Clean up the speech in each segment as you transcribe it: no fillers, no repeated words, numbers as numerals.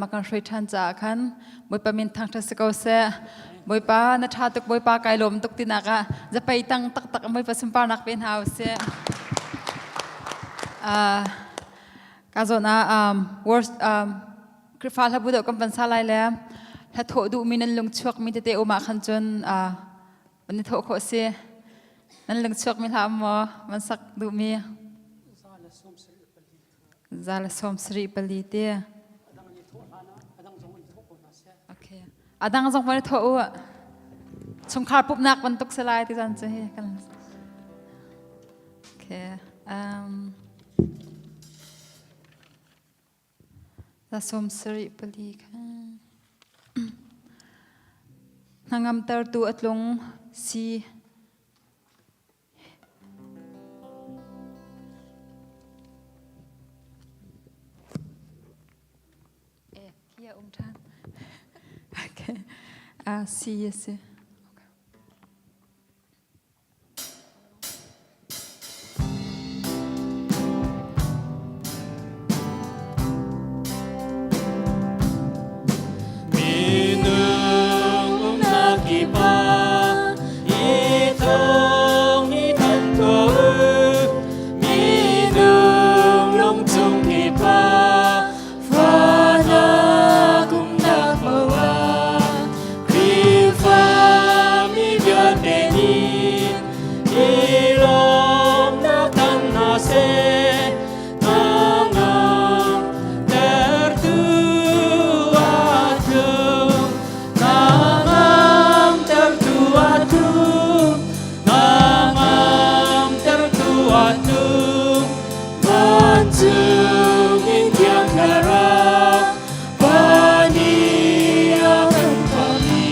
lam a kan hruai ṭhan caah khan Bawipa min thangṭhat si ko seh. Bawipa na ṭha tuk Bawipa kai lawm tuk tinak ah zapei tang taktak Bawipa sunparnak pe hna usih. Ka zawn ah worst Khrihfa hlabu deuh kan van sa lai le hla thawh duhmi nan lung chuakmi tete um ah khan cun van i thawh khawh si. Nan lung chuakmi hla maw van sak duhmi? Za le 74 te. Okay. A dang zong van i thawh u. Chungkhar pumhnak bantuk si lai ti zan cu hi kan. Okay. Za 74 kha. Hnangamtertu a tlung si. Khi a um ṭhan. Okay. Si a si. Minung umnak kip ah i thawng i thanh tuah u. Minung lungchung kip ah fahnak umnak paoh ah Khrihfa mi vialte nih i lawmnak thanh hna seh. Vancung in thiang thlarau Pa nih a kan thawhmi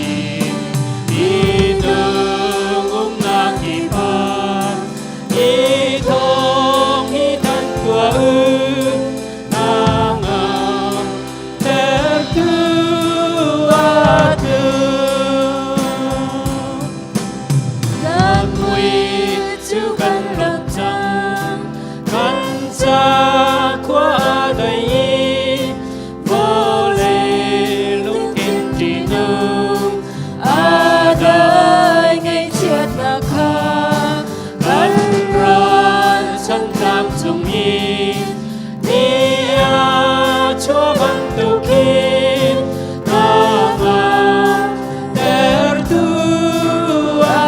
minung umnak kip ah Hi thawng hi thanh tuah u, hnangam tertu a tlung. Kan mui cu kan lot cang, kan ca khua a dai i vawlei lungkin ṭihnung a dai ngaihchiatnak kha kan ral chantlang cung i ni a chuah bantukin hnangam tertu a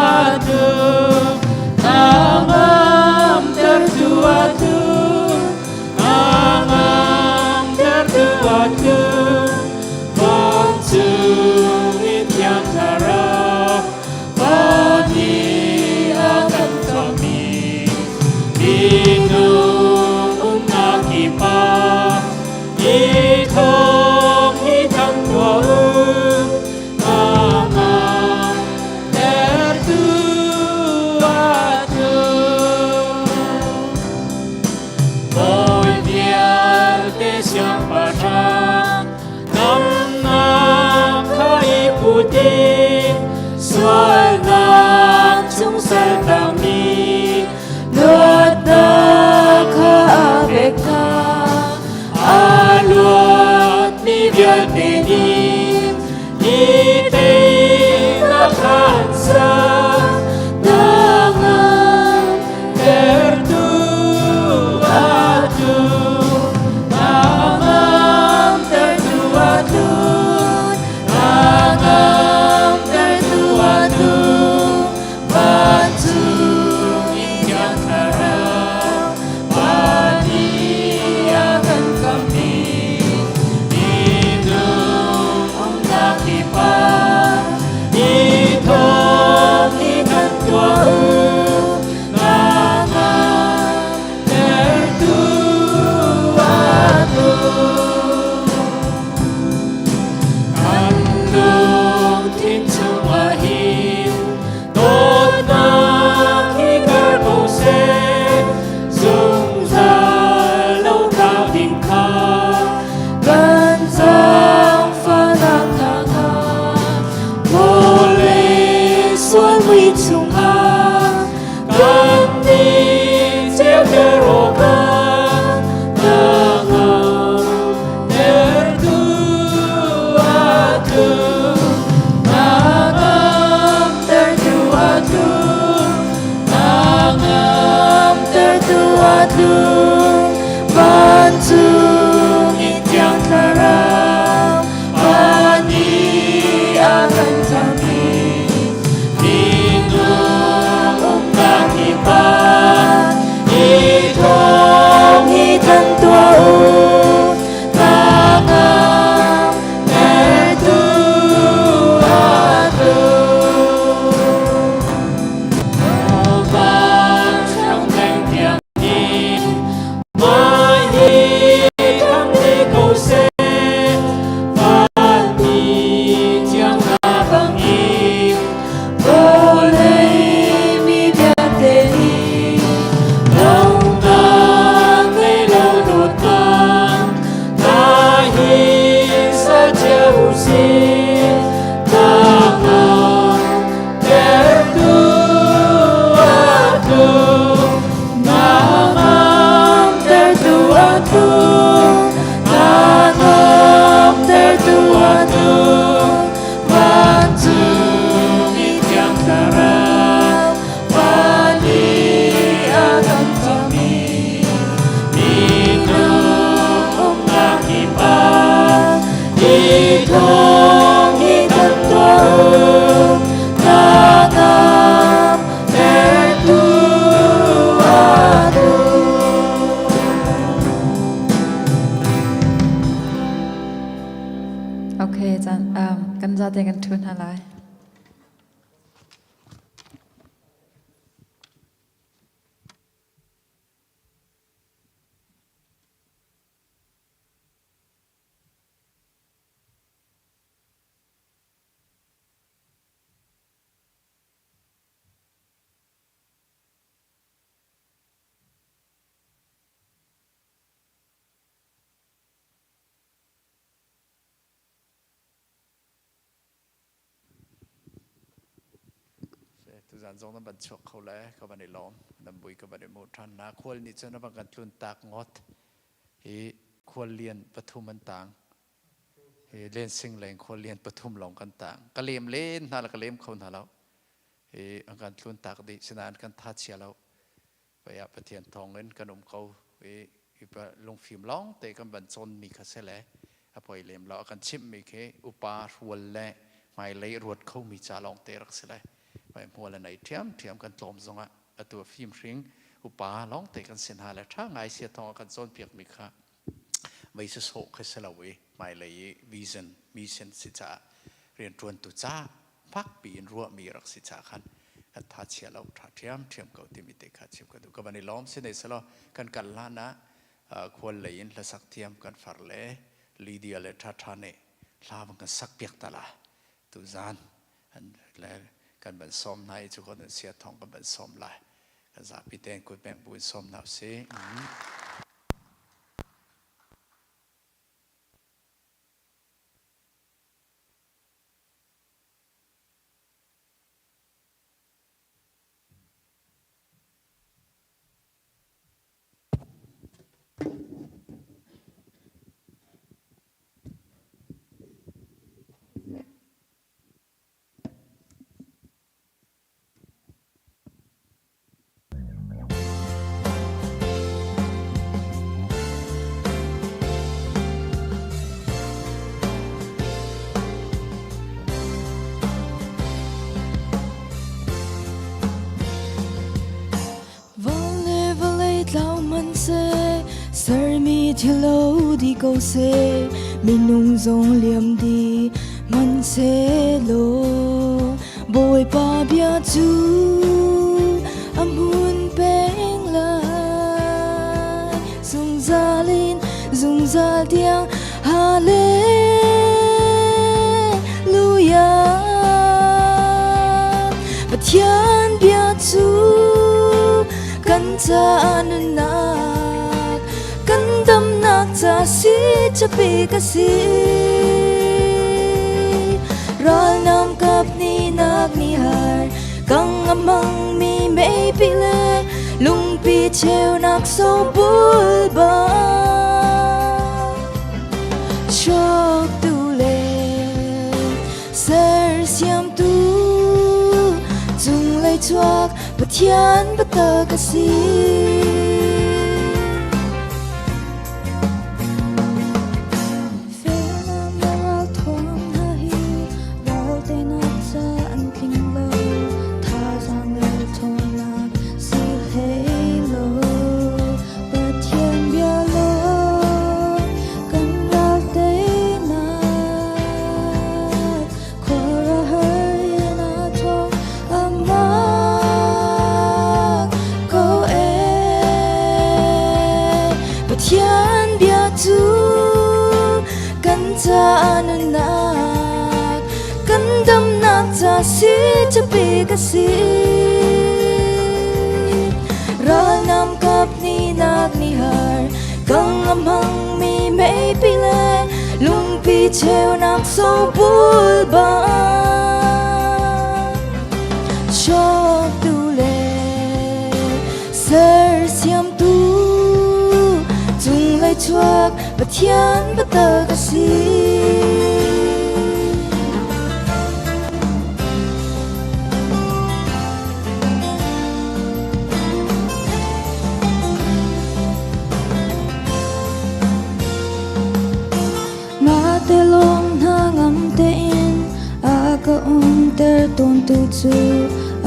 tlung hnangam tertu a tlung hnangam tertu a tlung vancung in thiang thlarau Pa nih a kan thawhmi minung umnak kip ah hi thawng hi thang tuah u hnangam tertu a tlung. Bawi vialte siangpahrang damnak kha i put in sualnak chung saltangmi luatnak kha a pek hna. A luatmi vialte nih ni teinak kha an sak. Hnangam tertu a tlung. Hnangam tertu a tlung. Hnangam tertu a tlung. Vancung in thiang thlarau Pa nih a kan khamhmi minung Okay, caan kan zate kan ṭhu hna lai. Tuzan zong nan van chuak kho le ka van i lawm. Nan bui ka van i hmuh ṭhan na. Khual nih cun a van kan tlun tak ngawt. Hi khual lian pathum an tang. Hi lensing leng khual lian pathum lawng kan tang. Ka lem len hna le ka lem kho hna lo. Hi an kan tlun tak dih. Sinain kan tha chia lo. Pei ah Pathian thawngin kan um ko i lungfim lawng te kan van cawnmi kha si le a poi lem lo. A kan chimhmi khi upa hrual le hmailei ruat khomi ca lawng te rak si le hmai hmual a nei ṭhiamṭhiam kan tlawm zongah atu a fim hring upa lawng te kan si hna le ṭha ngai sia thawng a kan cawnpiakmi kha mei sawsawh kha si lo i hmailei i vision mission si caah rianṭuantu ca fakpi in ruahmi rak si ca khan kan tha chia lo tha ṭhiam ṭhiam ko timi te kha chim ka duh. Ka van i lawm si nei selaw kan kal hlan ah khual lei in hlasak thiam kan far le Lydia le Tha Tha nih hla van kan sak piak ta la tu zan le kan van sawm hna i cu kon an sia thong kan van sawm lai kan zapi ten kut beng bu in sawm hna usih. Van le vawlei tlau hmanhseh, sermi thil di ko seh, minung zong liam dih hmanhsehlaw, Bawipa bia cu a hmun peng lai, zungzal in zungzal tiang. Hallelujah. Pathian bia cu kan caah nunnak, kan damnak ca si capi ka si. Ralnam kap ni nak ni har, kang amang mi mei pi le lungpi cheunak so bul bang. Chok tu le sersiam tu cunglei chuak Pathian biatak a si. Fehnak le ralthawng hna hi ralteinak ca an tling lo, thazaang le ṭhawnnak si hlei lo. Pathian bia lawng kan ral teinak, khuaruahhar in a thawng amah ko ee. Pathian bia cu kan caah nunnak, kan damnak ca si capi ka si. Ralnam kap ni nak ni har, kang a hmangmi meipi le lungpi cheunak so bul bang. Chawtu le sersiamtu cunglei chuak Pathian biatak a si. Ngate lawng hna ngam tein a ka umter tawntu cu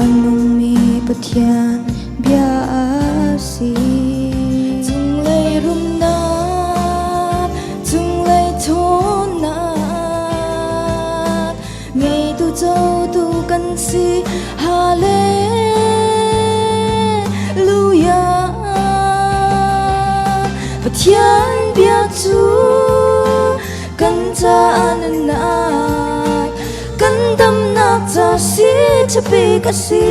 a nungmi Pathian bia a si. Cunglei rumnak, cunglei ṭhawnnak. ṭhabik a si.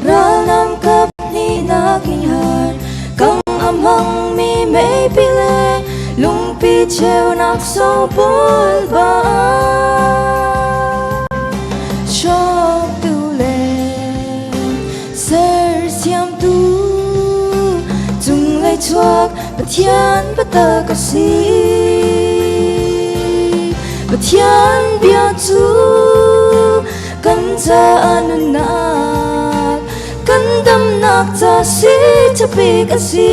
Ralnam kap hnihnak in har kang a hmangmi meipi le lungpi cheunak sawpawl bang. Hrawktu le sersiamtu cunglei chuak Pathian biatak a si. Pathian bia cu kan caah nunnak, kan damnak ca si ṭhabik a si.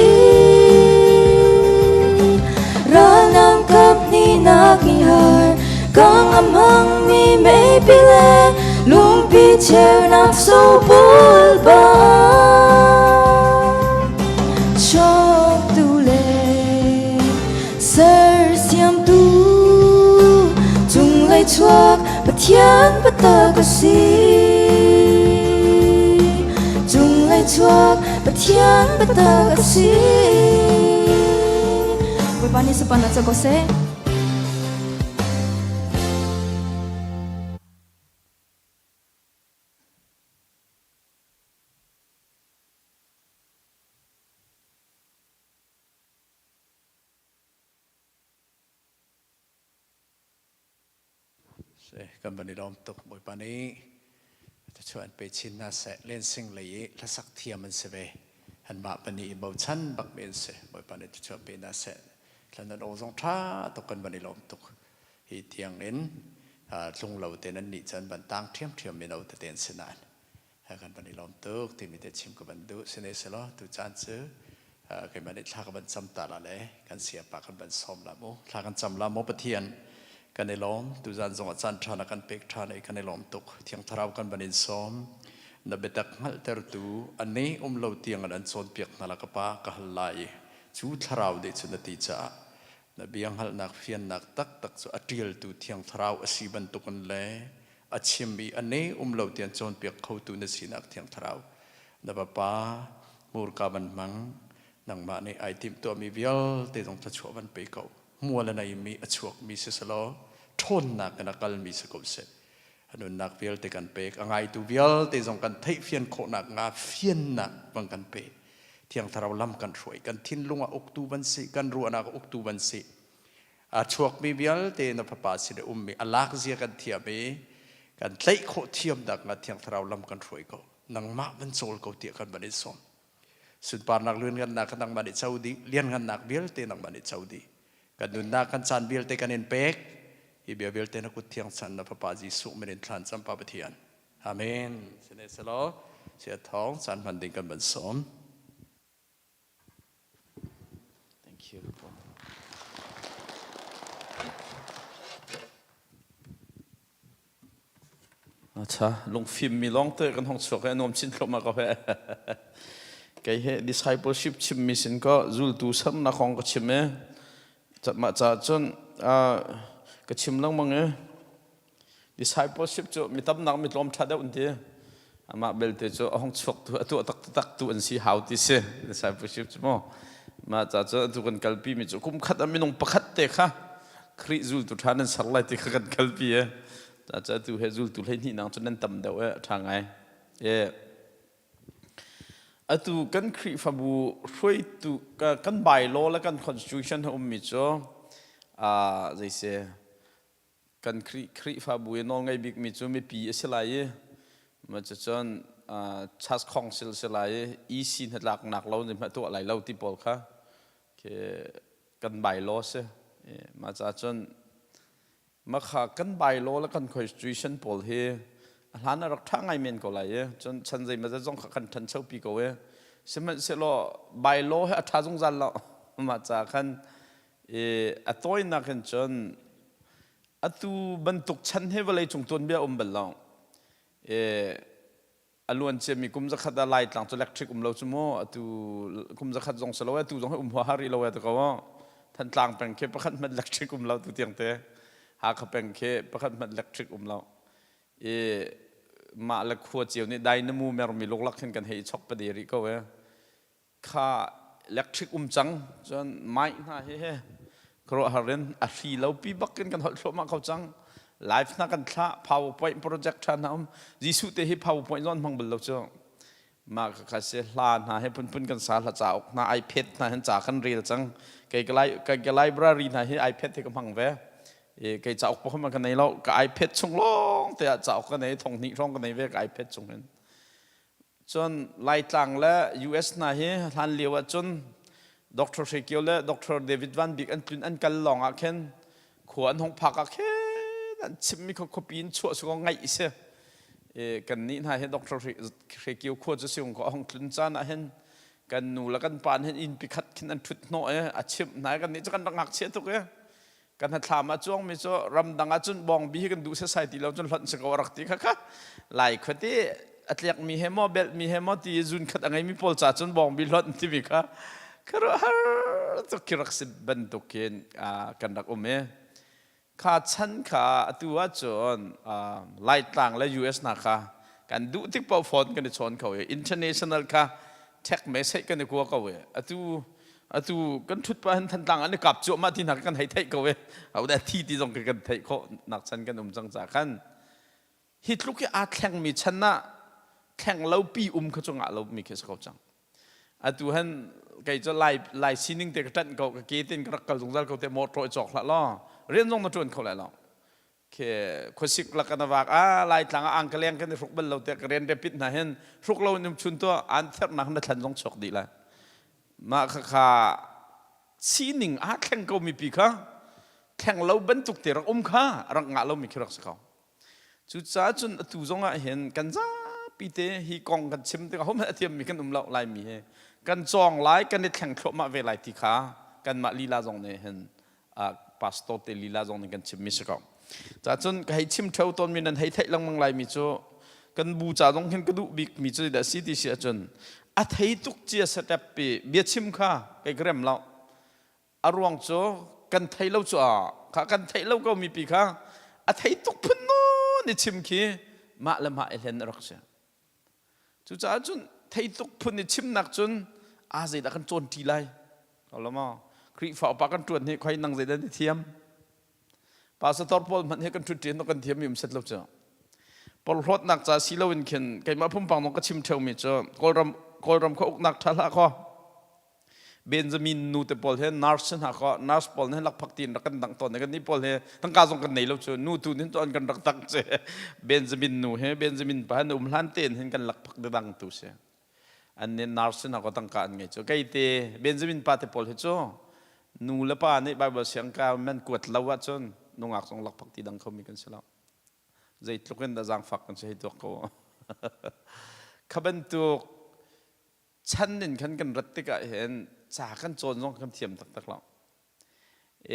Ralnam kap hnihnak i har, kang a hmangmi meipi le lungpi cheunak sobul bang. Hrawktu le sersiamtu cunglei chuak Pathian biatak a si. Cunglei chuak Pathian biatak a si. Bawipa nih sapan ah co ko seh. Kan van i lawm tuk. Bawipa nih thluachuah an pe chin hna seh. Lensing lei i hlasak thiam an si ve. Anmah pahnih i bochan bak mi an si. Bawipa nih thluachuah pe hna seh. Thlan nan aw zong ṭha tuk kan van i lawm tuk. Hi tiang in tlung lo te nan nih cun van tang ṭhiamṭhiam mino tete an si nain kan van i lawm tuk timi te chim ka van duh. Sine selaw tu caan cu keimah nih thla ka van cam ta la le kan siapa kan van sawm la mu. Thla kan cam la maw Pathian kan i lawm. Tuzan zong ah caan ṭha na kan pek ṭhan i kan i lawm tuk. Thiang Thlarau kan van in sawm. Na biatak hngalhtertu a ne um lo tiang in an cawnpiak hna la ka Pa ka hal lai i cu Thlarau nih cun na ti caah na bia hngalhnak fiannak taktak cu a ṭialtu Thiang Thlarau a si bantukin le a chim i a ne um lo tiang cawnpiak khotu na sinak Thiang Thlarau na vapa hmurka van hmang nangmah nih ai timhtuahmi vialte zong thluachuah van pe ko hmual a neimi a chuakmi si selaw ṭhawnnak in a kalmi si ko seh a nunnak vialte kan pek a ngaitu vialte zong kan theihfian khawhnak nga fiannak bang kan pe Thiang Thlarau lam kan hruai kan thinlung ah uktu van si kan ruahnak ah uktu van si A chuakmi vialte na fapa sin i ummi a lak zia kan thiam i kan tlaih khawh thiam nak Thiang Thlarau lam kan hruai ko. Nangmah van cawl ko tiah kan van i sawm. Sunparnak lianngannak kha nangmah nih co dih, lianngannak vialte nangmah nih co dih. Kan nunnak kan caan vialte kan in pek. Hi bia vialte na kut thiang chan na fapa Jesuh min in thlan cam Pa Pathian. Amen. Sine selaw, sia thawng caan hman ding kan van sawm. Thank you. Acha lungfim mi lawng te kan hong chuak he nuam chin thluahmah ko he. Kei he discipleship chim mi sin ko zultu sernak kong ka chim e. Mah ca cun ka chim lengmang e. Discipleship cu mi tamnak mi tlawm ṭha deuh an ti. Amah belte cu a hung chuak tu a tuah taktak tu an si hau ti si. Discipleship cu mu. Mah ca cu atu kan kalpi mi cu kum khat ah minung pakhat te kha Khrih zultu ṭha nan ser lai ti kha kan kalpi e. Ca cu atu he zultu 12 nang cu nan tam deuh e ṭha ngai. E. Atu kan Khrihfabu hruaitu kan bylaw le kan constitution a ummi cu zeise kan Khrihfabu i nawlngei bikmi cu mipi a si lai i cucun church council si lai i EC hnatlaknak lo nih hmeh tuah lai lo ti pawl kha kan bylaw si. Mah caah cun makha kan bylaw le kan constitution pawl hi a hlan a rak ṭha ngai men ko lai i cun chan zeimawzat zong kha kan ṭhanchopi ko i sihmanhsehlaw bylaw hi a ṭha zungzal lo. Mah caah khan a tawinak in cun atu bantuk chan hi vawleicung tuanbia um bal lo. A luan ciami kum zakhat ah Laitlang cu electric um lo cu mu atu kum zakhat zong si lo atu zong hi um huaha rih lo e ko Thantlang peng khi pakhat hmanh electric um lo tu tiang te Hakha peng khi pakhat hmanh electric um lo i mah le khua cio nih dynamo mermi luklak hin kan hei chok pade rih ko e Kha electric um cang cun mic hna hi he khuaruahhar in a hri lo pi bak in kan holh thluahmah kho cang. Live hna kan thlah, PowerPoint project ṭha hna um. Jesuh te hi PowerPoint zong an hmang bal lo cu. Mah kha si hla hna he phunphun kan sa hla cauk hna iPad hna hin ca kan rel cang. Kei ka, kei ka library hna hi iPad he ka hmang ve. E, kei cauk pakhat hmanh ka nei lo. Ka iPad chung lawng te ah cauk ka nei, thong hnih hrawng ka nei ve ka iPad chung hin. Cun Laitlang le US hna hi hlan lio ahcun Dr. Hre Kio le Dr. David Van Bik an tlun an kal lawng ah khin khua an hung phak ah khin an chimmi kha khuapi in chuah su ngaih si. E, kan nih hna hi Dr. Hre Kio khua cu siung ko a hung tlun caan ah hin kan nu le kan pa hin inn pikhat khin an ṭhut hnawh i a chimh hna i kan nih cu kan rak ngakchia tuk i kan hnathlam ah cuangmi cu ramdang ah cun bawngbi hi kan duh sesai ti lo cun hlonh si ko a rak ti kha kha lai khuate a tliakmi he maw belhmi he maw ti zun khat a ngeimi pawl ca cun bawngbi hlonh timi kha khuaruahhar tuk khi rak si bantuk khin kan rak um i kha chan kha atu ahcun Laitlang le US hna kha kan duh tik paoh phone kan i chawn kho i international kha text message kan i kua ko i atu atu kan ṭhut pah hin Thantlang an i kap cuahmah ti hna kan hei theih ko i dah thi ti zong kan theih khawh nak chan kan um cang ca khan hi tluk hi aa thlengmi chan ah thleng lo pi um kha cu ngah lo mi khi si ko cang atu han kei cu lai lai sining te ka ṭanh ko ka ke tin ka rak kal zungzal ko te motor i cawk hlah law rian zong na ṭuan kho lai lo Khi khuasik lak an vak a Laitlang ah angkaleng kan i hruk bal lo te ka rian repit hna hin hruk lo in um chun to an thernak na thlan zong chuak dih lai mah kha kha sining aa thleng ko mipi kha thleng lo bantuk te rak um kha rak ngah lo mi khi rak si ko cucaah cun atu zong ah hin kan zapi te hi kong kan chim tikah hom a thiam mi kan um lo lai mi hi kan cawng lai kan i thleng thluahmah ve lai ti kha kanmah lila zong nih hin pastor te lila zong nih kan chimmi si ko. Cacun ka hei chim theo tawnmi nan hei theih lengmang laimi cu kan bu ca zong hin ka duh bikmi cu dah si ti si ahcun a thei tuk cia step pi biachim kha kei ka rem lo. A ruang cu kan thei lo cu a kha kan theih lo ko mi pi kha a thei tuk phun nawn i chim khi mah le mah i hlen a rak si. Cucaah cun theituk phun i chimnak cun aa zeidah kan cawn ṭi lai. Lo maw? Khrihfa upa kan ṭuan hi khoi nang zeidah na thiam? Pastor pawl hmanh hi kan ṭhut ṭi kan thiam mi um set lo cu. Porhlawtnak ca si loin khin keimah pumpang zong ka chim ṭheumi cu Kawlram Kawlram kha uknak ṭha hlah kaw Benjamin nu te pawl he nurse hna kha nurse pawl nih lakphak tiin rak kan dang tawn kan nih pawl he tangka zong kan nei lo cu nu tu nih an kan rak dang che Benjamin nu he Benjamin pa he um hlan tein hin kan lakphak de dang tu si an nih nurse hna ko tangka an ngei cu kei te Benjamin pa te pawl hi cu nu le pa nih Bible siang ka man kuat lo ahcun nungak zong lakphak ti dang khomi kan si lo zeitluk in dah zaangfak kan si hei tuak ko kha bantuk chan in khan kan rat tikah hin ca kan cawn zong kan thiam taktak lo.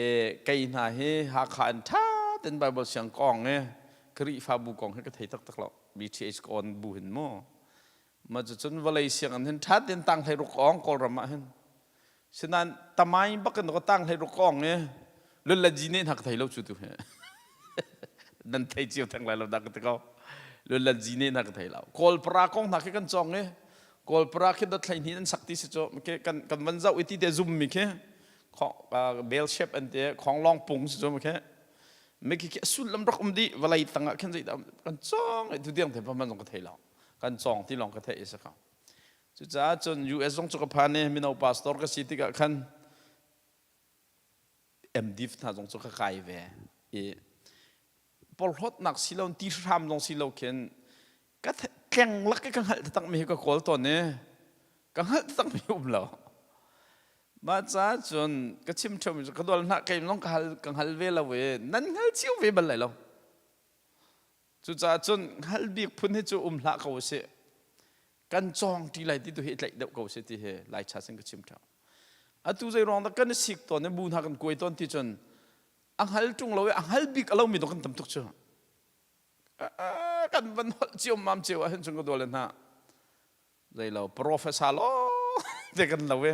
E, kei hna hi Hakha in ṭha tein Bible siang kong i Khrihfabu kong hi ka thei taktak lo. BTH kawn bu hin mu. Ma cucun vawlei siang an hin ṭha tein tang hlei ruk ong Kawlram ah hin. Sinain tamai bak in ka tang hlei ruk ong i lun le ji ne hna ka thei lo cu tu hi. Nan thei cio theng lai lo dah ka ti ko. Lun le ji ne hna ka thei lo. Kawl para kong hna khi kan cawng i Kawl para khi dot hlei hnih an sak ti si cu kan kan van zoh i ti te zum mi khi bell shape an ti khong long pung si cu khi mi khi sullam rak um dih vawlei tang ah khin zeidah kan cawng i tu tiang the pa man zong ka thei lo kan cawng ti lawng ka theih i si ko cucaah cun US zong cu ka phan i mino pastor ka si tikah khan MDiv hna zong cu ka kai ve i porhlawtnak si lo ti hram zong si lo khin ka tleng lak i ka hngalh taktak mi hi ka kawl tawn i ka hngalh taktak mi um lo mah caah cun ka chim ṭheo mi cu ka dual hna kei zong ka hal ka hngal ve lo i nan hngal cio ve bal lai lo Cucaah cun hngal bik phun hi cu um hlah ko usih. Kan cawng ṭi lai ti tu hi i tlaih deuh ko usih ti hi Laicha sin ka chim ṭheo. Atu zei ruang dah kan i sik tawn i bu hna kan kuai tawn ti cun a hngal ṭung lo i a hngal bik a lomi dawh kan tam tuk cu. Kan van holh cio mam cio ahhin cun ka dual hna. Zei lo professor lawng te kan lo i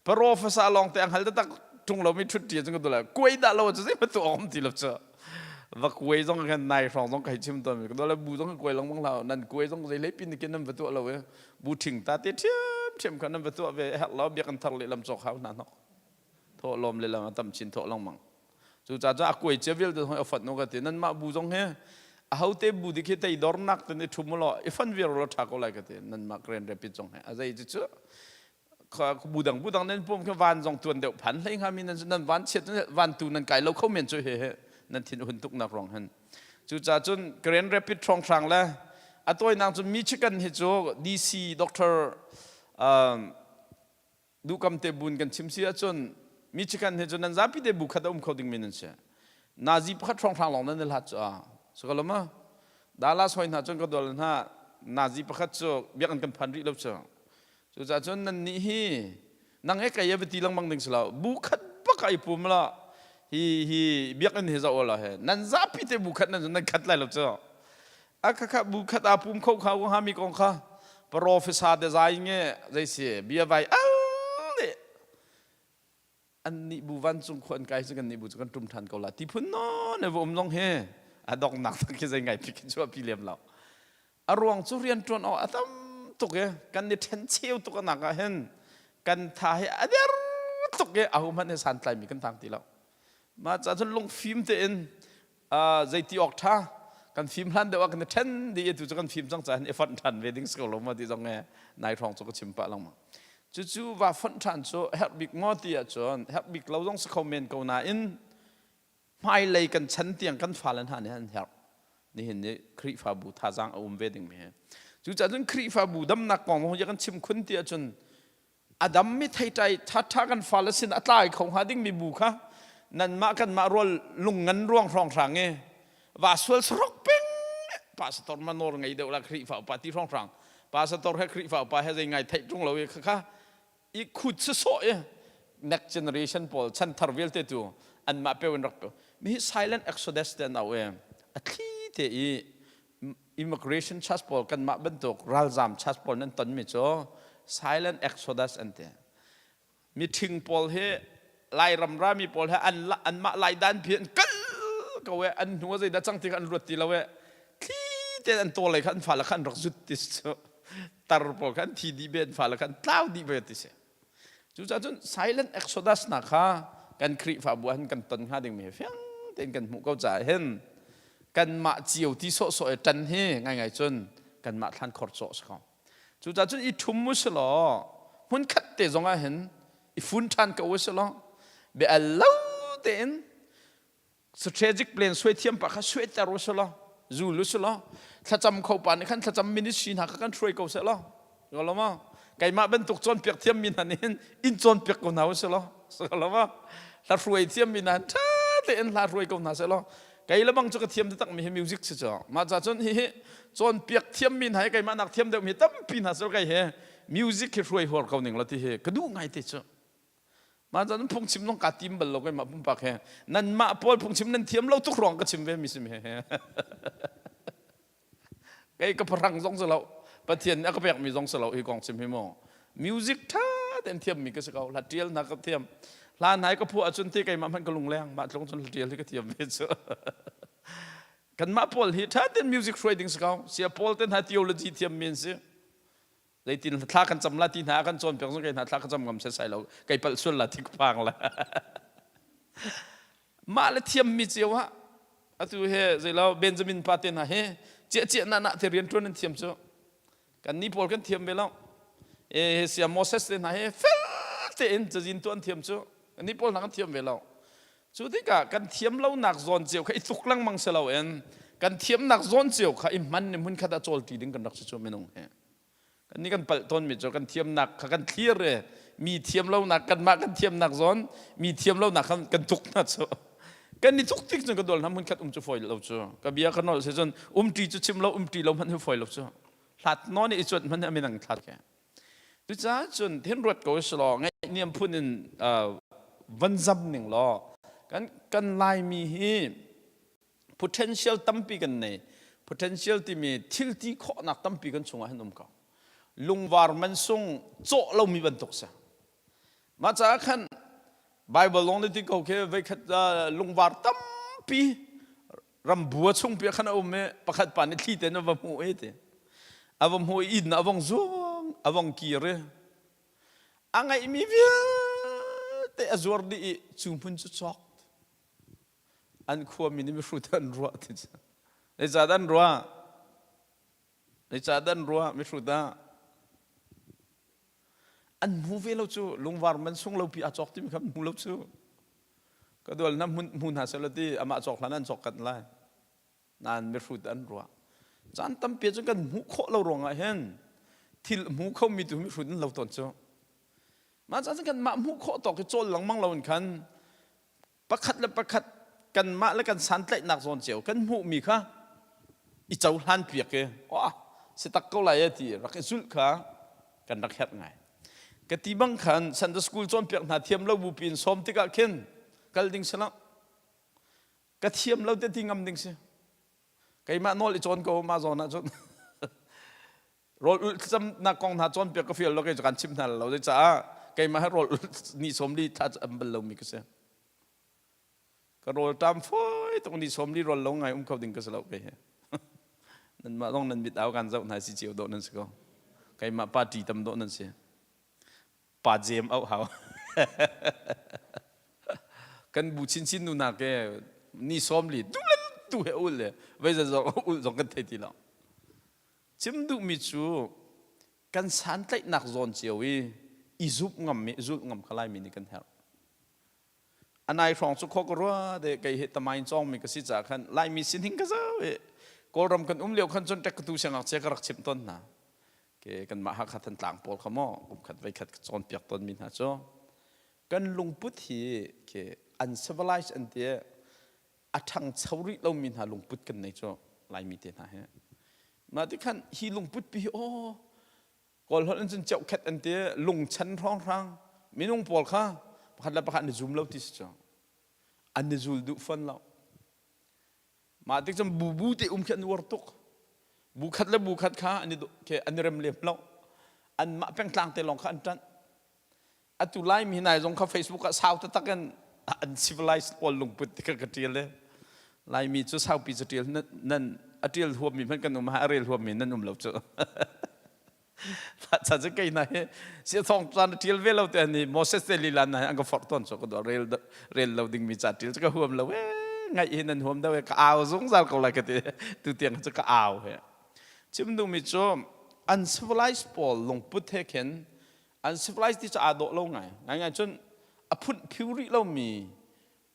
professor lawng te a hngal taktak ṭung lomi ṭhut ṭi cun ka duh kuai dah lo cu zei tuah awm ti lo cu va kuai zong kan nai hrawng zong kai chim tawn ka duh bu zong kan kuai lengmang hlah nan kuai zong zei hlei pin kin nan va tuah lo i bu ṭhing ta te ṭhiam ṭhiam kha nan va tuah ve herh lo biakinn thar lehlam cawk hau hna hnok thawh lawm lehlam a tam chin thawh lengmang. Cucaah cun a kuai cia vialte zong hi a fonh u ka ti. Nanmah bu zong hi ahote bu dik hi teidornak ten i ṭhum u law i fon viar u law ṭha ko lai ka ti. Nanmah Grand Rapids zong hi a zei cu cu bu dang bu dang nan pum khi van zong tuan deuh phan hlei hnga mi nan nan van chiat van tu nan kai lo kho men cu he he nan thin hun tuk nak rong hin. Cucaah cun Grand Rapids hrawnghrang le a tawinak cun Michigan hi cu DC Doctor um, duhkam te bun kan chim si ahcun Michigan he cun nan zapi te bu khat a um kho dingmi nan si. Nazi pakhat hrawnghrang lawng nan i hlat cu a. Sakalama Dallas hoi hna cun ka dol hna Nazi pakhat cu biakinn kan phan rih lo cu. Cucaah cun nan nih hi nang he kei va ti lengmang ding si lo. Bu khat bak ai pum la hi hi biakinn hi zoh la he nan zapi te bu khat nan nan khat lai lo cu. A khakha bu khat aa pum kho kha ha mi kong kha professor de zai nge zei si bia vai al le an nih bu vancung khu an kai cu kan nih bu cu kan tum than ko la ti phun no ne va um long he a dok nak tak khi zei ngai pi khi chu pi lem lo a ruang cu rian tuan o a tam tuk e kan ni then cheu tuk anak ah hin kan tha hi a der tuk e a hu hman he san tlai mi kan tang ti lo ma cha cun lungfim te in zeiti awk ṭha kan fim hlan deuh ah kan i ṭhen dih i tu cu kan fim cang caah i fonh ṭhan ve ding si ko lo maw ti zong he nai hrawng cu ka chim pah lengmang. Cucu va fonh ṭhan cu herh bik maw ti ahcun herh bik lo zong si kho men ko nain hmailei kan chan tiang kan fale hna nih an herh. Nihin ni Khrihfabu thazaang a um ve dingmi hi. Cucaah cun Khrihfabu damnak kong zong kan chim khun ti ahcun a dammi theitlai ṭhaṭha kan fale sin a tlai kho hnga dingmi bu kha nanmah kanmah rual lungngan ruang hrawnghrang i va sual sarok peng pastor ma nawl ngei deuh la Khrihfa upa ti hrawnghrang pastor he Khrihfa upa he zei ngai theih ṭung lo i khakha i khut sawsawh i next generation pawl chanthar vialte tu anmah peu in rak peu mi hi silent exodus te an au e a thli te i immigration charge pawl kanmah bantuk ralzam charge pawl nan tonmi cu silent exodus an ti. Miṭhing pawl hi Lairam rami pawl he an anmah lai dan phi an kal ko e an hnu zeidah cang ti kha an ruat ti lo e thli tein an taw lei kha an fale kha an rak zut ti cu tar pawl kha an thi dih be an fale kha an tlau dih ve ti si. Cucaah cun silent exodus hna kha kan Khrihfabu ah hin kan ton hnga dingmi hi fiang tein kan hmuh ko caah hin kanmah cio ti sawhsawh i ṭan hi ngaingai cun kanmah thlan khor cawh si ko. Cucaah cun i ṭhum u si law hmunkhat te zong ah hin i fun ṭhan ko u si law bia al lo tein strategic plan suai thiam pa kha suaiter u selaw zul u selaw thlacam kho pa nih khan thlacam ministry hna kha kan hruai ko selaw lo ma keimah bantuk cawnpiak thiam mi hna nih hin in cawnpiak ko hna u selaw lo ma hla hruai thiam mi hna ṭha tein hla hruai ko hna selaw kei le bang cu ka thiam taktak mi hi music si cu mah ca cun hi hi cawnpiak thiam mi hna hi keimah nak thiam deuh mi tampi hna sel kai he music hi hruai huar ko ning la ti hi ka duh ngai te cu Mah cun phungchim zong kaa tim bal lo keimah pumpak he. Nanmah pawl phungchim nan thiam lo tuk ruang ka chim ve mi sim he. Kei ka pharang zong si lo. Pathian nih a ka pek mi zong si lo hi kong chim hi mu. Music tha tein thiam mi ka si ko. Hla tial hna ka thiam. Hla hna ka phuah ahcun te keimah hmanh ka lungleng. Mah tlung cun hla tial hi ka thiam ve cu. Kanmah pawl hi tha tein music hruai ding si ko. Sia pawl te hna theology thiam mi an si. Zeitin thla kan cam la ti hna kan cawnpiak zong kei hna thla ka cam ngam setsai lo kei palh sual la ti ka phang la mah le thiam mi cio ah atu he zeilo Benjamin pa te hna he cia cia na na te rian tuan an thiam cu kan ni pawl kan thiam ve lo e sia Moses te hna he fel tein cazin tu an thiam cu kan ni pawl hna kan thiam ve lo Cu tikah kan thiam lonak zawn cio kha i tluk lengmang si loin kan thiamnak zawn cio kha i hman i hmunkhat ah cawlṭi ding kan rak si cu minung hi. Kan nih kan palh tawnmi cu kan thiamnak kha kan thlir i mi thiam lonak kanmah kan thiamnak zawn mi thiam lonak khan kan tuk hna cu. Kan i tuk tik cun ka dual hna hmunkhat um cu fawi lo cu. Ka bia ka nolh si cun umṭi cu chim lo umṭi lo hmanh hi fawi lo cu. Hlat nawn i i cuanh hmanh hi a minang thlat ke. Cucaah cun thinruat ko si law ngaihniam phun in van zam ning law kan kan Laimi hi potential tampi kan nei. Potential timi thil ti khawhnak tampi kan chungah hin um ko. Lungvar mansung cawh lomi bantuk si. Mah caah khan Bible lawng nih ti ko khi veikhat lungvar tampi rambua chung pi khan a um i pakhat pa nih thli tein a va hmuh i ti a va hmuh i inn a vong zuang a vong kir i a ngeihmi vialte a zuar dih i cu hmun cu cawk. An khuami nih mihrut an ruah ti cu. Zeicahdah an ruah? Zeicahdah an ruah mihrut ah? An hmu ve lo cu lungvar man sung lo pi aa cawk timi kha an hmu lo cu. Ka dual na hmu hna seh law ti amah cawk hlan an cawk kanh lai. Nain mihrut an ruah. Caan tampi cu kan hmuh khawh lo ruangah hin thil hmu khomi tu mihrut an lo tawn cu. Mah caan kan mah hmuh khawh tawk hi cawl lengmang lo in khan pakhat le pakhat kanmah le kan santlaihnak zawn cio kan hmuhmi kha i cohlan piak i wah si tak ko lai ti rak i zulh kha kan rak herh ngai. Ka ti bang khan Sunday school cawnpiak hna thiam lo bupi in sawm tikah khin kal ding si lo. Ka thiam lo te ti ngam ding si. Keimah nawl i cawn ko ma zawn ah cun rawl ulh thlacamnak kong hna cawnpiak ka fial lo kei cu kan chim hna lo zeicah keimah he rawl ulh ni 40 thla am bal lomi ka si ka rawl ṭam fawi tuk ni 40 rawl lo ngai um kho ding ka si lo kei he nanmah zong nan mit au kan zoh hna si cio dawh nan si ko keimah party tam dawh nan si pa jem auh hau kan bu chinchin nu nak ke ni 40 tu le tu he ul le vei zong ul zong kan thei ti lo Chim duhmi cu kan santlaihnak zawn cio i i zumh ngam i zulh ngam kha Laimi nih kan herh. A nai hrawng cu khua ka rua de kei hi tamain cawngmi ka si caah khan Laimi sining ka zoh i Kawlram kan um lio khan cun ṭekkatu siangngakchia ka rak chimh tawn hna. Ke kanmah Hakha Thantlang pawl kha maw kum khat voi khat ka cawnpiak tawnmi hna cu kan lungput hi ke uncivilized an ti a ṭhangcho rih lomi hna lungput kan nei cu Laimi te hna hi. Mah ti khan hi lungput pi hi aw Kawl holh in cun cheukhat an ti lungchan hrawnghrang minung pawl kha pakhat le pakhat an i zum lo ti si cu an i zul duh fawn lo. Mah tik cun bu bu te um khi an uar tuk. Bu khat le bu khat kha an i an i rem lem lo. Anmah pengtlang te lawng kha an ṭanh. Atu Laimi nai zong kha Facebook ah sau taktak in uncivilized pawl lungput ti kha ka ṭial i Laimi cu saupi ca ṭial nan a ṭial huammi hmanh kan um a rel huammi nan um lo cu. Ca cu kei na hi sia thong caan a ṭial ve lo te ni Moses te lila na an ka forh tawn cu ka dua rel rel lo dingmi ca ṭial cu ka huam lo e ngaih hi nan huam deuh e ka au zungzal ko lai ka ti tu tiang cu ka au he chim duhmi cu uncivilized pawl lungput he khin uncivilized ti cu aa dawh lo ngai ngaingai cun a phun phiu rih lomi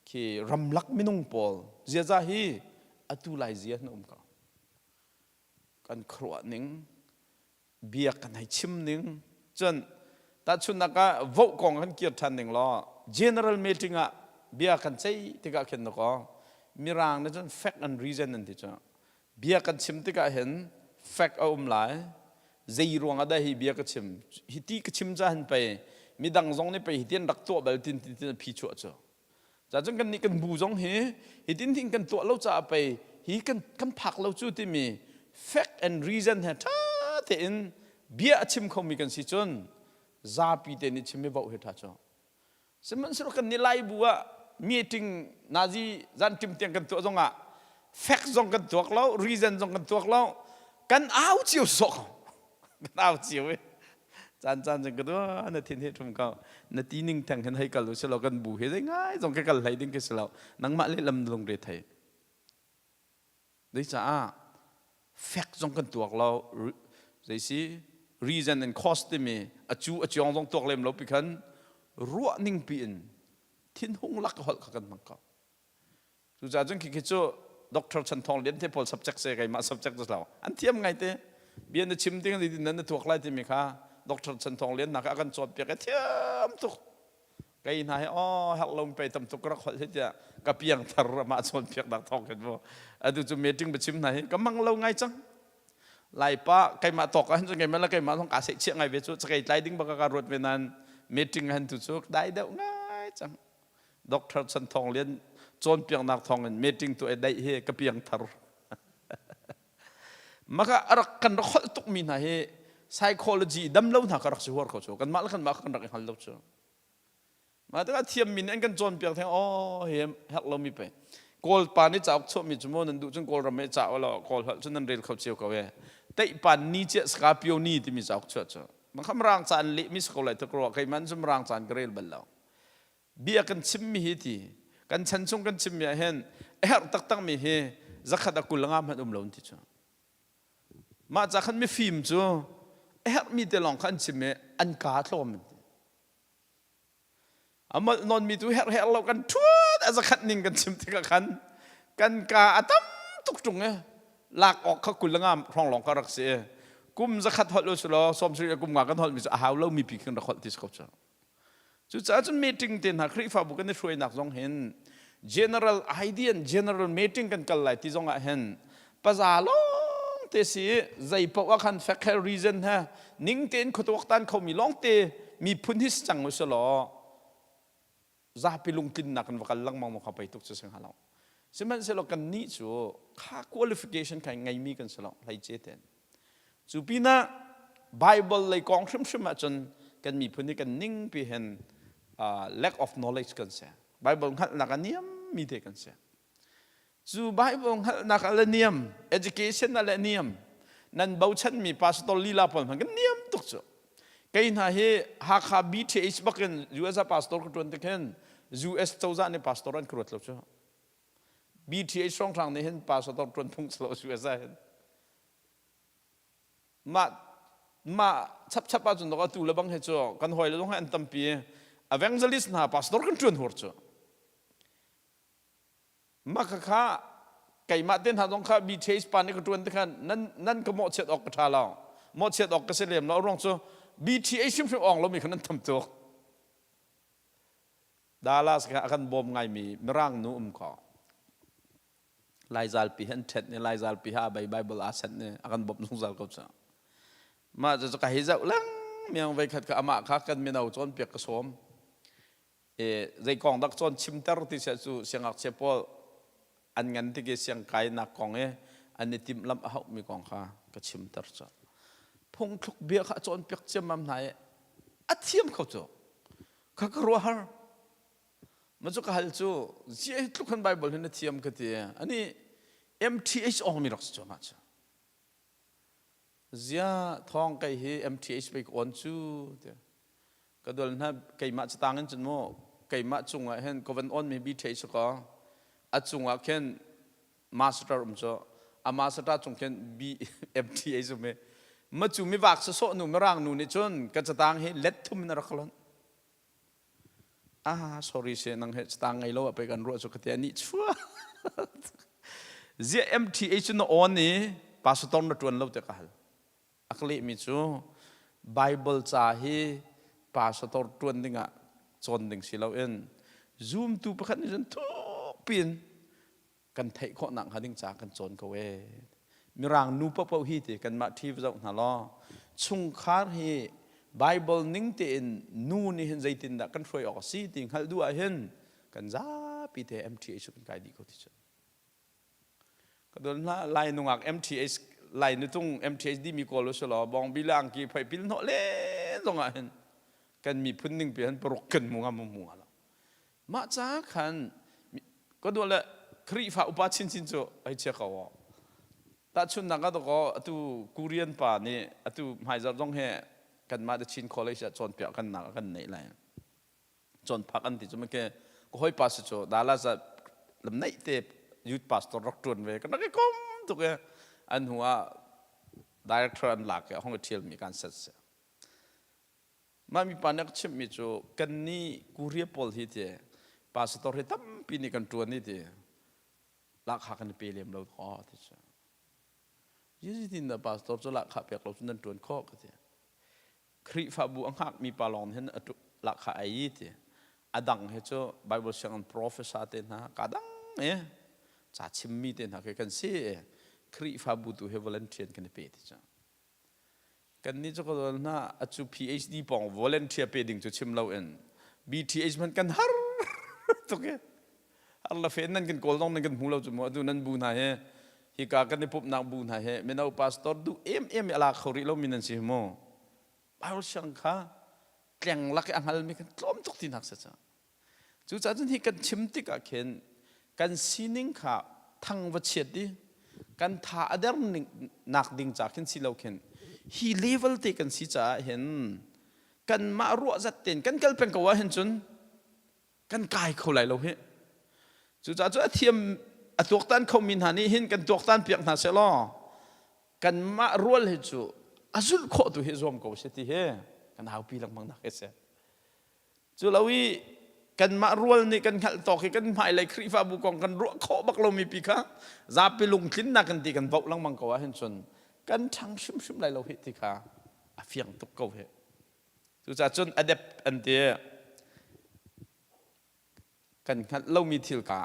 khi ramlak minung pawl ziaza hi atu lai zia na um ko kan khuaruah ning bia kan hei chim ning cun tahchunhnak ah vote kong kan kir ṭhan ning law general meeting ah bia kan ceih tikah khin na kaw mirang nih cun fact and reason an ti cu Bia kan chim tikah hin fact a um lai. Zei ruang ah dah hi bia ka chim? Hi ti ka chim ca hin pei midang zong nih pei hi tin rak tuah bal tin tin tin phi chuah cu. Ca cun kan nih kan bu zong hi hi tin tin kan tuah lo caah pei hi kan kan phak lo cu timi fact and reason he ṭha tein bia a chim khomi kan si cun zapi te nih chim i voh hi ṭha cu. Sihmanhsehlaw kan nih Laibu ah meeting nazi zanṭim tiang kan tuah zongah fact zong kan tuak lo, reason zong kan tuak lo, kan au cio sawh ko. Kan au cio i caan caan cun ka dua na thin hi ṭhum ko. Na ti ning theng hin hei kal u silo kan bu hi zei ngai zong ka kal hlei ding khi si lo. Nangmah lehlam na lungre thei. Zeicaah fek zong kan tuak lo zeisi reason and cause timi a cu a ciong zong tuak lem lo pi khan ruah ning pi in thinhung lak holh kha kan hmang ko. Cucaah cun khi khi cu Dr. Chan Thawng Lian te pawl subject se keimah subject cu lo. An thiam ngai te. Bia na chim ding ni nan na tuak lai timi kha Dr. Chan Thawng Lian nak a kan cawnpiak i thiam tuk. Kei hna hi aw herh lo pei tam tuk ka rak holh hi tiah ka piang thar amah chawnpiak nak thawng khin mu atu cu meeting biachim hna hi ka mang lo ngai cang laipa keimah tawk ah hin cun keimah le keimah zong kaa seihchiah ngai ve cu cakei tlai ding bak ka ruat ve nain meeting han tu cu dai deuh ngai cang Dr. Chan Thawng Lian cawnpiaknak thawng in meeting tu ai daih hi ka piang thar Maka arak kan rak holh tuk mi hna hi psychology dam lo hna ka rak si huar kho cu kanmah le kanmah kan rak i hngal lo cu mah tikah thiammi nih an kan cawnpiak theng aw hi herh lomi pe Kawl pa nih cauk chuahmi cu maw nan duh cun Kawlram i ca law Kawl holh cu nan rel kho cio ko e Teihpan ni ciah saka pio ni timi cauk chuah cu mah mirang ca an lehmi si ko lai tuk rua keimah cu mirang ca an ka rel bal lo bia kan chimmi hi ti kan chan chung kan chimmi ah hin. A herh taktakmi hi zakhat a 20 le nga hmanh um lo an ti cu. Mah ca khan mifim cu a herhmi te lawng kha an chim i an kaa tlawm an ti. A molh nawnmi tu herh herh lo kan ṭhuat a zakhat ning kan chim tikah khan kan kaa a tam tuk ṭung i lak awk kha 20 le nga hrawng lawng kha rak si i kum zakhat holh u sulaw 70 le kum nga kan holhmi cu a hau lomi pi khin rak holh ti si ko cu. Cucaah cun meeting te hna Khrihfabu kan i hruainak zong hin general idea and general meeting kan kal lai ti zong ah hin paza lawng te si zei paoh ah khan fact he reason he ning tein khuatuaktan khomi lawng te miphun hi si cang u selaw zapi lungtlinnak kan va kal lengmang maw kha pei tuk cu si hnga lo. Sihmanhsehlaw kannih cu kha qualification kha ngeimi kan si lo hleice ten. Cu pinah Bible lei kong hrimhrim ahcun kan miphun hi kan ningpi hin lack of knowledge kan si. Bible hngalhnak a niammi te kan si. Cu Bible hngalhnak a le niam, education a le niam, nan bochanmi pastor lila pawl hmanh kan niam tuk cu. Kei hna hi Hakha BTH bakin US ah pastor ka ṭuan tik hin US cozah nih pastor an ka ruat lo cu. BTH hrawnghrang nih hin pastor ṭuan phung si lo US ah hin. Mah mah chapchap ahcun atu le bang hi cu kan hawi le zong hi an tampi. Evangelist hna pastor kan ṭuan hur cu. Mah khakha keimah te hna zong kha BTH pa nih ka ṭuan ti khan nan nan ka mawhchiat awk ka ṭha lo. Mawhchiat awk ka si lem lo. Ruang cu BTH hrimhrim awng lomi kha nan tam tuk. Dallas kha a kan bawm ngaimi Mirang nu um ko. Laizalpi he an ṭhet ni Laizalpi he a bei Bible aa sanh ni a kan bawmh zungzal ko cu. Mah cu ka hei zoh lengmiang voikhat kha amah kha kan mino cawnpiak ka sawm. Zei kong dak cawn chimter ti siah cu siangngakchia pawl an ngan tik i siangkainak kong i an i timhlamh a hauhmi kong kha ka chimter cu. Phungthluk bia kha a cawnpiak ciammam hna i a thiam kho cu. Kha ka ruahhar. Ma cu ka hal cu ziah hi tluk khan Bible hi na thiam ka ti. Ani MTH ong mi rak si cu mah cu. Ziah thawng kei hi MTH pei ka on cu ti. Ka dol hna keimah catang in cun mu keimah cungah hin ka van on mi BTH ka a cungah khin master um cu a master cung khin B MTH um i ma cu mi vak sawsawh nu mirang nu nih cun ka catang hi let thum in a rak lonh. Ah sorry se nang he catang ngei lo ah pei kan ruah cu ka ti a nih chua. Ziah MTH na on i pastor na tuan lo te ka hal. A ka lehmi cu Bible ca hi pastor tuan dingah cawn ding si loin zumtu pakhat nih cun thuk piin kan theih khawh nak hnga ding ca kan cawn ko ee. Mirang nu paohpaoh hi ti kanmah ṭhi va zoh hna law chungkhar hi Bible ning tein nu nih hin zeitindah kan hruai awk a si ti hngalh duh ahhin kan zapi te MTH cu kan kai dih ko ti cu. Ka dol hna Lai nungak MTH Lai nutung MTH dimi kawl u sulaw bawngbi le angki phoi pil hnawh len zong ah hin kan miphun ning pi han paruk kan mu ngam mu nga lo. Mah ca khan ka dua le Khrihfa upa chinchin cu hei chia ko aw. Tahchunhnak ah dakaw atu Korean pa nih atu hmaizarh zong hi kanmah The Chin College ah cawnpiak kan nak kan neih lai. Cawnphak an ti cu ke ka hawi pa si cu Dallas ah lam neih te youth pastor rak ṭuan ve kan rak i kom tuk i an hnu ah director an lak i a hong i ṭhialmi kan set si. Mah mipa nih a ka chimhmi cu kannih Korea pawl hi ti pastor hi tampi nih kan ṭuan i ti lahkhah kan i pe lem lo kaw ti cu. Zeitin dah pastor cu lahkhah pek lo cu nan ṭuan khawh ka ti. Khrihfabu a hngakmi pa lawng hin a lahkhah ai ti. A dang hi cu Bible sianginn professor te hna ka dang i ca chimmi te hna khi kan si. Khrihfabu tu hi volunteer kan i pe ti cu. Kannih cu ka zawn hna acu PhD pawng volunteer pe ding cu chim loin BTH hmanh kan har tuk i har la fe nan kan kawl zong nan kan hmu lo cu mu atu nan bu hna hi hika kan i pumhnak bu hna hi mino pastor duh em em i a la kho rih lomi nan si hi mu Bible siang kha tleng lak i a hngalmi kan tlawm tuk ti nak si ca Cucaah cun hi kan chim tikah khin kan sining kha thang va chiat i kan tha a der nak ding ca khin si lo khin hi level te kan si caah hin kanmah ruah zat tein kan kal peng ko ah hin cun kan kai kho lai lo hi. Cucaah cu a thiam A tuaktan khomi hna nih hin kan tuaktan piak hna seh law kanmah rual hi cu a zulh khawh tu hi zuam ko seh ti hi kan haupi lengmang nak hi si. Cu lo i kanmah rual nih kan hngalh tawk i kan hmailei Khrihfabu kong kan ruah khawh bak lomi pi kha zapi lungtlinnak kan ti kan voh lengmang ko ahhin cun kan ṭhang hrimhrim lai lo hih ti kha a fiang tuk ko hih. Cucaah cun adapt an ti. Kan hngalh lomi thil kha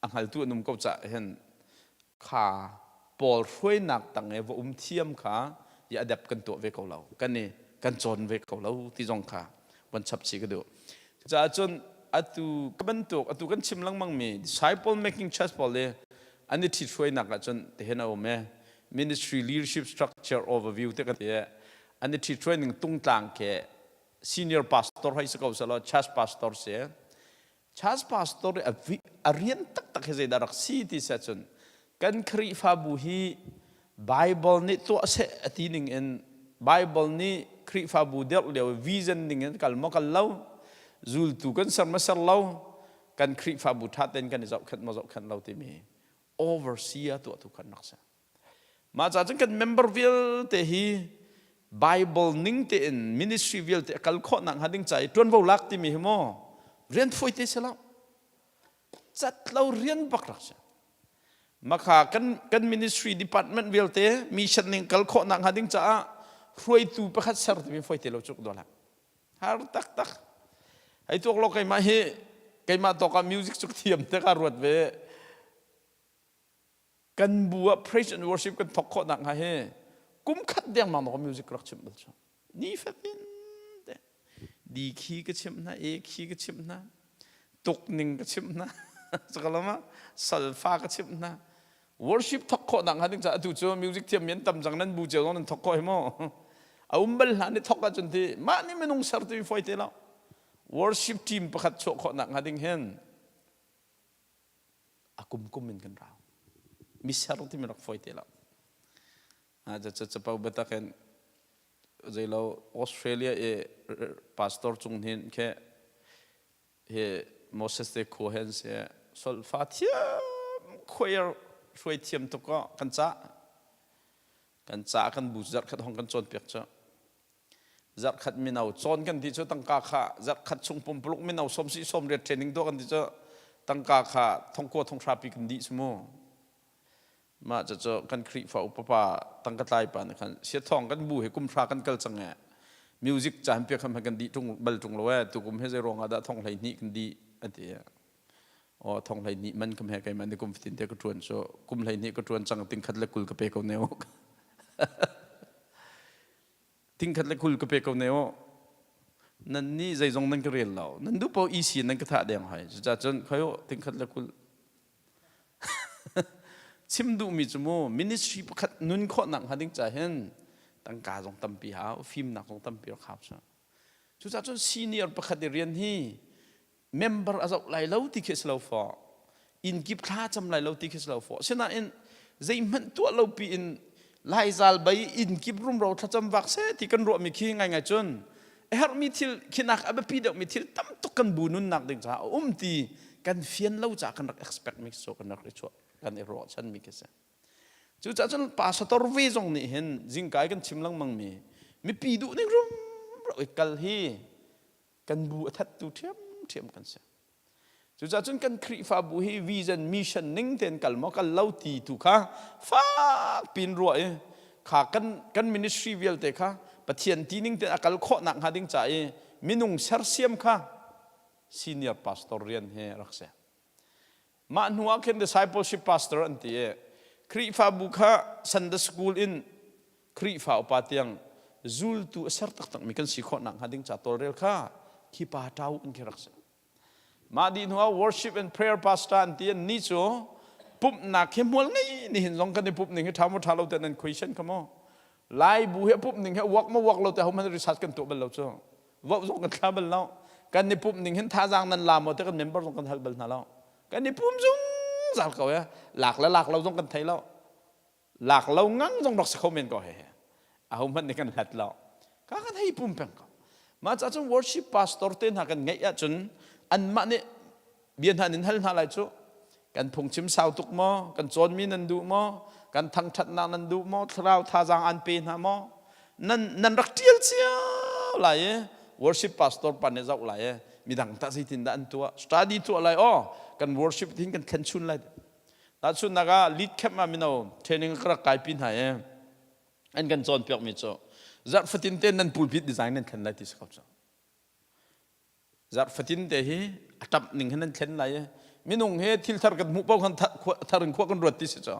a hngaltu an um ko caah hin kha pawl hruainak tang i va um thiam kha i adapt kan tuah ve ko lo kan i kan cawn ve ko lo ti zong kha van chap chih ka duh. Cucaah cun atu ka bantuk atu kan chim lengmang mi disciple making church pawl i an i ṭhithruainak ahcun tihin a um i ministry leadership structure overview te kan ti i an i ṭhithruai ning tungtlang khi senior pastor hei si ko selaw church pastor si. Church pastor a rian taktak hi zeidah rak si ti si ahcun kan Khrihfabu hi Bible nih tuah seh a ti ning in Bible nih Khrihfabu dirh lio vision ning in kal maw kal lo, zultu kan ser maw ser lo, kan Khrihfabu ṭha tein kan i zohkhenh maw zohkhenh lo timi overseer tuahtu kan rak si. Mah caah cun kan member vialte hi Bible ning tein ministry vialte a kal khawh nak hnga ding ca i ṭuanvo lak timi hi maw rian fawi te si lo. Cat lo rian bak rak si. Makha kan kan ministry department vialte mission ning kal khawh nak hnga ding caah hruaitu pakhat ser timi fawi te lo cuk dawh Har taktak. Hei tuak lo keimah hi keimah tawk ah music cu thiam te ka ruat ve. Kan bu ah praise and worship kan thawk khawh nak hnga hi kum khat dengmang na music rak chimh bal cu. Ni fatin te D khi ka chimh hna, A khi ka chimh hna, tuk ning ka chimh hna, sakalama salfa ka chimh hna. Worship thawk khawh nak hnga ding ca atu cu music thiam mi an tam cang nan bu cio zong nan thawk khawh hi mu. A um bal hlan i thawk ahcun ti mah nih minung ser tu fawi te lo. Worship team pakhat chuah khawh nak hnga ding hin a kum kum in kan rau. Mi ser timi rak fawi te lo. Capo biatak in zeilo Australia i pastor cung hin khe hi Moses te khua hen si solfa thiam choir hruai thiam tuk ko kan ca kan ca kan bu zarh khat hong kan cawnpiak cu. Zarhkhat mino cawn kan ti cu tangka kha zarhkhat chung pumpuluk mino sawm si sawm riat training tuah kan ti cu tangka kha thongkua thonghra pi kan dih mu. Mah cucu kan Khrihfa upa pa tangka tlai pa nih khan siathawng kan bu he kum hra kan kal cang e music caan piak khan kan dih tung bal tung lo e tukum he zei ruang ah dah thong hlei hnih kan dih an ti. Aw thong hlei hnih man kam he keimah ni kum fatin te ka ṭuan cu kum hlei hnih ka ṭuan cang ting khat le 20 ka pe ko ne u. Tingkhat le 20 ka pe ko ne u. Nan nih zeizong nan ka rel lo. Nan duh paoh isi nan ka thah deng hoi. Cucaah cun khoi u tingkhat le 20. Chim duhmi cu mu ministry pakhat nun khawhnak hnga ding ca hin tangka zong tampi hau, fimnak zong tampi rak hau. Cucaah cun senior pakhat i rian hi member a zoh lai lo ti khi si lo fawh. Inn kip thla cam lai lo ti khi si lo fawh. Sinain zeihmanh tuah lo pi in laizal bai inn kip rumro thlacam vak se ti kan ruahmi khi ngaingai cun a herhmi thil khinak a biapi deuhmi thil tam tuk kan bu nunnak ding caah a um ti kan fian lo caah kan rak expect mi so kan rak i chuah kan i ruahchan mi khi si. Cucaah cun pastor ve zong nih hin zingkai kan chim lengmang mi mipi duh ning rumro i kal hi kan bu a thattu ṭhiamṭhiam kan si. Cucaah cun kan Khrihfabu hi vision mission ning tein kal maw kal lo ti tu kha fak pin ruah i kha kan kan ministry vialte kha Pathian ti ning tein a kal khawh nak hnga ding ca i minung sersiam kha senior pastor rian hi rak si. Mah hnu ah khin discipleship pastor an ti i Khrihfabu kha Sunday school in Khrihfa upa tiang zultu a ser taktakmi kan si khawh nakhnga ding ca tawlrel kha khi pa ṭau in khi rak si. Mah dih hnu ah worship and prayer pastor an ti an ni cu pumhnak hi hmual ngei ni hin zong kan i pumh ning hi ṭha maw ṭha lo te nan question kha maw Lai bu hi a pumh ning hi work maw work lo te ho hmanh research kan tuah bal lo cu. Vote zong kan thla bal lo. Kan i pumh ning hin thazaang nan la maw te kan member zong kan hal bal hna lo. Kan i pum zungzal ko ya. Lak le lak lo zong kan thei lo. Lak lo ngang zong rak si kho men ko he he. Aho hmanh nih kan hlat lo. Ka kan hei pum peng ko. Mah ca cun worship pastor te hna kan ngeih ahcun anmah nih bia hna nin hal hna lai cu. Kan phungchim sau tuk maw? Kan cawnmi nan duh maw? Kan thangṭhatnak nan duh maw? Thlarau thazaang an pe hna maw? Nan nan rak ṭial cio lai i worship pastor pa nih zoh lai i midang tah zeitindah an tuah? Study tuah lai aw kan worship hin kan thlen chun lai. Tahchunhnak ah lead camp ah mino training ka rak kaipi hna i an kan cawnpiakmi cu zarh fatin te nan pulpit design nan thlen lai ti si ko cu. Zarh fatin te hi a ṭamh ning hin an thlen lai i minung he thil thar kan hmuh paoh khan thar in khua kan ruat ti si cu.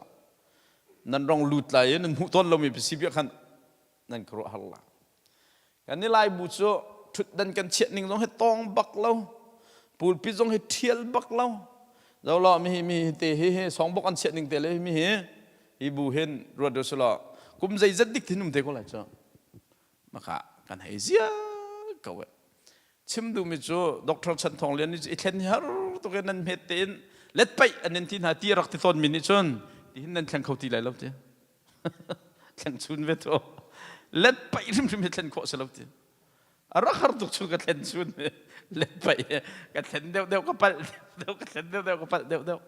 Nan rong lut lai i nan hmuh tawn lomi si bia khan nan ka ruah har la. Kan i lai bu cu ṭhutdan kan chiah ning zong hi tawng bak lo. Pulpit zong hi ṭhial bak lo. Zo lo mi hi mi te hi hi songbok an chiah ning te le mi hi hi bu hin ruat u sulaw kum zeizat dik thin um te ko lai cu. Maka kan hei zia ko e. Chim duhmi cu Dr. Chan Thawng Lian nih i thlen har tuk in nan hmet tein let paih an in ti hna ti rak ti tawn mi nih cun ti hin nan thleng kho ti lai lo ti. Thleng chun ve to. Let paih hrimhrim hi thlen khawh si lo ti. A rak har tuk chu ka thlen chun let paih ka thlen deuh deuh ka palh deuh ka thlen deuh deuh ka palh deuh deuh.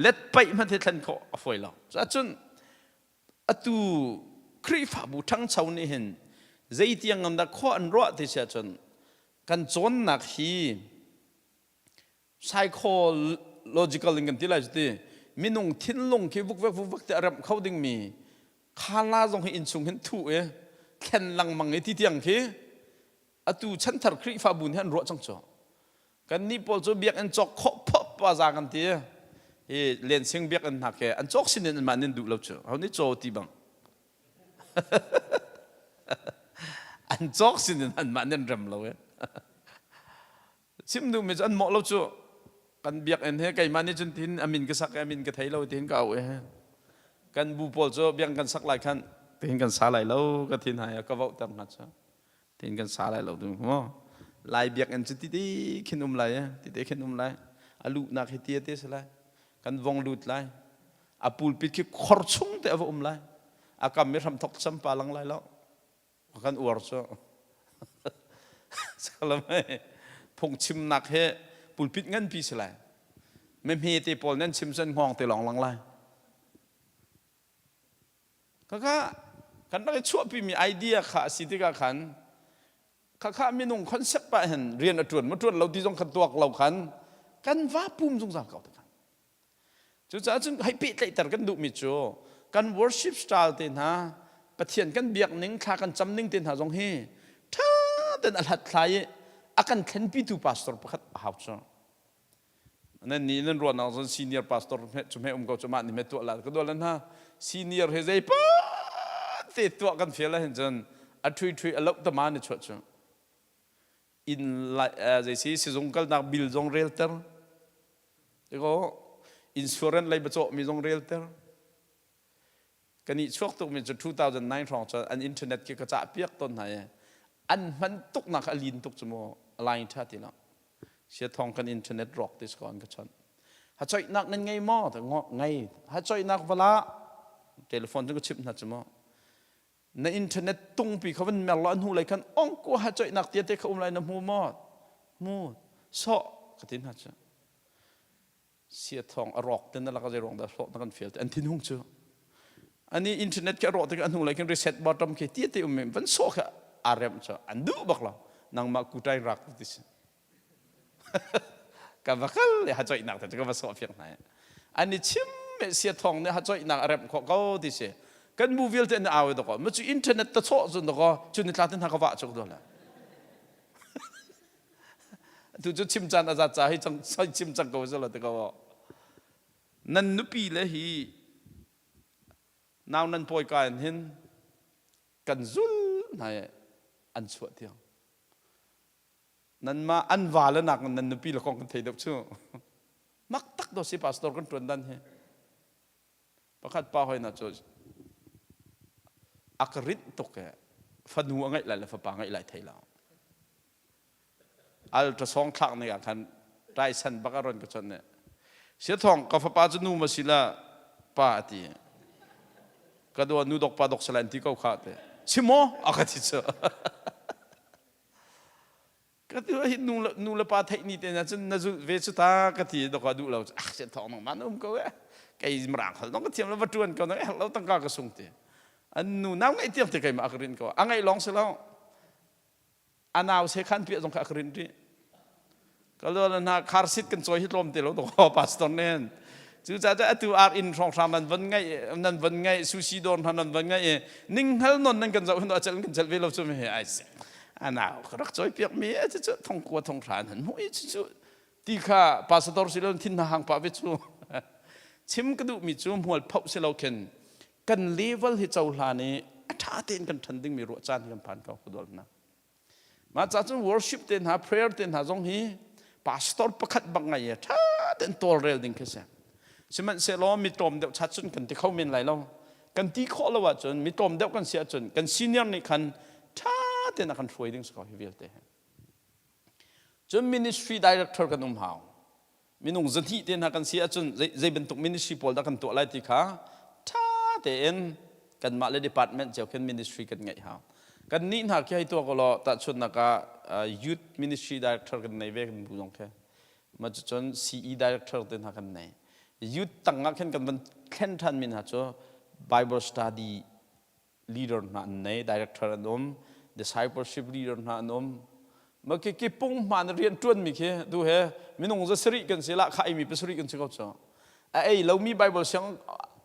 Let paih hmanh hi thlen khawh a fawi lo. Cun atu Khrihfabu ṭhangcho nih hin zeitiang in dah khua an ruah ti si ahcun kan cawnnak hi psychological in kan ti lai cu ti minung thinlung khi vukvek vukvek te a remh kho dingmi khala zong hi innchung hin thuh i thlen lengmang i ti tiang khi atu chanthar Khrihfabu nih an ruah cang cu Kannih pawl cu biakinn cawk khawh phawp pa za kan ti. Hi lensing biakinn hna ke an cawk sin in anmah nin duh lo cu. Ho nih caw ti bang. an cawk sin in anmah nin rem lo e. Chim duhmi cu an mawh lo cu. Kan biakinn he keimah nih cun tin amin ka sak i amin ka thei lo tin ka au e. Kan bu pawl cu biakinn kan sak lai khan tin kan sa lai lo ka thin hai ka voh ter hna cu. Tin kan sa lai lo tu mu. Lai biakinn cu titi khin um lai eh titi khin um lai. A luhnak hi tia te si lai. Kan vong lut lai. A pulpit khi khor chung te a va um lai. A kam mi hram thok champa lang lai lo. Kan uar cu. Salamai phungchimnak he pulpit nganpi si lai. Me hme te pawl nan chim cun hngawng te lawng lang lai. Khakha kan rak i chuahpimi idea kha a si tikah khan khakha minung concept ah hin rian a ṭuan maw ṭuan lo ti zong khan tuak lo khan kan va pum zungzal ko tikhan. Cucaah cun hei pehtlaihter kan duhmi cu kan worship style te hna Pathian kan biak ning thla kan cam ning te hna zong hi ṭha tein a hlathlai i a kan thlenpitu pastor pakhat a hau cu. Nan nih nan ruahnak cun senior pastor cu hme um ko cu mah nih hme tuah la ka dual hna senior he zei pa te tuah kan fial ahhin cun a thui thui a loh tama ni chuah cu inn lai zei si sizung kalnak bill zong relter tiko insurance lei bacawh mi zong relter Kan i chuak tukmi cu 2009 hrawng cun an internet khi ka cah piak tawn hna i an hman tuknak a lin tuk cu mu a line ṭha ti lo. Sia thawng kan internet rawk ti si ko an ka chawnh. Hacoihnak nan ngei maw? Ngei. Hacoihnak vala telephone cu ka chimh hna cu mu. Na internet tungpi kha van mer law a hnu lei khan ong ku hacoihnak tia te kha um lai na hmu maw? Hmu. Sawh ka ti hna cu. Siathawng a rawk te na lak zei ruang dah hlawh na kan fial te an thinhung cu ani internet khi a rawh tik a hnu lei khin reset button khi ti te um van sawh kha aa remh cu an duh bak lo nangmah kutai rak ti si ka va kal le ha choihnak te ka va sawh fiak hna an i chim me siathawng nih ha choihnak a remh khawh ko ti si kan mu vialte an au doko ma cu internet ta chawh cun doko cu ni tla tin ha ka va chuk do la Tu cu chim caan a zat ca hi cang chim cang ko selaw ti ko nan nupi le hi nau nan pawi ka in hin kan zul hna i an chuah tiang nanmah an va le nak nan nupi le kong kan thei deuh cu mak tak do si pastor kan tuan dan hi Pakhat pa hoi na cu a ka rinh tuk e fanu a ngeih lai le fapa ngeih lai thei lo. Ultrasong thlak ning ah khan Tyson bak a ron ka chawnh ne. Siathawng ka fapa cu nu ma si la pa a ti. Ka dua nu dok pa dok sala an ti ko kha te. Si maw? A ka ti cu. Ka tu hi nu le nu le pa theih ni te na cun na zulh ve cu ta ka ti dok a duh lo. Ah se thong nang man um ko e. Kei mirang hol dong ka thiam lo va tuan ko nang herh lo tangka ka sung ti. An nu nau ngaih tiang te keimah a ka rin ko. A ngaih lawng si lo. A nau se khan piah zong kha a ka rin rih. Ka lo hna car seat kan cawi hi tlawm te lo to pastor nen. Cu ca cu atu ar inn hrawnghrang nan von ngaih nan von ngaih sushi dawr hna nan von ngaih i ninghngal non nan kan zoh hin a cel kan cel ve lo cu me ai se. A nau ka rak cawi piak mi e cu thong kua thong hra nan hmuh i cu ti kha pastor si lo thin hna hang pa ve cu. Chim ka duh mi cu hmual phoh si lo khin kan level hi cohlan i a ṭha tein kan ṭhan dingmi ruah caan hi kan phan ko kudol hna. Mah ca cun worship te hna prayer te hna zong hi pastor pakhat bak ngai i ṭha tein tawlrel ding khi si. Sihmanhsehlaw mi tlawm deuh chat cun kan ti kho men lai lo. Kan ti khawh lo ahcun mi tlawm deuh kan si ahcun kan senior nih khan ṭha tein a kan hruai ding si ko hi vialte hi. Cun ministry director kan um hau. Minung zahnih te hna kan si ahcun zei bantuk ministry pawl dah kan tuah lai ti kha ṭha tein kanmah le department cio khin ministry kan ngeih hau. Kan nih hna khi hei tuah ko law tahchunhnak ah youth ministry director kan nei ve kan bu zong khi. Ma cucun CE director te hna kan nei. Youth tang ah khin kan van thlen ṭhan mi hna cu Bible study leader hna an nei director an um discipleship leader hna an um ma ki ki pung hman rian tuan mi khi tu he minung za sarih kan si la kha ai mi pasarih kan si ko chu a ei lo mi bible siang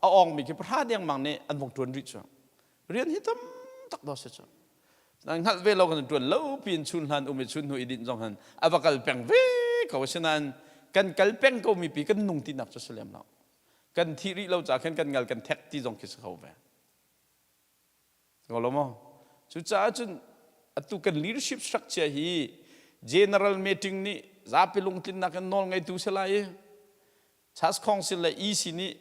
a ong mi khi pahra deng mang nih an vong tuan rih chu rian hi tam tak do se chu nan hngalh ve lo kan tuan lo pin chun hlan um i chun hnu i din zong han a va kal peng ve ko sinain kan kal peng ko mi pi kan nung ti nak chu si lem lo kan thi rih lo ca khan kan ngal kan thek ti zong khi si kho ve Ngolo maw? Cucaah cun atu kan leadership structure hi general meeting nih zapi lungtlinnak in nawl ngeitu si lai i Church Council le EC nih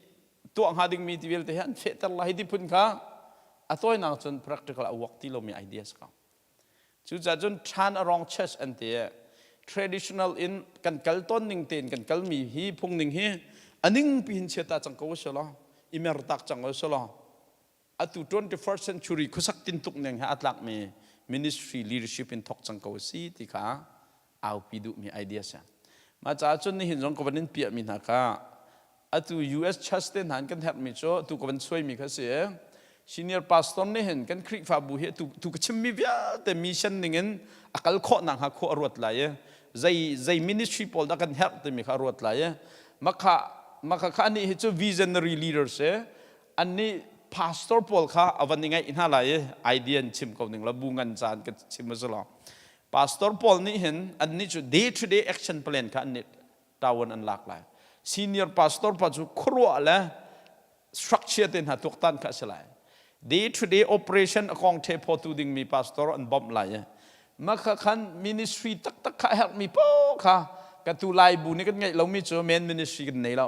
tuah hnga dingmi ti vialte hi an fehter lai ti phun kha a tawinak cun practical a work ti lomi idea si ko. Cucaah cun turn around church an ti i traditional in kan kal tawn ning tein kan kalmi hi phung ning hi a ning pi hin chia ta cang ko usih law i mer tak cang usih law atu 21st century khuasak tintuk ning he a tlakmi ministry leadership in thok cang ko si ti kha aupi duhmi idea si. Mah caah cun nihin zong ka van in piahmi hna kha atu US church te hna kan herhmi cu atu ka van suaimi kha si senior pastor nih hin kan Khrihfabu hi tu tu ka chimmi vialte mission ningin a kal khawh nak hnga khua a ruat lai i zei zei ministry pawl dah kan herh timi kha a ruat lai i makha makha kha anih hi cu visionary leader si annih pastor pawl kha a van i ngaih hna lai i idea in chim ko ning la bu ngan caan ka chim a si lo pastor pawl nih hin annih cu day to day action plan kha annih tawan an lak lai senior pastor pa cu khuaruah le structure te hna tuaktan kha a si lai day to day operation a kong the photu dingmi pastor an bawmh lai i makha khan ministry taktak kha a herhmi po kha ka tu lai bu nih kan ngeih lomi cu main ministry kan nei lo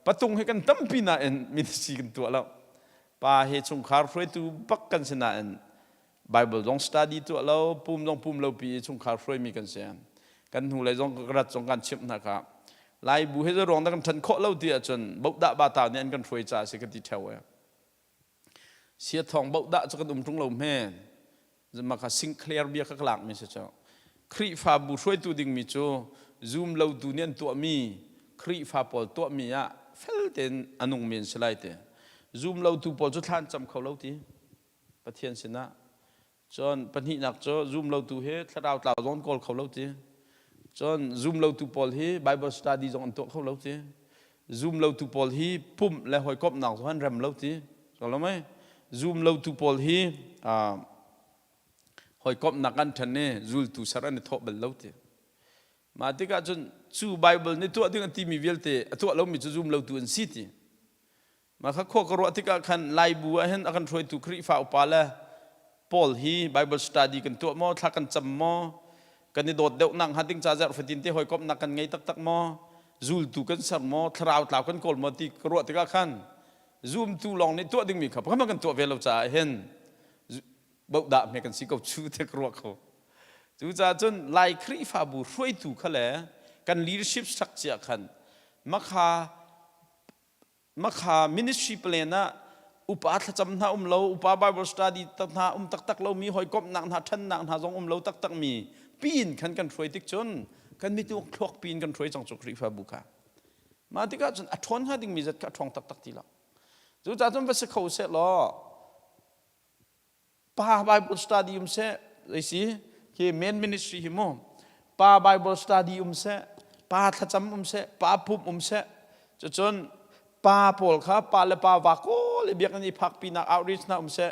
patung hi kan tampi nain ministry kan tuah lo pa hi chungkhar hruaitu bak kan si nain Bible zong study tuah lo, pum zong pum lo pi i chungkhar hruaimi kan si. Kan hnu lei zong ka rat zong kan chimh hna kha. Lai bu he ruang dah kan ṭhan khawh lo ti ahcun bohdah ba tau nih an kan hruai caah si ka ti ṭheo e. Sia thawng bohdah cu kan um ṭung lo hme. Maka Sinclair bia ka lak mi si cu. Khrihfabu hruaitu dingmi cu zum lo tu nih an tuahmi Khrihfa pawl tuahmi ah fel tein a nungmi an si lai ti. Zum lo tu pawl cu thla an cam kho lo ti. Pathian sinah. Cun pahnihnak cu zumlotu hi thlarau tlau zong an kawl kho lo ti. Cun zumlotu pawl hi Bible study zong an tuah kho lo ti. Zumlotu pawl hi pumh le hawikomhnak zong an rem lo ti. Lo mei? Zumlotu pawl hi hawikomhnak an ṭhen i zultu ser an i thawh bal lo ti. Mah tikah cun cu Bible nih tuah ding an timi vialte a tuah lomi cu zumlotu an si ti. Mah kha khua ka ruah tikah khan Laibu ah hin a kan hruaitu Khrihfa upa le Paul hi Bible study kan tuah maw, thla kan cam maw, kan i dawt deuh nak hnga ding ca zarh fatin te hawikomhnak kan ngei taktak maw, zultu kan ser maw, thlarau tlau kan kawl maw ti ka ruah tikah khan zumtu lawng nih tuah dingmi kha pakhat kan tuah ve lo caah hin bohdah hme kan si ko chu te ka ruah ko. Cucaah cun Lai Khrihfabu hruaitu kha le kan leadership structure khan makha Makha ministry plan ah upa thlacam hna um lo, upa Bible study hna um taktak lomi, hawikomhnak hna, ṭhannak hna zong um lo taktakmi. piin khan kan hruai tik cun kan mitu thluak piin kan hruai cang cu Khrihfabu kha. Mah tikah cun a ṭhawn hnga dingmi zat kha a ṭhawng taktak ti lo. Cucaah cun va si kho seh law pa Bible study um seh zei si khi main ministry hi mu pa Bible study um seh pa thlacam um seh pa pumh um seh cucun pa pawl kha pa le pa va kawl i biakinn i phakpinak outreach hna um seh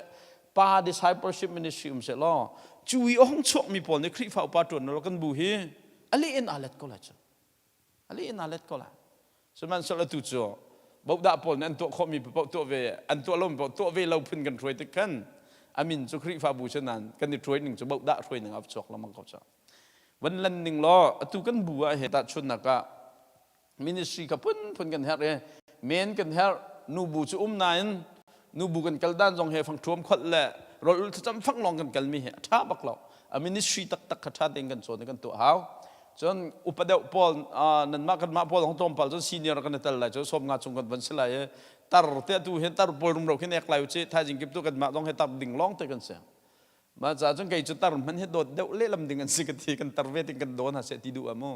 pa discipleship ministry um seh law cu i a hung chuakmi pawl nih Khrihfa upa ṭuan lo kan bu hi a leh in aa let ko lai cu a leh in aa let ko lai sihmanhsehlaw atu cu bohdah pawl nih an tuah khawhmi paoh tuah ve an tuah lomi paoh tuah ve lo phun kan hruai tik khan a min cu Khrihfabu si nain kan i hruai ning cu bohdah hruai ning ah chuak lengmang ko cu van lan ning law atu kan bu ah he tahchunnak ah ministry kha phunphun kan herh i men kan herh nubu cu um nain nubu kan kal dan zong he fangṭhuam kholh le rawl ul thlacam fang lawng kan kalmi hi a ṭha bak lo a ministry taktak kha ṭha tein kan cawn i kan tuah hau cun upa deuh pawl nanmah kanmah pawl hong tlawmpal cun senior kan i tel lai cu 50 chung kan van si lai i tar te atu hin tar pawl rumro khi nek lai u ci thaizing kip tu kanmah zong he tar ding lawng te kan si mah caah cun kei cu tar hman hi dawt deuh lehlam ding an si ka ti kan tar ve ting kan dawn ha seh ti duh ah mu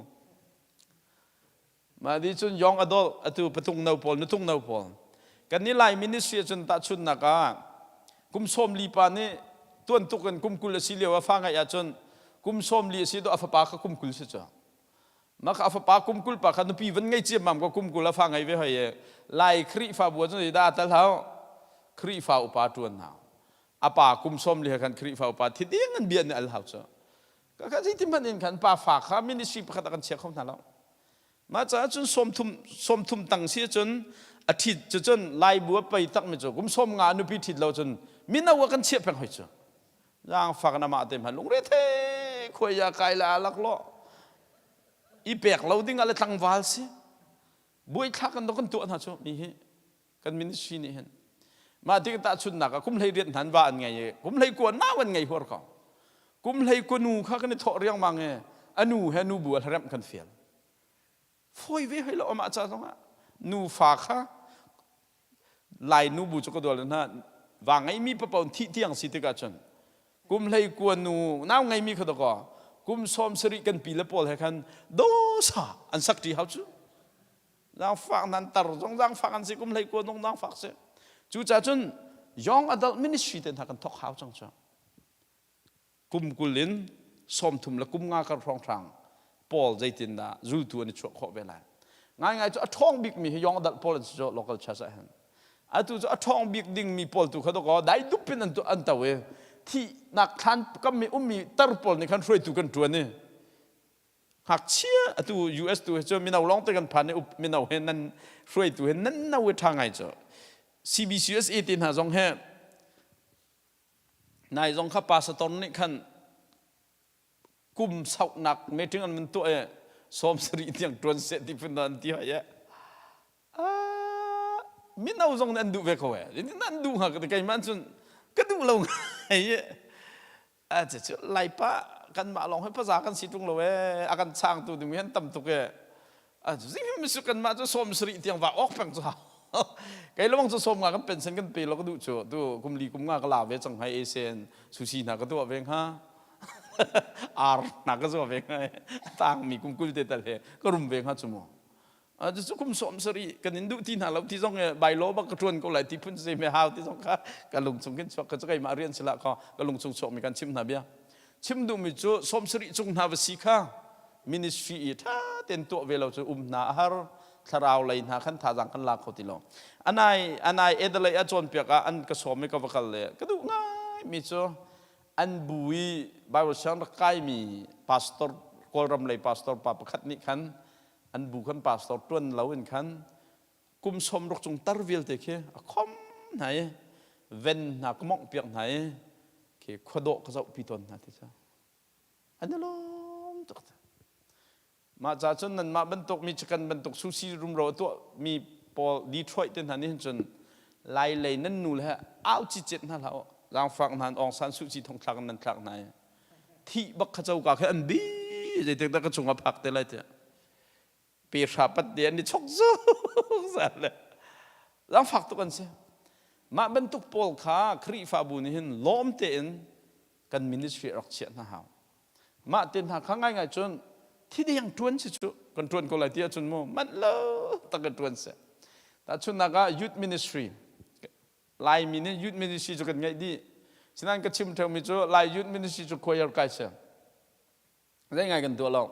Mah nih cun young adult atu patung no pawl nutung no pawl kan ni Lai ministry cun tahchunnak ah kum 40 pa nih tuan tuk in kum 20 a si lio a fa ngeih ahcun kum 40 a si do a fapa kha kum 20 si cu mah kha a fapa kum 20 pa kha nupi van ngei ciammam ko kum 20 a fa ngei ve hoi i Lai Khrihfabu cun dah tal hau Khrihfa upa tuan hau a pa kum 40 he khan Khrihfa upa thi ding an bia nih al hau cu Ka kha zeitin hmanh in khan pa fa kha ministry pakhat ah kan chia kho hna lo. Mah caah cun sawmthum sawmthum tang si cun a ṭhit cu cun Laibu a pei takmi cu kum 50 nupi ṭhit lo cun mino ah kan chiah peng hoi cu. Zaangfak na mah te hmanh lungre the khuai ya kai la lak lo. I pek lo ding ah le tlangval si. Buaithlak kan kan tuah hna cu mi hi kan ministry nih hin mah tik tahchunnak ah kum hlei riat hnan va an ngei i kum hlei kua nau an ngei huar ko kum hlei kua nu kha kan i thawh riangmang i a nu he nu bu a hlaremh kan fial fawi ve hoi lo amah ca zongah nu fa kha lai nu bu cu ka dual hna va ngeimi papawn thih tiang si tikah cun kum hlei kua nu nau ngeimi kha dakaw kum 70 kan pi le pawl he khan dosa an sak ṭi hau cu zaangfak nan tar zong zaangfak an si kum hlei kua zong zaangfak si cucaah cun young adult ministry te hna kan thok hau cang cu kum 20 in 30 le kum nga kar hrawnghrang Paul zeitindah zultu an i chuah khawh ve lai ngaingai cu a ṭhawng bikmi hi young adult pawl an si cu local church ah hin atu cu a ṭhawng bik dingmi pawl tu kha dawkaw dai dup in an an to i thihnak thlan kam i ummi tar pawl nih khan hruaitu kan ṭuan i ngakchia atu US tu hi cu mino lawng te kan phan i mino he nan hruaitu he nan no i ṭha ngai cu CBCUSA te hna zong he nai zong kha pastor nih khan kum sauhnak meeting an mun tuah i 70 tiang ṭuan seh ti phun an ti hoi e mino zong nih an duh ve ko e nan duh hnga ka ti keimah cun ka duh lo ngai A cu Laipa kanmah lawng hi paza kan si ṭung lo ee a kan changtu ding hi an tam tuk ee a zing misu kanmah cu 70 tiang va awk peng cu kei lawng cu 50 kan pension kan pe lo ka duh cu tu kum li kum nga ka la ve cang hai ASEAN sushi hna ka tuah ve hnga ar hna ka zuah ve hnga tang mi kum 20 te tal he ka rum ve hnga cu mu Cucu kum 70 kan in duh ti hna lo ti zong bylaw bak ka ṭuan ko lai ti phun si me hau ti zong kha ka lung chung khin chuak ka cu keimah rian sila kha ka lung chung chuakmi kan chim hna bia. Chim duhmi cu 70 cung hna va si kha ministry i ṭha tein tuah ve lo cu um hna a har thlarau lei hna khan thazaang kan la kho ti lo. Anai anai Adelaide a cawnpiak ah an ka sawm i ka va kal le ka duh ngai mi cu an bu i Bible siang rak kaimi pastor Kawlram lei pastor pa pakhat nih khan an bu khan pastor ṭuan lo in khan kum 60 cung tar vialte khi a khom hna i ven hna ka mongh piak hna i khi khuadawh ka zohpi tawn hna ti cu an i lawm tuk mah ca cun nanmah bantuk Michigan bantuk sushi rumro a tuah mi pawl Detroit te hna nih hin cun lai lei nan nu le au cicet hna hlah u zaangfak hna Aung San Suu Kyi thongthlak in nan thlak hna i thih bak kha coka khi an bi zeitik dah ka cung a phak te lai tiah pe hra pat te an i chok zungzal le zaangfak tuk an si mah bantuk pawl kha Khrihfabu nih hin lawm tein kan ministry rak chiah hna hau. Mah te hna kha ngaingai cun thideng ṭuan si cu kan ṭuan ko lai ti ahcun mu manh lo tak kan ṭuan seh. Tahchunhnak ah youth ministry Laimi nih youth ministry cu kan ngeih dih. Sinain ka chim ṭheumi cu Lai youth ministry cu choir kai si. Zei ngai kan tuah lo.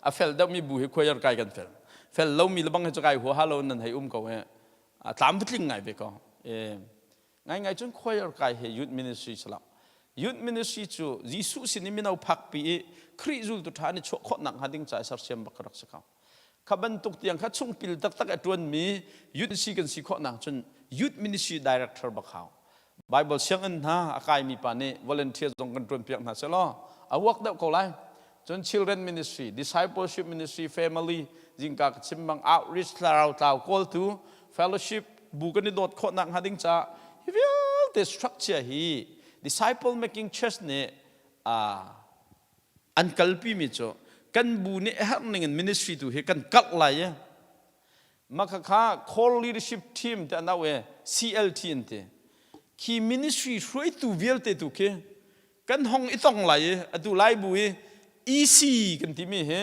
A fel deuhmi bu hi choir kai kan fel. Fel lomi lebang hi cu kai huaha lo nan hei um ko he. A tlam tling ngai ve ko. E, ngaingai cun choir kai he youth ministry si lo. Youth ministry cu Jesuh sin i mino phakpi i Khrih zultu ṭha an i chuah khawh nakhnga ding ca i sersiam bak ka rak si ko. Kha bantuk tiang kha chungpil taktak a ṭuanmi youth si kan si khawh nak cun youth ministry director bak hau. Bible sianginn hna a kaimi pa nih volunteer zong kan ṭuanpiak hna selaw a uak deuh ko lai. Cun children ministry, discipleship ministry, family, zingka ka chim bang outreach thlarau tlau kawltu, fellowship bu kan i dawt khawh nak hnga ding caah hi vialte structure hi disciple making church nih an kalpi mi cu kan bu nih a herh ning in ministry tu hi kan kalh lai i maka kha call leadership team te an au e CLT an ti khi ministry hruaitu vialte tu khi kan hong i tong lai i atu lai bu i EC kan timi hi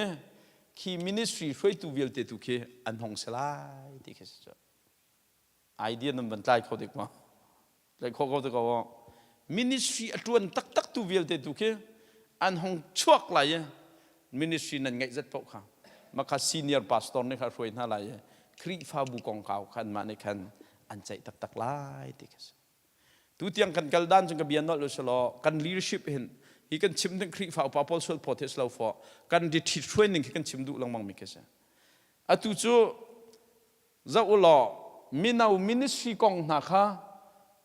khi ministry hruaitu vialte tu khi an hong si lai ti khi si cu idea nan van tlai kho dik ma tlai kho ko te ko ministry a tuan taktak tu vialte tu khi an hong chuak lai i ministry nan ngeih zat paoh kha maka senior pastor nih kha hruai hna lai i Khrihfabu kongkau khan mah nih khan an ceih taktak lai ti khi si tu tiang kan kal dan cung ka bia nolh u law kan leadership hin hi kan chim ding Khrihfa upa pawl sual phawt hi si lo fo kan ri hruai ning khi kan chim duh lengmang mi khi si atu cu Zoh u law mino ministry kong hna kha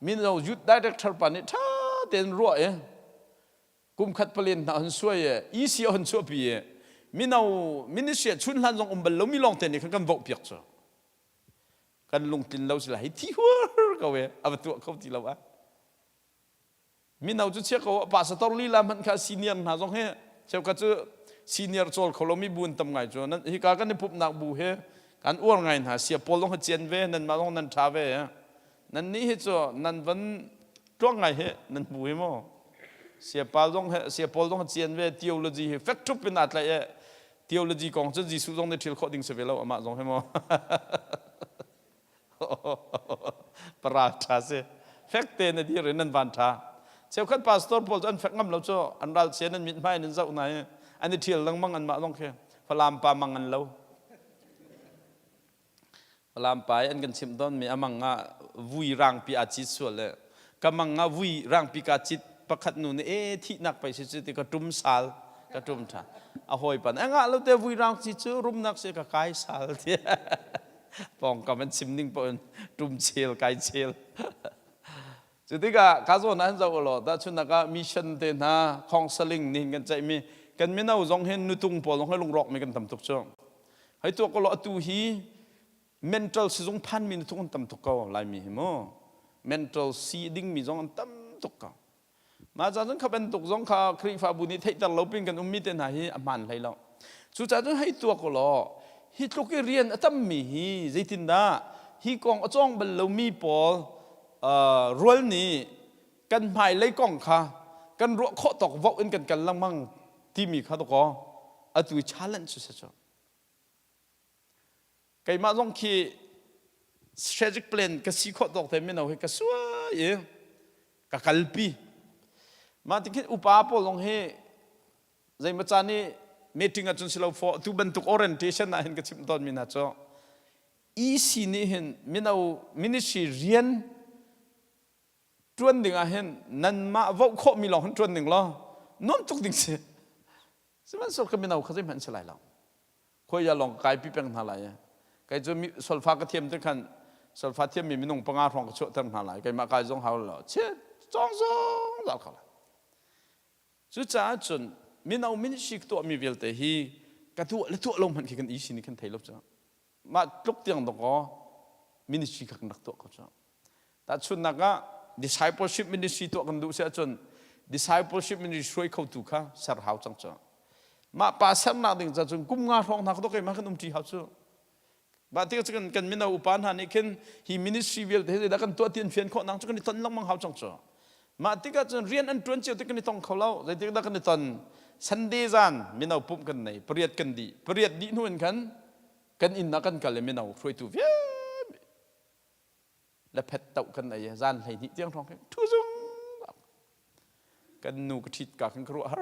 mino youth director pa nih ṭha tein ruah i kum khat palen hna hun suai i EC a hun chuahpi i mino ministry ah chun hlan zong um bal lomi lawng te nih khan kan voh piak cu kan lungtlin lo si lai hi thi huar ko e a va tuah kho ti lo ah Mino cu chia ko pastor lila hmanh kha senior hna zong hi cheukhat cu senior cawl kho lomi bu an tam ngai cu nan hika kan i pumhnak bu hi kan uar ngai hna sia pawl zong hi cian ve nan mah zong nan ṭha ve nan nih hi cu nan van tluang ngai hi nan bu hi mu sia pa zong he sia pawl zong hi cian ve theology hi fek ṭhup in aa tlaih e theology kong cu Jesuh zong nih ṭhil khawh ding si ve lo amah zong hi mu Paral ṭha si. Fek te na dir in nan van ṭha. Cheukhat pastor pawl cu an fek ngam lo cu an ralchia nan mithmai in an zoh hna i an i ṭhial lengmang anmah zong khi Falam pa mang an lo. Falam pa i an kan chimh tawnmi a mang ah vui rangpi aa cit sual le ka mang ah vui rangpi kaa cit pakhat nu nih e thihnak pei si cu ti ka ṭum sal ka ṭum ṭhan a hawipa nih a ngah lo te vui rang ci cu rumnak si ka kai sal ti pawngkam an chim ning paoh in tum chel kai chel cu tikah ka zawn ah zoh law tahchunhnak ah mission te hna counseling nih kan ceihmi kan mino zong hin nutung pawl zong hi lungrawk mi kan tam tuk cu hei tuak ko law atu hi mental sizung phan mi nutung an tam tuk ko laimi hi mu mental si ding mi zong an tam tuk ko Mah ca cun kha bantuk zong kha Khrihfabu nih theihter lo pin kan ummi te hna hi a hmaan hlei lo. Cucaah cun hei tuak u law hi tluk i rian a tammi hi zeitindah hi kong a cawng bal lomi pawl rual nih kan hmailei kong kha kan ruah khawh tawk voh in kan kal lengmang timi kha dakaw atu i challenge cu si cu. Keimah zong khi strategic plan ka si khawh tawk te mino hi ka suai i ka kalpi. Mah ti khin upa pawl zong hi zeimaw caan i meeting ahcun si lo fawh tu bantuk orientation ah hin ka chimh tawn mi hna cu EC nih hin mino ministry rian ṭuan ding ah hin nanmah voh khawh mi lawng hin ṭuan ding law nuam tuk ding si sihmanhsehlaw ka mino kha zeihmanh si lai lo Khuai lawng ka kaipi peng hna lai. Kei cu solfa ka thiam te khan solfa thiammi minung panga hrawng ka chuahter hna lai. Keimah kai zong hau lo. Chiat cawng zong zal kho lai. Cucaah cun mino ministry ka tuahmi vialte hi ka tuah le tuah lo hmanh khi kan isi nih khan thei lo cu. Mah tluk tiang dawk aw ministry kha kan rak tuah ko cu. Tahchunhnak ah discipleship ministry tuah kan duh si ahcun discipleship ministry hruai khotu kha ser hau cang cu. Mah pa sernak ding ca cun kum nga hrawng hna ka keimah kan umṭi hau cu. Mah tikah cun kan mino upa hna nih khin hi ministry vialte hi zeidah kan tuah ti an fian khawh nak cu kan i ton lengmang hau cang cu. Mah tikah cun rian an ṭuan cio tik kan i tong kho lo. Zeitik dah kan i ton? Sunday zan mino pumh kan nei pariat kan dih pariat dih hnu in khan kan inn ah kan kal i mino hruaitu vialte le phet toh kan ei zan 12 tiang hrawng khin thu zung kan nu ka ṭhit ka khan ka ruah har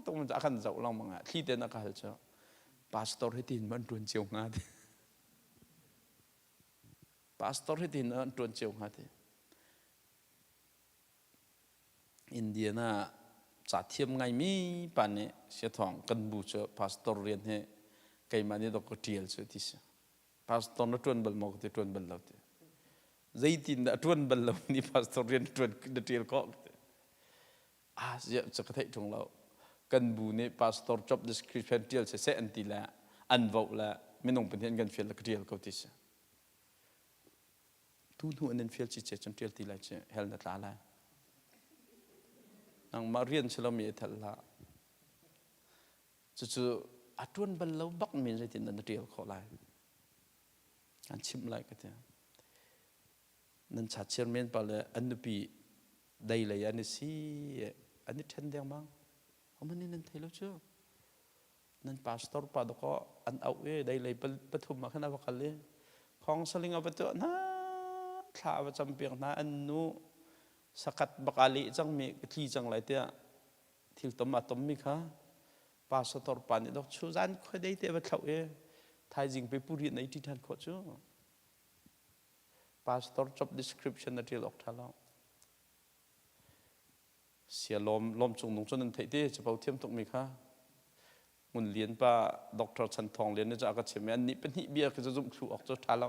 tuk man a kan zoh lengmang ah thli ten a ka hal cu pastor hi tin man ṭuan cio hnga ti pastor hi tin an ṭuan cio hnga ti Indiana ca thiam ngaimi pa nih siathawng kan bu cu pastor rian hi keimah nih dok ka ṭial cu ti si pastor na ṭuan bal maw ka ti ṭuan bal lo ti zeitin dah ṭuan bal lo ni pastor rian ṭuan na ṭial khawh ka ti ah ziah cu ka theih ṭung lo kan bu nih pastor job description ṭial siseh an ti le an voh le minung pahnih an kan fial le ka ṭial ko ti si tu hnu an in fial cice cun ṭial ti lai ci hell na tla lai nangmah rian si lomi i thelh hlah Cucu a ṭuan bal lo bak mi zeitin dah na ṭial khawh lai? Kan chimh lai ka ti. Nan cha chairman pa le an nupi dei lei an i si an i ṭhen dengmang. Aman in nan thei lo cu. Nan pastor pa dakaw an auh i dei lei pathum ah khan a va kal i khong saling a va tuah hna thla a va campiak hna an nu sakat bak aa leh cangmi ka tli cang lai tiah thil tom a tommi kha pastor pa nih dok chu zan khuadei te va thloh i thaizing pe puri nei ṭi ṭhan khawh cu pastor job description na ṭial awk ṭha lo sia lawm lawm cung nung cu nan theih te capo thiam tuk mi kha Ngun Lian pa Dr. Chan Thawng Lian nih cu a ka chim i annih pahnih bia khi cu zumh thlu awk cu ṭha lo.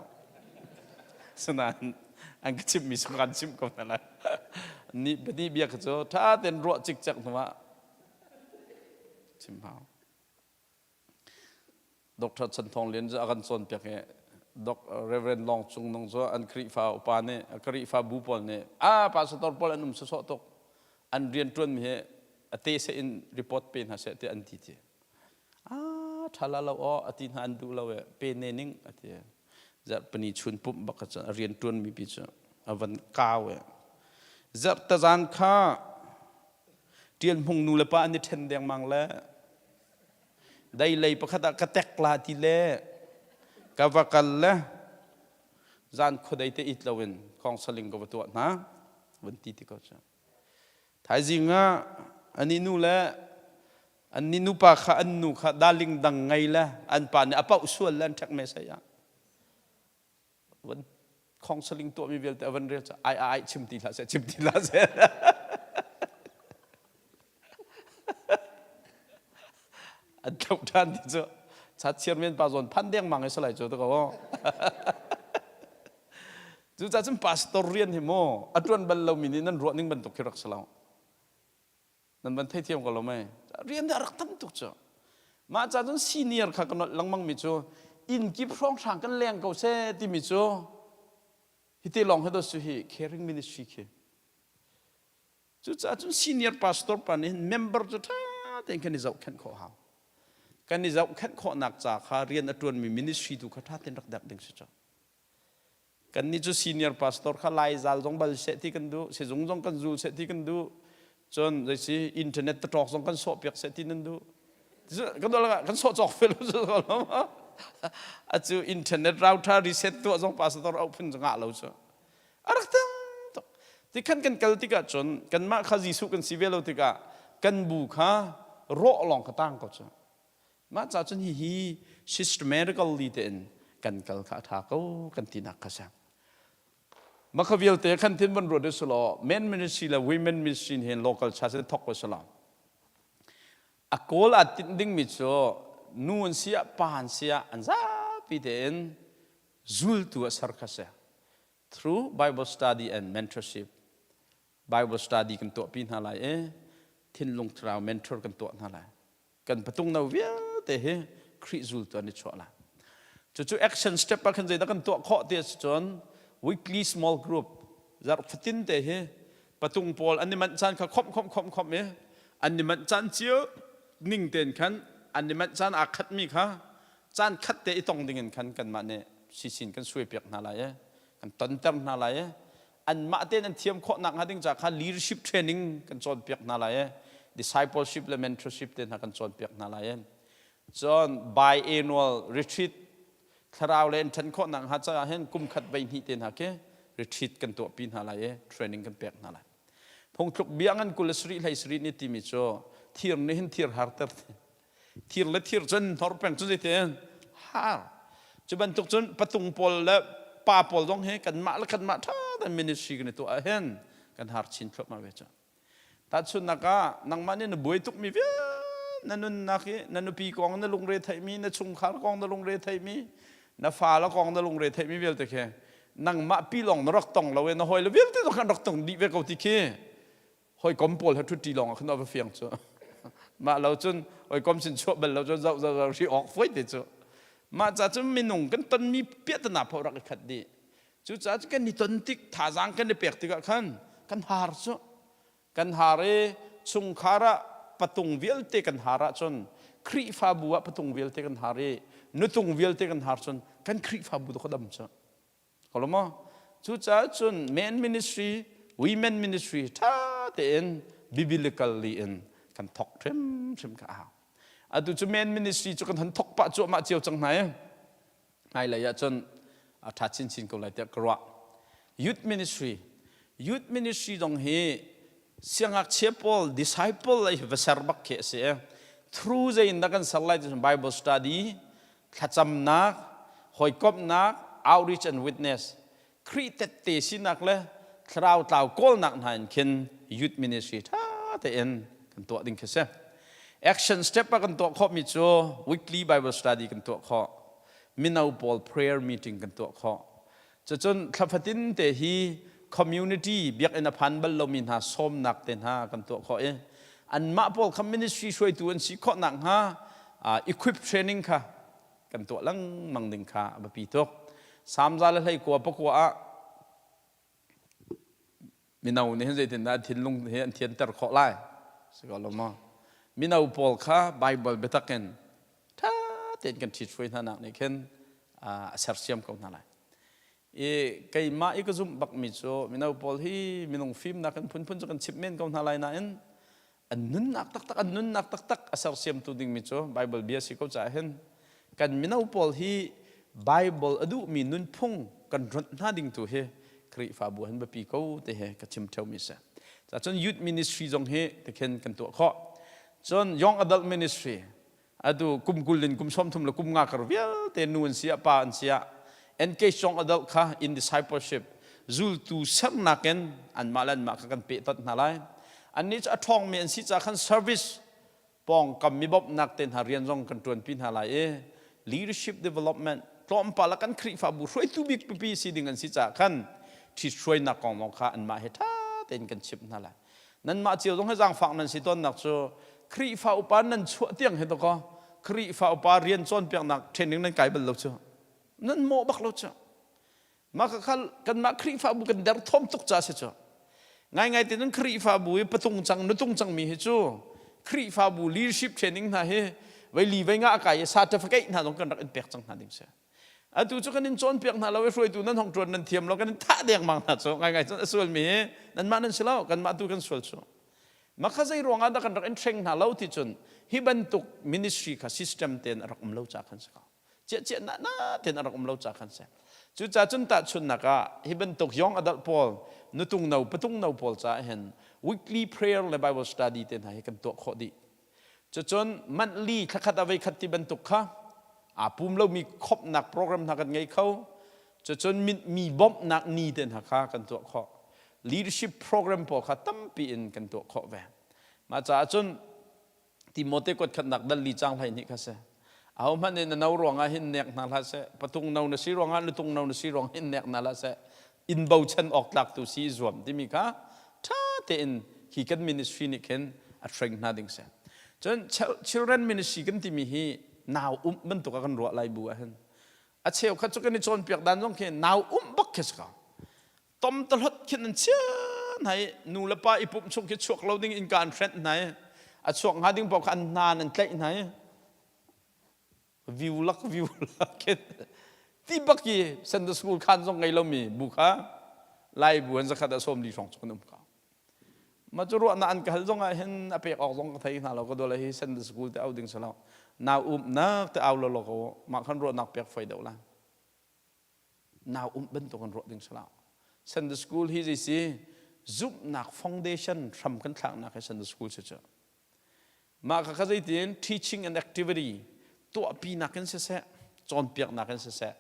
Sinain an ka chimhmi cu kan chimh ko hna lai. Annih pahnih bia khi cu ṭha tein ruah cikcek hnu ah chim hau. Dr. Chan Thawng Lian cu a kan cawnpiak i Dok Reverend Long Cung Nung cu an Khrihfa upa nih Khrihfa bu pawl nih ah pastor pawl an um sawsawh tuk an rianṭuanmi hi a te seh in report pe hna seh tiah an ti ti ah ṭha la lo aw a ti hna an duh lo e pe ne ning a ti zarhpini chun pumh bak cu a rian ṭuanmi pi cu a van kau e zarh tazan kha ṭial hmung nu le pa an i ṭhen dengmang le dei lei pakhat ah ka tek la ti le ka va kal le zan khuadei te it loin khawngsaling ka va tuah hna van ti ti ko cu Thaizing ah an i nu le an ni nupa kha an nu kha darling dang ngei le an pa nih a pauh sual le an ṭhek me sei ah van khongsaling tuahmi vialte a van rel cu ai ai chim ti hlah seh chim ti hlah seh an thlauh ṭhan ti cu chat chairman pa zawn phan dengmang i salai cu to ko Cucaah cun pastor rian hi maw a ṭuan bal lomi nih nan ruah ning bantuk khi rak si lo. Nan van theithiam ko lo mei? Rian hi a rak tam tuk cu. Mah ca cun senior kha ka nolh lengmang mi cu inn kip hrawnghrang kan leng ko seh timi cu hiti lawng hi su hi caring ministry khi. Cucaah cun senior pastor pa nih member cu ṭha tein kan i zohkhenh khawh hau. Kan i zohkhenh khawhnak ca kha rian a ṭuanmi ministry tu kha ṭha tein rak dek ding si cu. Kannih cu senior pastor kha Laizal zong bal seh ti kan duh, sizung zong kan zul seh ti kan duh, cun zeisi internet taṭawk zong kan sawhpiak seh ti nan duh. Kan kan sawh cawk fe lo cu Acu internet router reset tuah zong pastor auh phun ngah lo cu. A rak tam tuk. Tikhan kan kal tikah cun kanmah kha Jesuh kan si ve lo tikah kan bu kha rawh lawng ka tang ko cu. Mah ca cun hihi systematically tein kan kal kha a ṭha ko kan tinak kha si. Mah kha vialte khan thin van ruat sulaw men ministry le women ministry hin local church in thok ko sulaw a kawl aa tinh dingmi cu nu an si ah pa an si ah an zapi tein zultu a ser kha si through Bible study and mentorship Bible study kan tuahpi hna lai i thinlung thlarau mentor kan tuah hna lai kan patung no vialte hi Khrih zultu an i chuah lai. Cucu action step ah khan zeidah kan tuah khawh ti a si cun weekly small group zarh fatin te hi patung pawl an i manh caan kha khomh khomh khomh khomh i an i manh caan cio ning tein khan an i manh caan aa khatmi kha caan khat te i tong ding in khan kanmah nih sisin kan suai piak hna lai i kan tonter hna lai i anmah tein an thiam khawh nak hnga ding ca kha leadership training kan cawnpiak hna lai i. Discipleship le mentorship te hna kan cawnpiak hna lai. Cun biannual retreat thlarau le an ṭhan khawhnak hnga caah hin kum khat voi hnih te hna khi retreat kan tuahpi hna lai i training kan pek hna lai. Phungthluk bia ngan 27 hlei sarih nih timi cu thir nih hin thir harter thir le thir cun hnor peng cu zeitin har cu bantuk cun patung pawl le pa pawl zong hi kanmah le kanmah ṭha tein ministry kan i tuah ahhin kan har chin thluahmah ve cu. Tahchunhnak ah nangmah nih na buai tukmi vialte na nunnak i na nupi kong na lungre theihmi, na chungkhar kong na lungre theihmi, na fale kong na lungre theihmi vialte khi nangmah pi lawng na rak tong lo i na hawile vialte zong khan rak tong dih ve ko ti khi hawikom pawl he ṭhuṭi lawng ah khan va fiang cu. Mah lo cun hawikom sin chuah bal lo cun zoh zoh zoh ri awk fuai te cu. Mah ca cun minung kan tonmi piahtana pho rak i khat dih. Cucaah kan i ton tik thazaang kan i pek tikah khan kan har cu kan har i chungkhar ah patung vialte kan har ahcun Khrihfabu ah patung vialte kan har i nutung vialte kan har cun kan Khrihfabu tu dam cu ko maw? Cucaah cun men ministry, women ministry ṭha tein biblically in kan thok hrimhrim ka hau. Atu cu men ministry cu kan hon thok pah cuahmah cio cang hna i hmailei ahcun a ṭha chinchin ko lai tiah ka ruah. Youth ministry Youth ministry zong hi siangngakchia pawl disciple lei va ser bak khi a si. Through zei in dah kan ser lai ti Bible study, thlacamnak, hawikomhnak, outreach and witness, Khrih tette sinak le thlarau tlau kawlnak hna in khin youth ministry ṭha tein kan tuah ding khi si. Action step ah kan tuah khawhmi cu weekly Bible study kan tuah khawh. Mino pawl prayer meeting kan tuah khawh. Cucun thlafatin te hi community biakinn a phan bal lomi hna sawmnak te hna kan tuah khawh i anmah pawl kha ministry hruaitu an si khawh nakhnga equip training kha kan tuah lengmang ding kha a biapi tuk. Salm za le 19 pakua ah mino nih hin zeitindah an thinlung hi an thianter khawh lai si ko lo maw? Mino pawl kha Bible biatak in ṭha tein kan ṭhithruai hna nak nih khin a sersiam ko hna lai. I keimah i ka zumh bakmi cu mino pawl hi minung fimnak in phunphun cu kan chimh men ko hna lai nain an nunnak taktak an nunnak taktak a sersiamtu dingmi cu Bible bia si ko caah hin kan mino pawl hi Bible a duhmi nunphung kan ronh hna ding tu hi Khrihfabu han biapi ko te he ka chim theumi si. Cun youth ministry zong hi tikhin kan tuah khawh. Cun young adult ministry atu kum 20 in kum 30 le kum nga kar vialte nu an si ah pa an si ah engage young adult kha in discipleship zultu sernak in anmah le anmah kha kan pehtonh hna lai. Annih cu a ṭhawngmi an si caah khan service pawngkam mi bawmhnak te hna rian zong kan ṭuanpi hna lai i leadership development tlawmpal ah kan Khrihfabu hruaitu bik pipi si ding an si caah khan ṭhithruainak kong zong kha anmah he ṭha tein kan chimh hna lai. Nanmah cio zong hi zaangfak nan si tawnnak cu Khrihfa upa nan chuah tiang hi dakaw Khrihfa upa rian cawnpiaknak training nan kai bal lo cu nan mawh bak lo cu mah kha kanmah Khrihfabu kan derthawm tuk ca si cu ngaingai te nan Khrihfabu i patung cang nutung cang mi hi cu Khrihfabu leadership training hna hi vei li vei nga kai i certificate hna zong kan rak in pek cang hna ding si atu cu kan in cawnpiak hna lo i hruaitu nan hong ṭuan nan thiam lo kan in thah dengmang hna cu ngaingai cun a sualmi hi nanmah nan si lo kanmah tu kan sual cu makha zei ruangah dah kan rak in hreng hna lo ti cun hi bantuk ministry kha system tein a rak um lo ca khan si ko ciah ciah na na tein a rak um lo ca khan si cucaah cun tahchunnak ah hi bantuk young adult pawl nutung no patung no pawl caah hin weekly prayer le bible study te hna hi kan tuah khawh dih Cucun monthly thlakhat ah voikhat ti bantuk kha aa pum lomi khawmhnak program hna kan ngei kho. Cucun mi bawmhnak ni te hna kha kan tuah khawh. Leadership program pawl kha tampi in kan tuah khawh ve. Mah caah cun Timote kuat khatnak dal li cang hlei hnih kha si. Ahohmanh nih na no ruangah hin nek hna hlah seh. Patung no na si ruangah nutung no na si ruangah hin nek hna hlah seh. In bochan awk tlak tu si i zuam timi kha ṭha tein hi kan ministry nih khin a train hna ding si. Cun children ministry kan timi hi nau umh bantuk ah kan ruah lai bu ahhin a cheukhat cu kan i cawnpiak dan zong khi nau umh bak khi si ko. Tom tahlot khin an chia hna i nu le pa i pumh chung khi chuak lo ding innka an hrenh hna i a chuak hnga ding paoh kha an hna an tlaih hna i view lak view lak ti bak i Sunday school khan zong ngei lomi bu kha lai bu an zakhat ah 40 hrawng cu kan um ko. Ma cu ruahnak an ka hal zong ah hin a pek awk zong ka thei hna lo ka dawle hi Sunday school te au ding si lo. Nau umnak te au lo lo ko mah khan ruahnak pek foi deuh la. Nau um bantuk in ruah ding si lo. Sunday school hi zei si zumhnak foundation hram kan thlaknak hi Sunday school si cu. Mah kha kha zeitin teaching and activity tuahpinak in siseh, cawnpiaknak in siseh,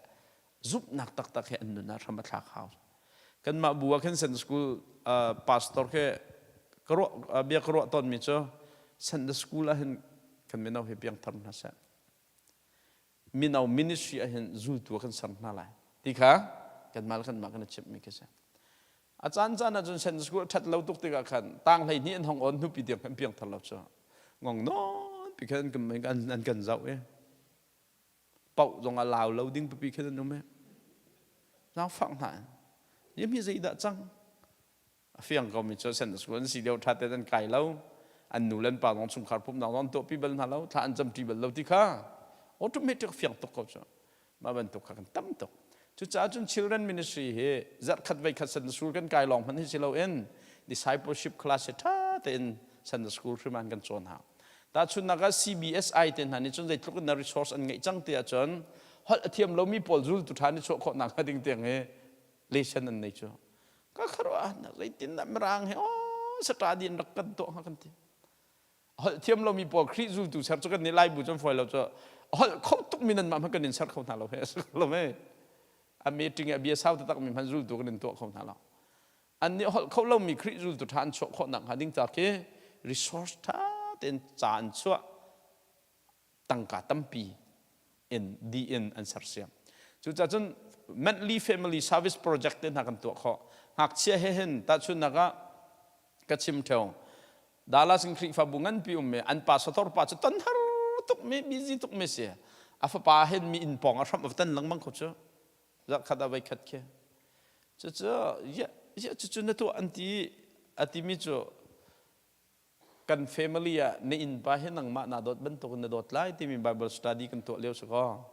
zumhnak taktak he an nun ah hram a thlak hau. Kanmah bu ah khin Sunday school uh, pastor khi ka ruah uh, bia ka ruah tawnmi cu Sunday school ah hin kan mino hi piangthar hna seh. Mino ministry ah hin zultu ah kan ser hna lai. Ti kha kanmah le kanmah kan i chimhmi khi si. A caan caan ahcun Sunday school a ṭhat lo tuk tikah khan tang 12 an hong on hnupi tiang khan piangthar lo cu ngong nawn pi khan an, an kan zoh i pauh zong a lau lo ding pipi khin an um i zaangfak hna in hi zeidah cang a fiang ko mi cu Sunday school an si deuh ṭha tein an kai lo an nu le an pa zong chungkhar pumhnak zong an tuahpi bal hna lo thla an camṭi bal lo ti kha automatic fiang tuk ko cu mah bantuk kha kan tam tuk cucaah cun children ministry hi zarhkhat voikhat Sunday school kan kai lawng hmanh hi si loin discipleship class hi ṭha tein Sunday school hrim an kan cawn hau tahchunhnak ah CBSI te hna nih cun zeitluk in na resource an ngeih cang ti ahcun holh a thiam lomi pawl zultu ṭha nih chuah khawh nak hnga ding tiang hi lesson an nei cu ka kharuah zeitin dah mirang hi aw sata din rak kan tuah hnga kan ti holh thiam lomi pawl Khrih zultu ser cu kan nih Laibu cun fawi lo cu holh kho tuk mi nan mah hmanh kan in ser kho hna lo he lo me a meeting a bia sau taktak mi hmanh zultu kan in tuah kho hna lo an nih holh kho lomi Khrih zultu ṭha an chuah khawh nak hnga ding ca khi resource ṭha tein ca an chuah tangka tampi in di in an sersiam. Cucaah cun monthly family service project te hna kan tuah khawh. Ngakchia he hin tahchunhnak ah ka chim theo. Dallas in Khrihfabu nganpi um mi an pa sator pa cu ton har tuk mi busy tuk mi si. A fapa hin mi inn pawng a hram a tan lengmang kho cu. Zarhkhat ah voikhat khi. Cucu ya ya cucu na tuah an ti a timi cu kan family ah na innpa hi nangmah naa dawt bantuk in na dawt lai timi Bible study kan tuah lio si kaw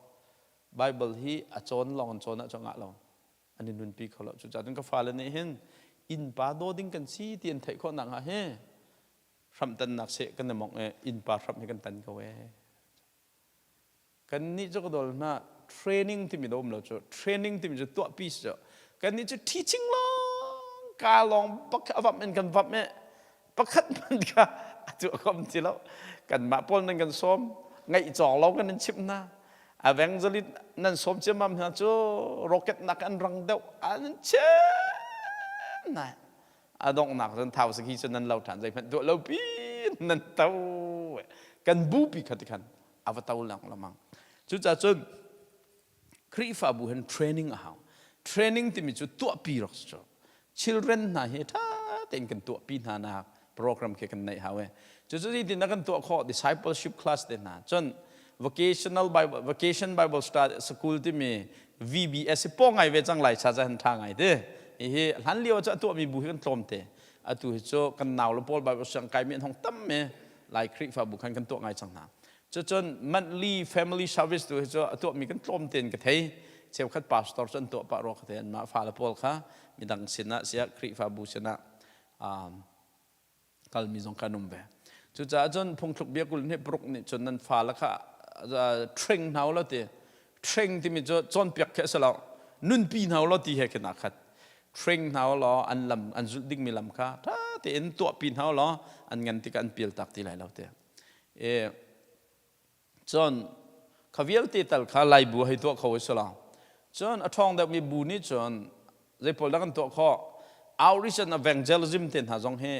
Bible hi a cawn lawng an cawn ah cu ngah lo an i nunpi kho lo cucaah cun ka fale nih hin innpa daw ding kan si ti an theih khawh nak hnga hi hramhtannak seh kan i mongh i innpa hramh hi kan tan ko ee Kannih cu ka dawl hna training timi do um lo cu training timi cu tuahpi si cu kannih cu teaching lawng ka lawng bak a vamh in kan vamh i pakhat hmanh kha a tuah khom ti lo kanmah pawl nan kan sawm ngaih cawng lo kan in chimh hna evangelist nan sawm ciammam hna cu rocket nak an rang deuh an chim hna a donghnak cun thau sakhi cu nan lo ṭhan zeihmanh tuah lo pi nan to kan bupi kha ti khan a va to lengmang cucaah cun Khrihfabu hin training a hau training timi cu tuahpi rak si cu children hna hi ṭha tein kan tuahpi hna nak program khi kan neih hau e cucu zeitin dah kan tuah khawh discipleship class te hna cun vocational Bible vacation Bible study school timi VBS hi paw ngai ve cang lai cha han ṭha ngai te hihi hlan lio cu a tuahmi bu hi kan tlawm te atu hi cu kan nau le pawl Bible siang kai mi an hong tam me Lai Khrihfabu khan kan tuah ngai cang hna. Cucun monthly family service tu hi cu a tuahmi kan tlawm tein ka thei. Cheukhat pastor cu an tuah pah rua ka thei. Anmah fale pawl kha midang sinah siah Khrihfabu sinah um, kalmi zong kan um ve. Cucaah cun phungthluk bia 26 nih cun nan fale kha train hna u law ti train timi cu cawnpiak khi a si lo nunpi hna u law ti he khin aa khat train hna u law an lam an zulh dingmi lam kha ṭha tein tuahpi hna u law an ngan tikah an pial tak ti lai lo ti e cun kha vialte tal kha laibu hei tuah kho si lo cun a ṭhawng deuhmi bu nih cun zei pawl dah kan tuah khawh outreach and evangelism te hna zong hi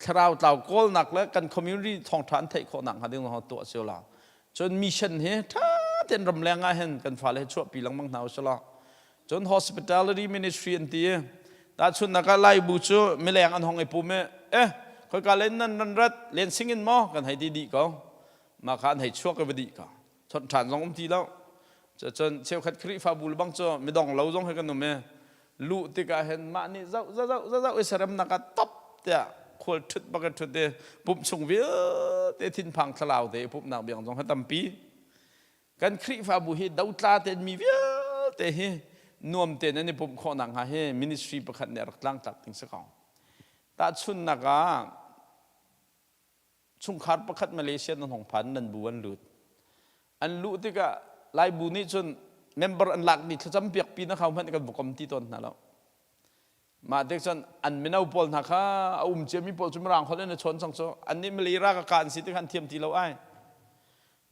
thlarau tlau kawlnak le kan community thawngṭha an theih khawh nakhnga ding zong tuah si la cun mission hi ṭha tein ramleng ah hin kan fale hi chuahpi lengmang hna usih law cun hospitality ministry an ti i tahchunhnak ah Laibu cu mileng an hong i pum i eh khoika len nan ran rat len sing in maw kan hei ti dih ko mah kha an hei chuak i va dih ko chawnh ṭhan zong um ti lo cun cheukhat Khrihfabu le bang cu midong lo zong he kan um i luh tikah hin mah nih zoh zoh zoh zoh i seremnak ah top tiah khual ṭhut bak in ṭhut i pumh chung vialte thinphang thlalau te i pumhnak biang zong hi tampi kan Khrihfabu hi dotla tein mi vialte hi nuam tein an i pumh khawh nakhnga hi ministry pakhat nih a rak tlangtlak ding si ko. Tahchunhnak ah chungkhar pakhat Malaysia nan hong phan nan bu an lut. An luh tikah Laibu nih cun member an lakmi thlacam piak pi na khau hmanh kan va kom ti tawn hna lo. Mah tik cun an mino pawl hna kha a um ciami pawl cu mirang holh in a chawn cang cu an nih Malay ra ka ka an si ti kha an thiam ti lo ai.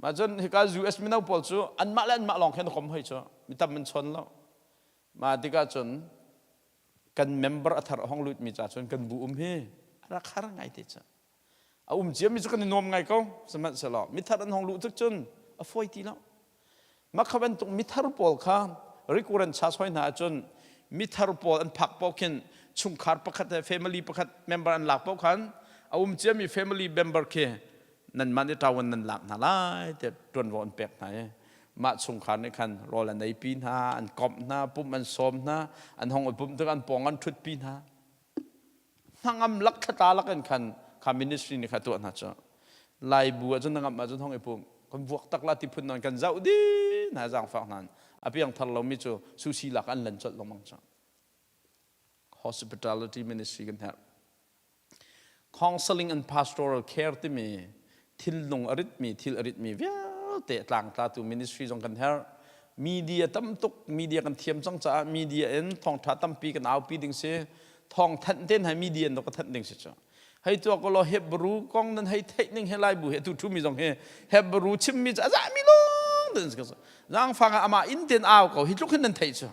Mah cun hika US mino pawl cu anmah le anmah lawng khin a kom hoi cu mi tam an chawn lo. Mah tikah cun kan member a thar a hong lutmi ca cun kan bu um hi a rak har ngai te cu. A um ciami cu kan i nuam ngai ko sihmanhsehlaw mithar an hong luh tuk cun a fawi ti lo. Mah kha bantuk mithar pawl kha recurrent charge hoi hna ahcun mithar pawl an phak paoh khin chungkhar pakhat he family pakhat member an lak paoh khan a um ciami family member khi nanmah nih ṭawan nan lak hna lai tiah ṭuanvo an pek hna i mah chungkhar nih khan rawl an eipi hna an komh hna pumh an sawm hna an hong i pumh tikah an pawng an ṭhutpi hna hnangam lak thlatla lak in khan kha ministry nih kha tuah hna cu Laibu ahcun na ngamh ahcun hong i pum kan vuak tak la ti phun non kan zoh dih hna zaangfak hna a piang thar lomi cu susi lak an lan colh lengmang cu hospitality ministry kan herh Counseling and pastoral care timi thinlung a ritmi thil a ritmi vialte tlangtlatu ministry zong kan herh. Media tam tuk media kan thiam cang caah media in thawngtha tampi kan aupi ding si. Thawng thanh ten hai media in ka thanh ding si cu. Hei tuah ko law Hebrew kong nan hei theih ning he lai bu he tu thu mi zong hi Hebrew chimmi cu a zahmi lawng den si ko. Zaangfang ah amah inn ten au ko hi tluk hin nan theih cu.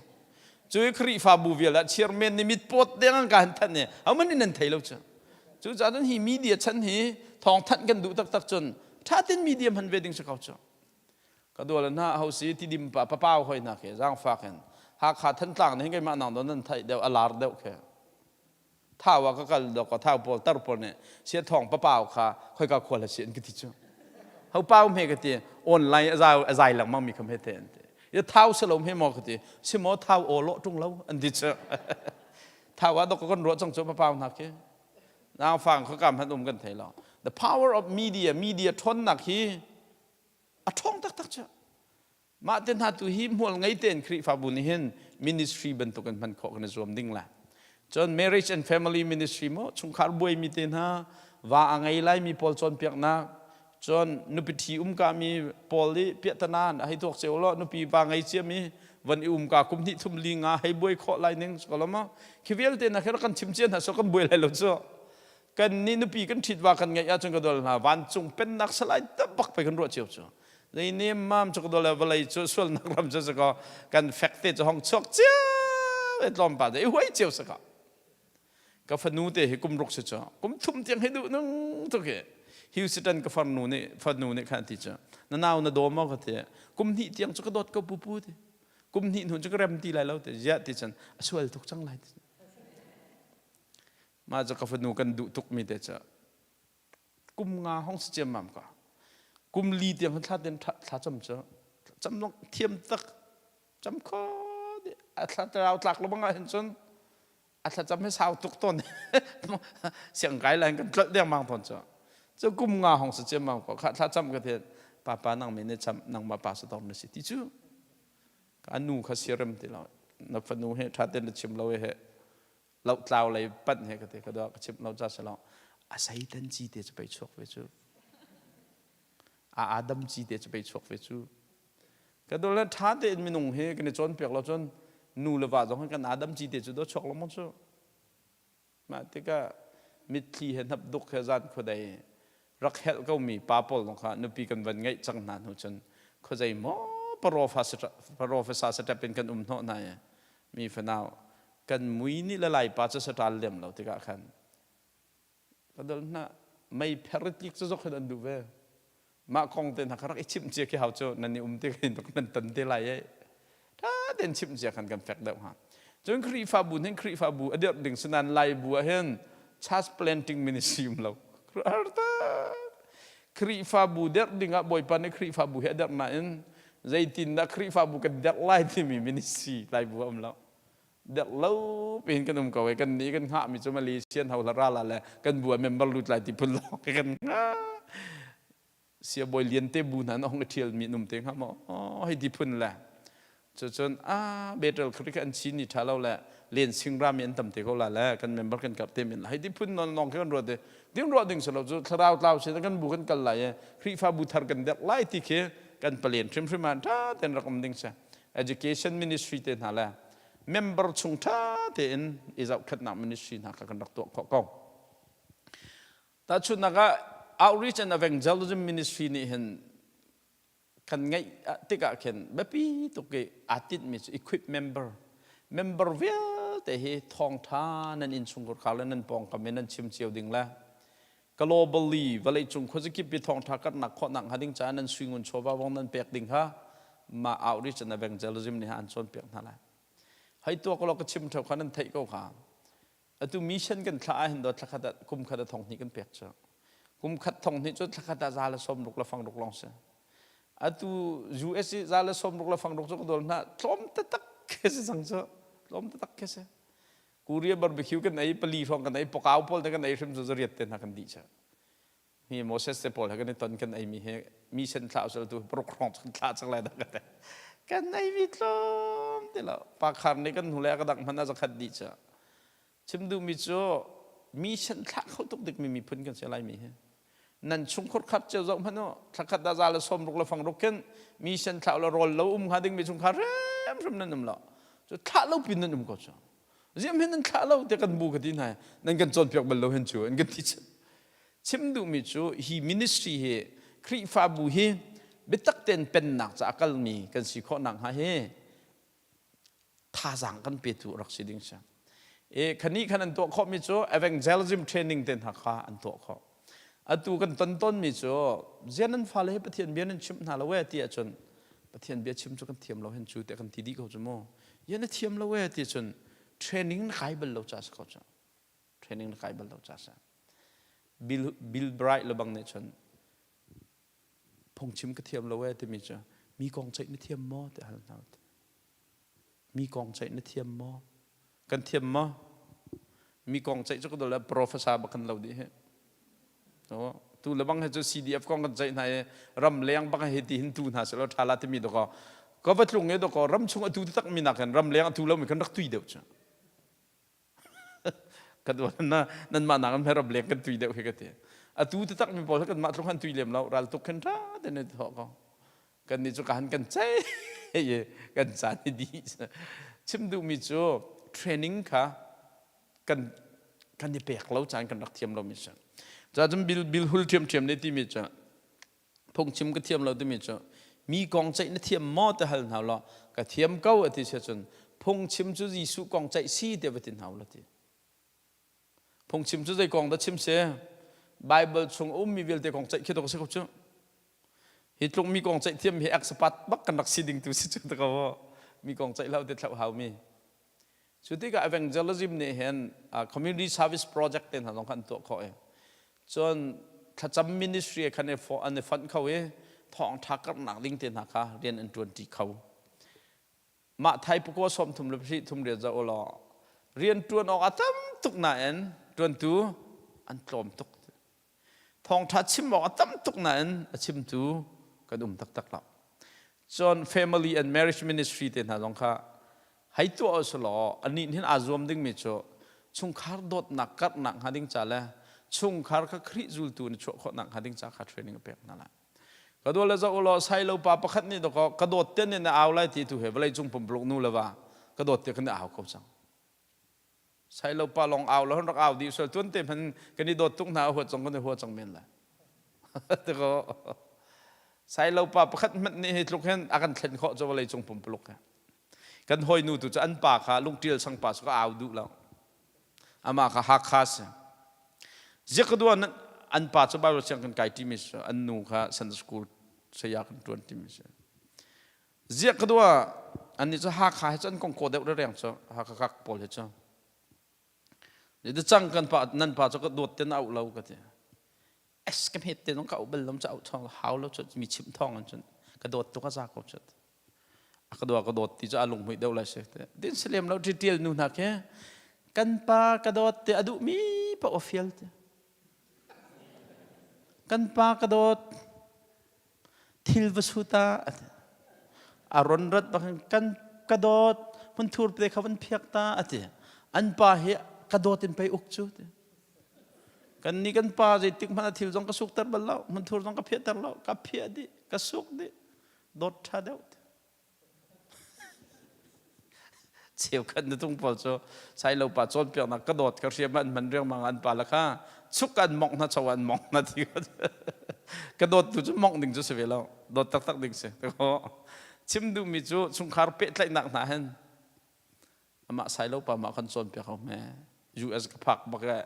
Cu i Khrihfabu vial ah chairman nih mitpawt deng an ka han thanh i ahohmanh nih nan thei lo cu. Cucaah cun hi media chan hi thawngthanh kan duh taktak cun ṭha tein media hman ve ding si ko cu. Ka dual hna ho si tidim pa papau hoi hna khi zaangfak in Hakha Thantlang nih keimah nang don nan theih deuh a lar deuh khi. Thau ah ka kal dok ka thau pawl tar pawl nih sia thawng papau kha khoika khual ha si an ka ti cu. Ho pau hme ka ti online a zai a zai lengmang mi kham he te an ti. Ya thau se lo hme maw ka ti si maw thau aw lawh ṭung lo an ti cu. Thau ah dok ka kan ruah cang cu papau hna khi. Nang fang kha kam han um kan thei lo. The power of media media ṭhawnnak hi a ṭhawng taktak cu. Mah te hna tu hi hmual ngei tein Khrihfabu nih hin ministry bantuk in hman khawh kan i zuam ding lai. Cun marriage and family ministry maw chungkhar buaimi te hna va a ngei laimi pawl cawnpiaknak cun nupi ṭhi umkami pawl i piahtana hei tuak cio law nupi va ngei ciami van i umka kum hnih thum li nga hei buai khawh lai ning ko lo maw khi vialte na khi kan chim cia hna so kan buai lai lo cu kan nih nupi kan ṭhit va kan ngeih ahcun ka dol hna vancung pennak salai tabak pe kan ruah cio cu zei nemmam cu ka dol vawlei cu sualnak ram cu sakaw kan fek te cu hong chuak cio e tlawmpa te i huai cio sakaw ka fanu te hi kum ruk si cu kum thum tiang hi duh nung tuk hi Houston ka farnu nih fanu nih khan ti cu na nau na daw maw ka ti kum hnih tiang cu ka dawt ko pupu ti kum hnih hnu cu ka rem ti lai lo ti ziah ti cun a sual tuk cang lai ti Mah cu ka fanu kan duh tukmi te cu kum nga hong si ciammam ka. Kum li tiang thla ten thla cam cu cam long thiam tak cam kho a thla tarau tlak lo bang ah hin cun a thla cam hi sau tuk tawn siang kai lai kan tlolh deng mang tawn cu cu kum nga hong si ciammam ko kha thla cam ka the papa nang me ne cham nangmah pa sa dor na si ti cu ka nu kha siarem ti lo na fanu he tha ten na chim lo he lohtlau lei panh he ka ti ka dua ka chimh lo ca si lo a satan ci te cu pei chuak ve cu a Adam ci te cu pei chuak ve cu ka dol le tha tein minung hi kan i cawnpiak lo cun nu le va zong hi kan Adam ci te cu do chuak lo maw cu mah tikah mitthli he hnap duk he zan khuadei rak helh komi pa pawl zong kha nupi kan van ngeih cang hna hnu cun khuazei maw parofasa step in kan um hnawh hna i mi fanau kan mui nih le laipa cu saṭal lem lo tikah khan ka dol hna mei pher tlik cu zok hin an duh ve mah kong te hna kha rak i chimh cia khi hau cu nan i um te khin nan ton te lai ei ṭha tein chimh cia khan kan fek deuh hnga cun Khrihfabu hin Khrihfabu a dirh ding sinan Lai bu ah hin church planting ministry um lo Khrihfabu derh ding ah Bawipa nih Khrihfabu hi a derh nain zeitindah Khrihfabu kan derh lai timi ministry Lai bu ah um lo derh lo piin kan um ko i kan nih kan hngahmi cu Malaysian ho la ra la le kan bu ah member lut lai ti phun lawng kan hngah siabawi lian te bu hna na hong i ṭhialmi an um te hnga maw hei ti phun le. Cucun a Bethel Creek an chin ni ṭha lo le len singra mi an tam te ko la le kan member kan karh te men hei ti phun non long khi kan ruat i ding ruah ding si lo cu thlarau tlau sin kan bu kan kal lai i Khrihfabu thar kan dek lai ti khi kan palen hrimhrim ah ṭha tein rak um ding si. Education ministry te hna le member chung ṭha tein i zohkhenhnak ministry hna kha kan rak tuah khawh ko. Tahchunhnak ah outreach and evangelism ministry nih hin kan ngeih tikah khin biapi tuk i aa tinhmi cu equip member member vialte hi thawngṭha nan innchungkhar khar le nan pawngkam i nan chim cio ding le globally vawleicung khuazakip i thawngṭha karhnak khawhnak hnga ding caah nan suingun chawva vong nan pek ding kha mah outreach and evangelism nih an cawnpiak hna lai. Hei tuak law ka chim ṭheo kha nan theih ko kha. Atu mission kan thlah ahhin dawt thlakhat ah kum khat a thong hnih kan pek cu. Kum khat thong hnih cu thlakhat ah za le sawm ruk le fang ruk lawng si. Atu US i za le sawm ruk le fang ruk cu ka dawl hna tlawm taktak khi si cang cu. Tlawm taktak khi si. Korea barbecue kan ei pali hrawng kan ei pokau pawl te kan ei hrim cu zariat te hna kan dih cu. Mi Moses te pawl he kan i ton kan ei mi he mi sen thlah usal tu paruk hrawng kan thlah cang lai dah ka te. Kan ei mi tlawm ti lo. Pa khar nih kan hnu le ka dang hmanh a zakhat dih cu. Chim duhmi cu mi sen thlah kho tuk dik mi miphun kan si lai mi hi. Nan chungkhur khat cio zoh hmanh u thlakhat da za le sawm ruk le fang ruk khin mi sen thlah le rawl lo um hnga ding mi chungkhar hrimhrim nan um lo. Cu thlah lo pin nan um ko cu. Ziam hin nan thlah lo te kan bu ka ti hna nan kan cawnpiak bal lo hen cu an kan ti chim duhmi cu hi ministry hi Khrihfabu hi biatak tein pennak ca a kalmi kan si khawh nak hnga hi thazaang kan petu rak si ding si. E khani khan an tuah khawhmi cu evangelism training te hna kha an tuah khawh. Atu kan ton tawnmi cu zian nan fale hi Pathian bia nan chimh hna lo e ti ahcun Pathian bia chim cu kan thiam lo hen cu te kan ti dih ko cu mu. Yan na thiam lo e ti cun training na kai bal lo ca si ko cu. Training na kai bal lo ca si. Bill, Bill Bright le bang nih cun phungchim ka thiam lo e timi cu mi kong ceih na thiam maw ti hal hna. Mi kong ceih na thiam maw? Kan thiam maw? Mi kong ceih cu ka dol professor bak kan lo dih hi. Tu le bang he cu CDF kong kan ceih hna i ram leng bang he ti hin tu hna selaw tha la timi doko ka va tlung e doko ram chung atu tak mi nak hin ram leng atu lo mi kan rak tui deuh cu kan na nan mah nak in ram leng kan tui deuh hi ka ti atu taktak mi pawl kan mah tluk han tui lem lo ral tuk khin tha te ne tho ko kan ni cu ka han kan chei kan caan i di chim duh mi cu training kha kan kan i pek lo caan kan rak thiam lo mi si ca cun bil bil hul thiam thiam ne ti mi cu phungchim ka thiam lo timi cu mi kong ceih na thiam maw ti hal hna law ka thiam ko a ti si cun phungchim cu Jesuh kong ceih si te va ti hna la ti phungchim cu zei kong dah chim si Bible chung ummi vialte kong ceih khi to si ko cu hi tluk mi kong ceih thiam hi expert bak kan rak si ding tu si cu ta ko mi kong ceih lo te thlau hau mi Cu tikah evangelism nih hin community service project te hna zong kha an tuah khawh i cun thlacam ministry khan an i fonh kho i thawngṭha karhnak ding te hna kha rian an ṭuanṭi kho. Mah thai pakua sawm thum le pasarih thum rian zoh law rian ṭuan awk a tam tuk nain ṭuantu an tlawm tuk. Thawngṭha chim awk a tam tuk nain a chimtu kan um taktak lo. Cun family and marriage ministry te hna zong kha hei tuah u law anih hin aa zuam dingmi cu chungkhar dawtnak karhnak hnga ding ca le chungkhar kha Khrih zultu in chuah khawhnak hnga ding ca kha training a pek hna lai. Ka dawt le zoh u law sailo pa pakhat nih dakaw ka dawt te nih na au lai ti tu he vawlei cung pumpuluk nu le va ka dawt te kan i au ko cang. Sailo pa lawng au lo rak au dih sual tuan te hman kan i dawt tuk hna a huat zong kan i hua cang men lai. Tiko Sailo pa pakhat hmanh nih hi tluk hin a kan thlen khawh cu vawlei cung pumpuluk he. Kan hawinu tu cu an pa kha lungtial sang pa cu ka au duh lo. Amah kha Hakha si. Ziakaduan an pa cu Bible siang kan kai timi si an nu kha Sunday school saya kan tuan timi si. Ziah ka dua annih cu Hakha he cu an kong kaw deuh reng cu Hakha kak pawl he cu. Ni cang kan pa nan pa cu ka dawt ten auh lo ka ti. Es ka hmet te nong ka auh bal lom cu auh thong hau lo cu mi chim thong an cun ka dawt tuk a za ko cu. A ka dua ka dawt ti cu a lung hmuih deuh lai si. Din salem lo tial nu hna khi kan pa ka dawt te a duh mi pa o fial te. Kan pa ka dawt Thil va su ta a ron rat bak kan Ka dawt hmunthur te kha van phiak ta a ti. An pa hi ka dawt in pei uk cu ti. Kan nih kan pa zeitik hmanh a thil zong ka sukter bal lo, hmunthur zong ka phiahter lo, ka phiah dih, ka suk dih, dawt ṭha deuh ti. Cheukhat nutung pawl cu sailo pa cawnpiaknak ka dawt ka hriam an hman riangmang an pa le kha chuk an mongh hna cho an mongh hna ti ka dawt tu cu mongh ding cu si ve lo dawt taktak ding si chim duhmi cu chungkhar pehtlaihnak hna hin amah sailo pa mah kan cawnpiak ko hme US ka phak bak e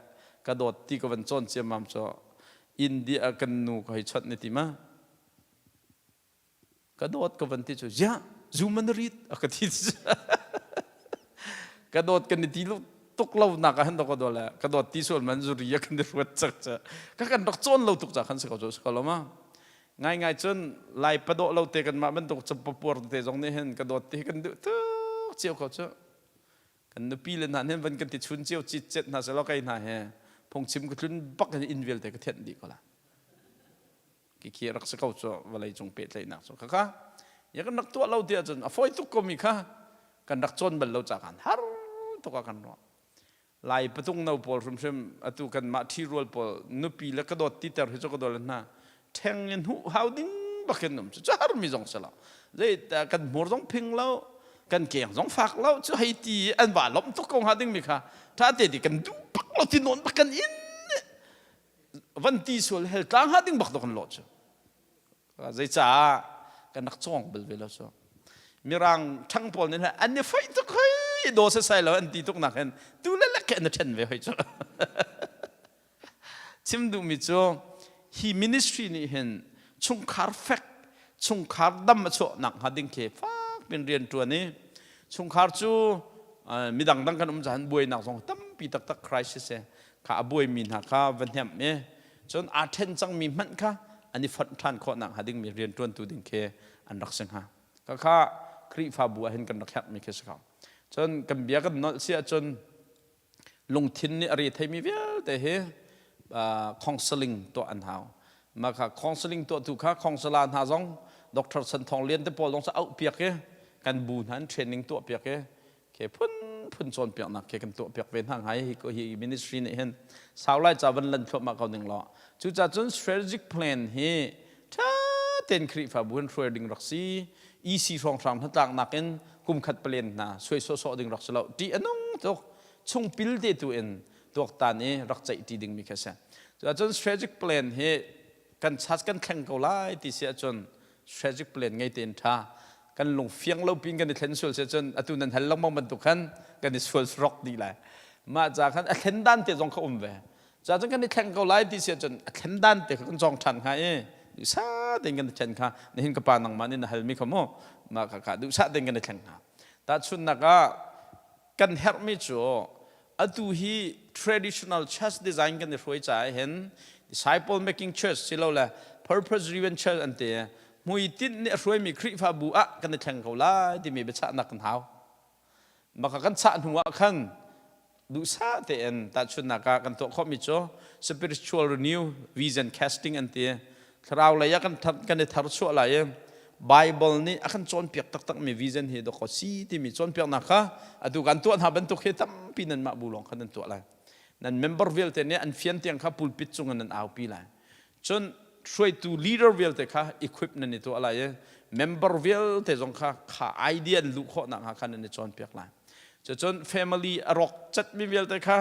ka dawt ti ka van cawn ciammam cu India kan nu ka hei chawnh ni ti ma Ka dawt ka van ti cu ziah zum an rit a ka ti ka dawt kan i ti tuk lo nak ah hin ka dawt le ka dawt ti sual man zuri a kan i ruat cak ca ka kan rak cawn lo tuk ca khan si ko cu si ko lo ma ngai ngai cun lai padawh lo te kan mah bantuk capapuar te zong nih hin ka dawt ti hi kan duh tuk cio ko cu kan nupi le hna hin van kan ti chun cio cit cet hna selaw kai hna he phungchim ka tlun bak in inn vialte ka thianh dih ko la Khi rak si ko cu vawlei cung pehtlaihnak cu khakha ya kan rak tuah lo ti ahcun a fawi tuk komi kha kan rak cawn bal lo ca kan har tuk ah kan ruah. Lai patung no pawl hrimhrim atu kan mah ṭhirual pawl nupi le ka dawt titer hi cu ka dawt hna ṭheng in huh hau ding bakin um cu cu harmi zong si lo zei kan hmur zong phing lo kan keng zong fak lo cu hei ti an va lawmh tuk ko hnga dingmi kha ṭha te ti kan duh bak lo ti nawn bak kan in van ti sual hel tlang ha ding bak to kan lawh cu zeicaah kan rak cawng bal ve lo cu mirang ṭhang pawl nih an i foih tuk hoi daw sesai lo an ti tuk nak hin tu le lek an i ṭhen ve hoi cu chim duhmi cu hi ministry nih hin chungkhar fek chungkhar dam a chuah nak hnga ding khi fak pin rian ṭuan i chungkhar cu midang dang kan um cahan buainak zong tampi taktak crisis he kha a buaimi hna kha va hnemh i cun aa ṭhen cangmi hmanh kha an i fonh ṭhan khawh nakhnga dingmi rianṭuantu ding khi an rak si hnga. Khakha Khrihfabu ah hin kan rak herhmi khi si ko. Cun kan bia kan nolh si ahcun lungthin nih a re theimi vialte hi counseling tuah an hau. Mah kha counseling tuahtu kha counselor hna zong Dr. Chan Thawng Lian te pawl zong cu auh piak i kan bu hna in training tuah piak i Ke phunphun cawnpiaknak khi kan tuahpiak ve hna ngai hi hi ministry nih hin sau lai ca van lan thluahmah ko ning law cucaah cun strategic plan hi ṭha tein Khrihfabu hin hruai ding rak si EC hrawnghrang hnatlaknak in kum khat palen hna suai sawhsawh ding rak si lo ṭih a nung tuk chungpil te tu in tuaktan i rak ceih ṭi dingmi khi a si cucaah strategic plan hi kan chas kan thleng ko lai ti si ahcun strategic plan ngei tein ṭha kan lung fiang lo pin kan i thlen sual si cun atu nan hal lengmang bantuk khan kan i sual rok dih lai mah ca khan a thlen dan te zong kha um ve ca cun kan i thleng ko lai ti si ahcun a thlen dan te kha kan cawng ṭhan hnga i duhsah tein kan i thlen kha nihin ka pa nangmah nih na halmi kha mu mah kha kha duhsah tein kan i thleng hnga tahchunhnak ah kan herhmi cu atu hi traditional church design kan i hruai caah hin disciple making church silole purpose driven church an ti hmuitinh nih a hruaimi Khrihfabu ah kan i thleng ko lai timi biachahnak kan hau maka kan chah hnu ah khan duhsah tein tahchunhnak ah kan tuah khawhmi cu spiritual renew vision casting an ti Thlarau lei ah kan kan i tharchuah lai i Bible nih a kan cawnpiak taktakmi vision hi dawkaw si timi cawnpiaknak kha atu kan tuah hna bantuk hi tampi nanmah bu lawng khan nan tuah lai. Nan member vialte nih an fian tiang kha pulpit cung in nan aupi lai. Cun hruaitu leader vialte kha equip nan i tuah lai i member vialte zong kha kha idea an luh khawh nakhnga khan nan i cawnpiak lai. Cucun family a rawk catmi vialte kha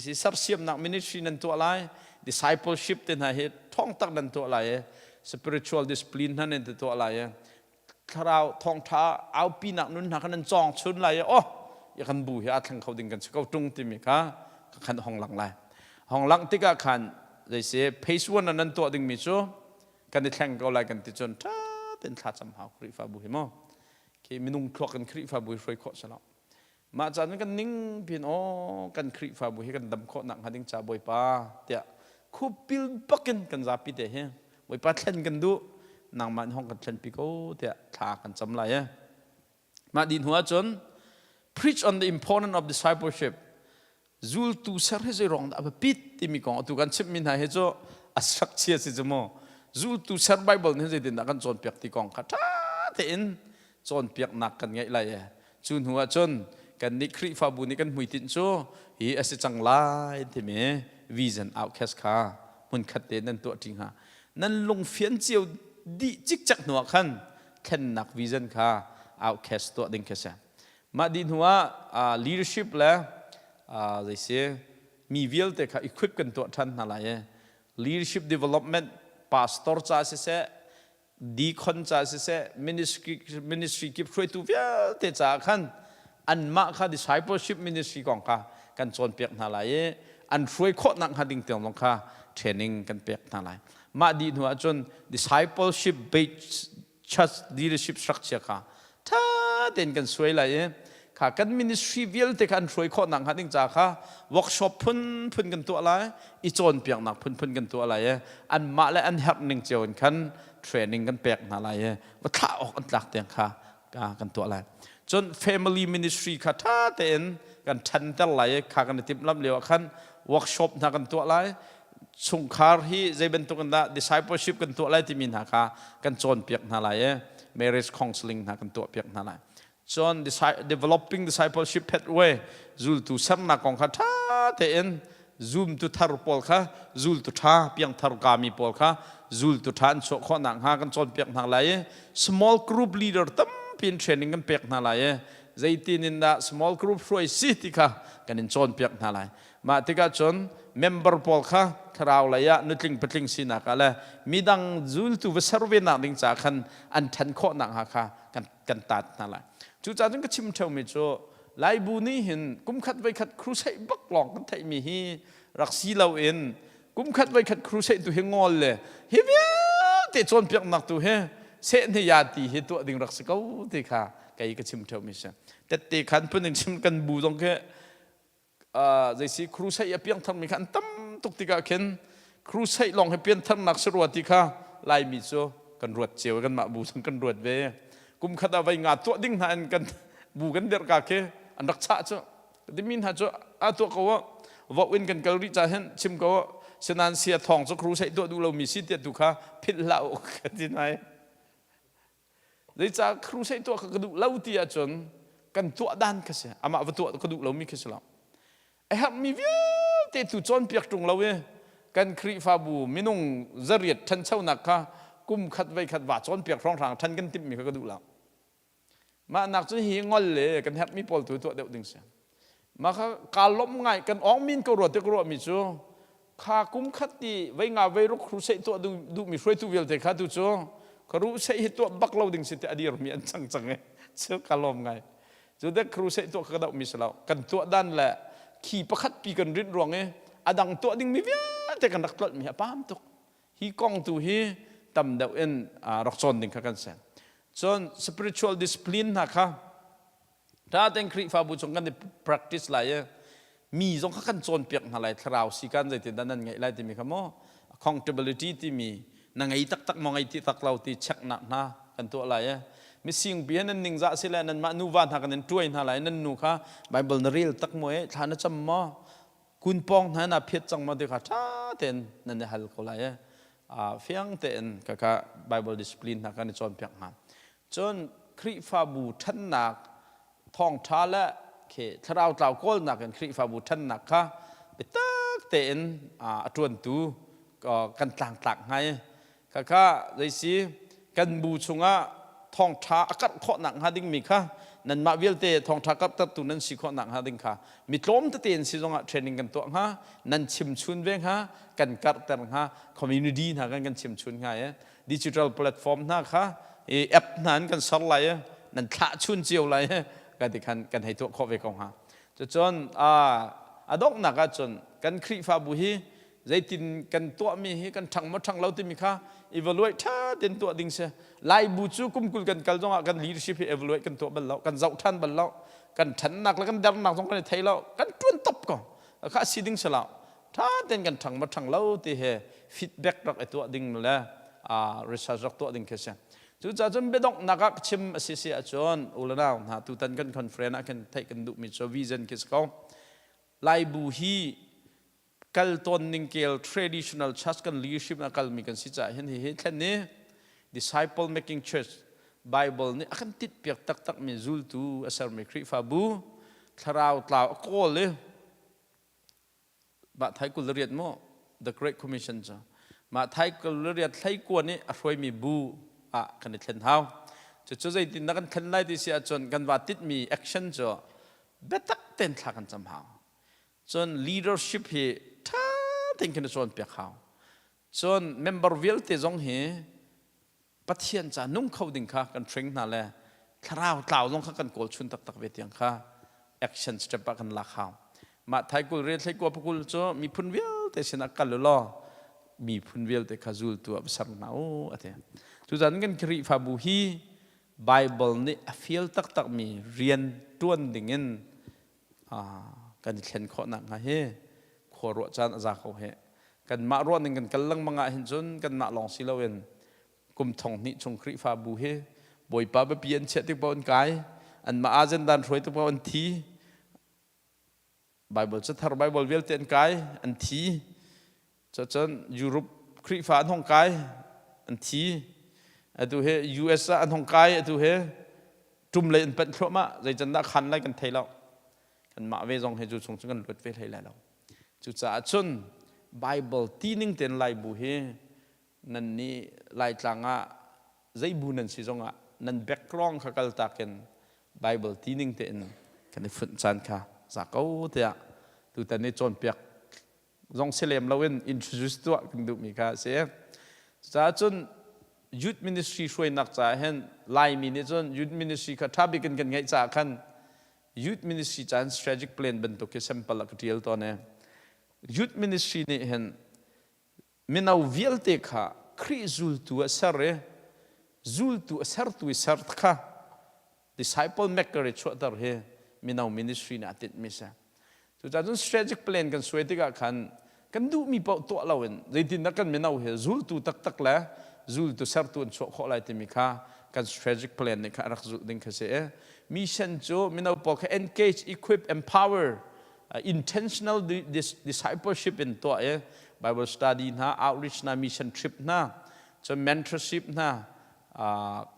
si sersiamnak ministry nan tuah lai, discipleship te hna hi thawng tak nan tuah lai i spiritual discipline hna nan tuah lai i thlarau thawngtha aupinak nun hna kha nan cawng chun lai i oh ya kan bu hi aa thleng kho ding kan si ko tung timi kha khan hong lang lai. Hong lang tikah khan zeisi phase one nan tuah dingmi cu kan i thleng ko lai kan ti cun ṭha tein thla cam hau Khrihfabu hi mu. Khi minung thluak in Khrihfabu hi hruai khawh si lo. Mah caan kan ning pin aw kan Khrihfabu hi kan dam khawh nak hnga ding ca Bawipa tiah khupil bakin kan zapi te hi Bawipa thlen kan duh nangmah in hong kan thlen pi ko tiah thla kan cam lai e. Mah di hnu ahcun preach on the importance of discipleship zultu ser hi zei ruang dah a biapit timi kong atu kan chimhmi hna hi cu a sak chia si cu mu zultu ser Bible nih zeitindah kan cawnpiak ti kong kha ṭha tein cawnpiaknak kan ngeih lai e. Cu hnu ah cun kannih Khrihfabu nih kan hmuitinh cu hi a si cang lai timi vision outcast kha hmunkhat te nan tuah ṭi hnga. Nan lungfian cio dih cikcek hnu ah khan thlennak vision kha outcast tuah ding khi a si. Mah dih hnu ah leadership le zeisi mi vialte kha equip kan tuah ṭhan hna lai i leadership development pastor ca siseh deacon ca siseh ministry ministry kip hruaitu vialte caah khan anmah kha discipleship ministry kong kha kan cawnpiak hna lai i an hruai khawh nak hnga ding tiang zong kha training kan pek hna lai. Mah dih hnu ahcun discipleship based church leadership structure kha ṭha tein kan suai lai i kha kan ministry vialte kha an hruai khawh nak hnga ding ca kha workshop phunphun kan tuah lai i cawnpiaknak phunphun kan tuah lai i anmah le an herh ning cio in khan training kan pek hna lai i va thlah awk an tlak tiang kha kan tuah lai. Cun family ministry kha ṭha tein kan ṭhanter lai i kha kan i timhlamh lio ah khan workshop hna kan tuah lai. Chungkhar hi zei bantuk in dah discipleship kan tuah lai timi hna kha kan cawnpiak hna lai i marriage counseling hna kan tuahpiak hna lai. Cun developing discipleship pathway zultu sernak kong kha ṭha tein zumtu thar pawl kha zultu ṭha piangthar kami pawl kha zultu ṭha an chuah khawh nakhnga kan cawnpiak hna lai i small group leader tampi in training kan pek hna lai i zeitin in dah small group hruai si ti kha kan in cawnpiak hna lai. Mah tikah cun member pawl kha thlarau lei ah nutling patling sinak ah le midang zultu va ser ve nak ding ca khan an ṭhan khawh nakhnga kha kan kan taat hna lai. Cucaah cun ka chim ṭheumi cu Laibu nih hin kumkhat voikhat crusade bak lawng kan theihmi hi rak si loin kumkhat voikhat crusade tu hi ngol le hi vialte cawnpiaknak tu hi sehne ya ti hi tuah ding rak si ko ti kha kei ka chim ṭheumi si. Tette khan phun in chim kan bu zong khi zeisi crusade a piangtharmi kha an tam tuk tikah khin crusade lawng hi piantharnak si rua ti kha Laimi cu kan ruat cio kanmah bu zong kan ruat ve. Kum khat ah voi nga tuah ding hna in kan bu kan dirh ka khi an rak chah cu timi hna cu a tuah ko ah vo in kan kal rih ca hin chim ko sinan sia thawng cu crusade tuah duh lomi si tiah tu kha philh hlah u ka ti nai. Zeicah crusade tuah kha ka duh lo ti ahcun kan tuah dan kha si. Amah va tuah ka duh lomi khi si lo. A herhmi vialte tu cawnpiak ṭung lo i kan Khrihfabu minung zariat ṭhanchonak kha kum khat voi khat va cawnpiak hrawnghrang ṭhan kan timhmi kha ka duh lo. Mah nak cun hi ngol le kan herhmi pawl tu tuah deuh ding si. Mah kha kaa lawmh ngai kan awng min ko rua ti ka ruahmi cu kha kum khat ti vei nga vei ruk crusade tuah duhmi hruaitu vialte kha tu cu crusade hi tuah bak lo ding si ti a dirmi an cang cang e cu ka lawm ngai. Cu dek crusade tuah ka dohmi si lo. Kan tuah dan le khi pakhat pi kan rinh ruang i a dang tuah dingmi vialte kan rak tlolhmi hi a pam tuk. Hi kong tu hi tam deuh in rak cawn ding kha kan si. Cun spiritual discipline hna kha Ṭha tein Khrihfabu chung kan i practice lai i mi zong kha kan cawnpiak hna lai. Thlarau si kan zeitindah nan ngeih lai timi kha maw accountability timi na ngei taktak maw ngei ti tak lo ti checknak hna kan tuah lai i mising pi nan ningzah si le nanmah nuva hna kan in tuai hna lai. Nan nu kha Bible na rel tak maw e thla na cam maw kun pawng hna na phiat cang maw ti kha ṭha tein nan i hal ko lai i fiang tein kaka Bible discipline hna kan i cawnpiak hna. Cun Khrihfabu ṭhannak thawngṭha le khi thlarau tlau kawlnak in Khrihfabu ṭhannak kha biatak tein a ṭuantu kan tlangtlak hnga i khakha zeisi kan bu chungah thawngṭha a karh khawhnak hnga dingmi kha nanmah vialte thawngṭha karhtertu nan si khawhnak hnga ding kha mi tlawm tete in si zongah training kan tuah hnga nan chimchun ve hnga kan karhter hnga community hna kan kan chimchun hnga i digital platform hna kha i app hna in kan ser lai i nan thlah chun cio lai i kan ti khan kan hei tuah khawh ve ko hnga. Cucun a donghnak ahcun kan Khrihfabu hi zeitin kan tuahmi hi kan ṭhang maw ṭhang lo timi kha evaluate ṭha tein tuah ding si. Laibu cu kum 20 kan kal zongah kan leadership hi evaluate kan tuah bal lo, kan zoh ṭhan bal lo, kan ṭhannak le kan dernak zong kan i thei lo, kan ṭuan top ko. Kha si ding si lo. Ṭha tein kan ṭhang ma ṭhang lo ti he feedback rak i tuah ding le research rak tuah ding khi si. Cucaah cun biadonghnak ah chim a si si ahcun u le nau hna tutan kan conference ah khin theih kan duhmi cu vision khi si ko. Laibu hi kal tawn ning kel traditional church kan leadership na kalmi kan si caah hin hihi thlen ni disciple making church. Bible nih a kan titpiak taktakmi zultu a sermi Khrihfabu thlarau tlau a kawl i mah thai 28 maw The Great Commission cu mah thai 28 hleikua nih a hruaimi bu ah kan i thlen hau. Cucu zeitin dah kan thlen lai ti si ahcun kan va titmi action cu biatak tein thla kan cam hau. Cun leadership hi ṭha tein kan i cawnpiak hau. Cun member vialte zong hi Pathian ca nung kho ding kha kan hring hna le thlarau tlau zong kha kan kawl chun taktak ve tiang kha action step ah kan lak hau. Mah thaikul re thleikua pakul cu miphun vialte sinah kal u law miphun vialte kha zultu ah va ser hna u a ti. Cucaah kan Khrihfabu hi Bible nih a fial taktakmi rian ṭuan dingin kan i thlen khawh nakhnga hi khua ruah caan a za ko hih. Kanmah ruah ning kan kal lengmang ah hin cun kanmah lawng si loin kum thong hnih chung Khrihfabu hi Bawipa biapi an chiah tik paoh an kai, anmah azendan hruai tik paoh an thi, Bible cathar Bible vialte an kai, an thi. Cucun Europe Khrihfa an hong kai, an thi. Atu hi US ah an hong kai, atu hi ṭum lei an panh thluahmah. Zeican dah khan lai kan thei lo. Kanmah ve zong hi cu chung cu kan luat ve hlei lai lo. Cucaah cun Bible ti ning tein Laibu hi nan nih Laitlang ah zei bu nan si zongah nan background kha kaltak in Bible ti ning tein kan i funh caan kha za ko tiah tutan i cawnpiak zong si lem loin introduce tuah kan duhmi kha a si. Cucaah cun youth ministry hruainak caah hin Laimi nih cun youth ministry kha ṭha bik in kan ngeih caah khan youth ministry caah strategic plan bantuk hi sample ah ka ṭial tawn i youth ministry nih hin mino vialte kha Khrih zultu a ser i zultu a sertu i ser kha disciple maker i chuahter hi mino ministry nih a tinhmi si. Cucaah cun strategic plan kan suai tikah khan kan duhmi paoh tuah loin zeitindah kan mino hi zultu taktak le zultu sertu an chuah khawh lai timi kha kan strategic plan nih kha a rak zulh ding kha si i mission cu mino pawl kha engage, equip, empower intentional discipleship in tuah i Bible study hna, outreach hna, mission trip hna, cun mentorship hna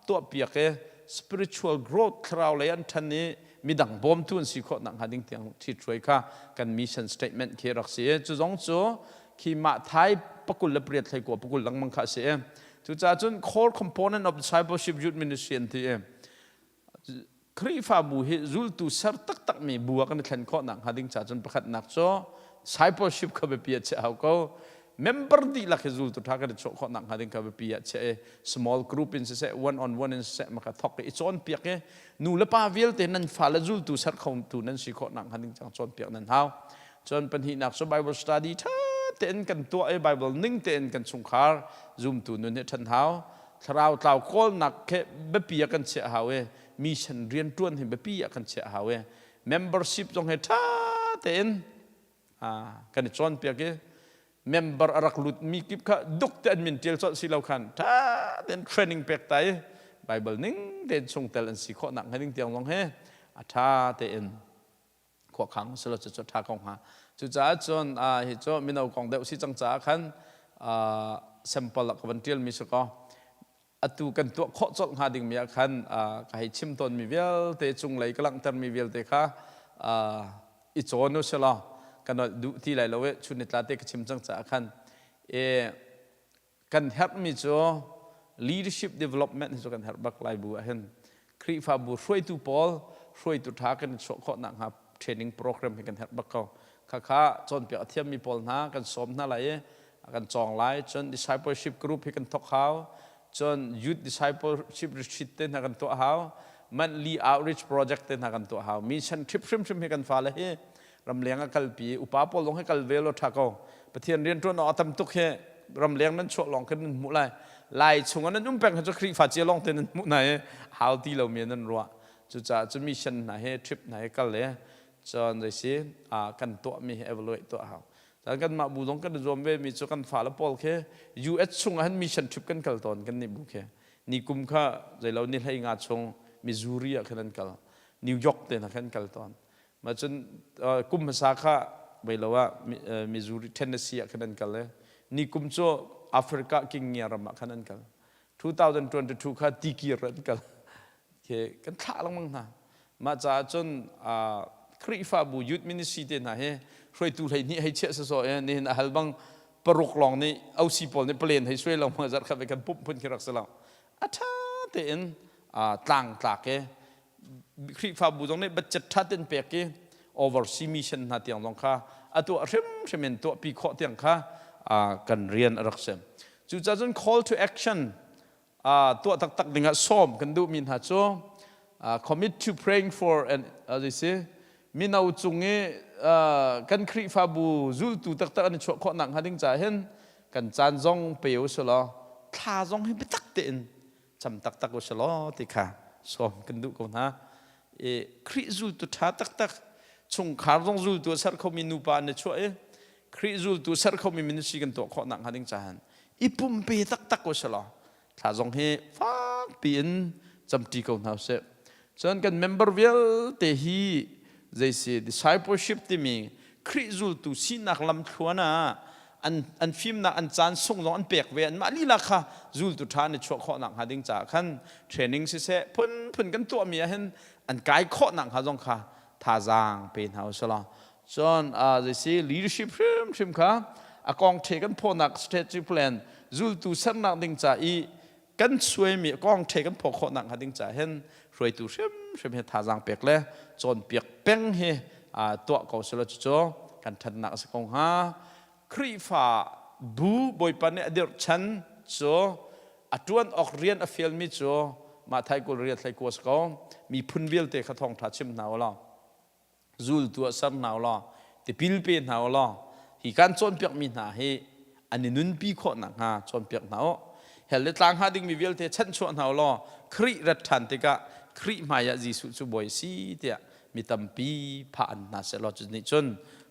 tuahpiak i spiritual growth thlarau lei an ṭhan i midang bawmtu an si khawh nakhnga ding tiang ṭhithruai kha kan mission statement khi rak si i cu zong cu khi mah thai pakul le pariat thlei kua pakul lengmang kha a si i cucaah cun core component of discipleship youth ministry an ti i Khrihfabu hi zultu ser taktakmi bu ah kan i thlen khawh nakhnga ding ca cun pakhatnak cu discipleship kha biapi ah chiah hau ko. Member dihlak hi zultu ṭha kan i chuah khawh nakhnga ding kha biapi ah chiah i small group in siseh one on one in siseh maka thawk i i cawnpiak i nu le pa vialte nan fale zultu ser khotu nan si khawh nakhnga ding cang cawnpiak nan hau. Cun pahnihnak cu Bible study ṭha tein kan tuah i Bible ning tein kan chungkhar zumtu nun hi ṭhan hau. Thlarau tlau kawlnak khi biapi ah kan chiah hau i mission rianṭuan hi biapi ah kan chiah hau i membership zong hi ṭha tein kan i cawnpiak i member a rak lutmi kip kha duk te an min ṭial colh si lo khan ṭha tein training pek ta i Bible ning tein chungtel an si khawh nak hnga ding tiang zong hi a ṭha tein khuakhang silo cu cu ṭha ko hnga. Cucaah cun hi cu mino kong deuh si cang caah khan sample ah ka van ṭialmi si kaw atu kan tuah khawh colh hnga dingmi ah khan ka hei chim tawnmi vialte cunglei ka langhtermi vialte kha i cawn u silaw ka nolh duh ti lai lo i chun nitla te ka chim cang caah khan i kan herhmi cu leadership development hi cu kan herh bak lai bu ah hin Khrihfabu hruaitu pawl hruaitu ṭha kan i chuah khawh nakhnga training program hi kan herh bak ko. Khakha cawnpiak a thiammi pawl hna kan sawm hna lai i kan cawng lai. Cun discipleship group hi kan thawk hau. Cun youth discipleship retreat te hna kan tuah hau. Monthly outreach project te hna kan tuah hau. Mission trip hrimhrim hi kan fale hi ramleng a kalpi upa pawl zong hi kal ve law ṭha ko. Pathian rianṭuan awk a tam tuk hi ramleng nan chuah lawng khin nan hmuh lai. Lai chung ah nan um peng cu Khrihfa cia lawng te nan hmuh hna i hau ti lomi nan ruah. Cucaah cu mission hna hi trip hna hi kal le cun zei si kan tuahmi hi evaluate tuah hau. Cun kanmah bu zong kan i zuam ve mi cu kan fale pawl khi US chung ah hin mission trip kan kal tawn kan nih bu khi. Ni kum kha zeilo ni hlei nga chung Missouri ah khan an kal. New York te hna khan kal tawn. Mah cun kum hmasa kha lo ah Missouri Tennessee ah khan an kal i ni kum cu Africa Kenya ram ah khan an kal. 2022 kha tikir an kal ke kan thlah lengmang hna. Mah caah cun Khrihfabu youth ministry te hna hi hruaitu 12 hei chiah sawsawh i nihin a hal bang paruk lawng nih OC pawl nih palen hei suai lo zarh khat kan pumh phun khi rak si lo. A ṭha tein tlang tlak i Khrihfabu zong nih budget ṭha tein pek i oversea mission hna tiang zong kha a tuah hrimhrim in tuahpi khawh tiang kha kan rian a rak si. Cucaah cun call to action tuah taktak dingah sawm kan duhmi hna cu commit to praying for and si mino cung i kan Khrihfabu zultu taktak an i chuah khawh nak hnga ding caah hin kan caan zong pe u selaw thla zong hi biatak tein cam taktak u selaw ti kha sawm kan duh ko hna. I Khrih zultu ṭha taktak chungkhar zong zultu a ser khomi nupa an i chuah i Khrih zultu ser khomi ministry kan tuah khawh nak hnga ding caah i pumpe taktak u selaw thla zong hi fakpi in camṭi ko hna usih. Cun kan member vialte hi zeisi discipleship timi Khrih zultu sinak lamthluan ah an, an fimnak an caan sung zong an pek ve anmah lila kha zultu ṭha an i chuah khawh nak hnga ding caah khan training siseh phunphun kan tuahmi ah hin an kai khawh nak hnga zong kha thazaang pe hna u selaw cun zeisi leadership hrimhrim kha a kong ṭhe kan phawnak strategic plan zultu sernak ding ca i kan suaimi kong ṭhe kan phaw khawh nak hnga ding caah hin hruaitu hrimhrim hi thazaang pek le cawnpiak peng hi tuah ko selaw cucu kan ṭhatnak a si ko hnga. Khrihfa bu Bawipa nih a dirh chan cu a ṭuan awk rian a fialmi cu mah thai kul riat hlei kua si ko. Miphun vialte kha thawngṭha chim hna u law zultu ah ser hna u law tipil pe hna u law hi kan cawnpiakmi hna hi an i nunpi khawh nakhnga cawnpiak hna u. Hell le tlang hnga dingmi vialte chanhchuah hna u law Khrih rat ṭhan tikah Khrih hmaiah Jesuh cu Bawi a si tiah mi tampi phah an hna sehlaw cu nih cun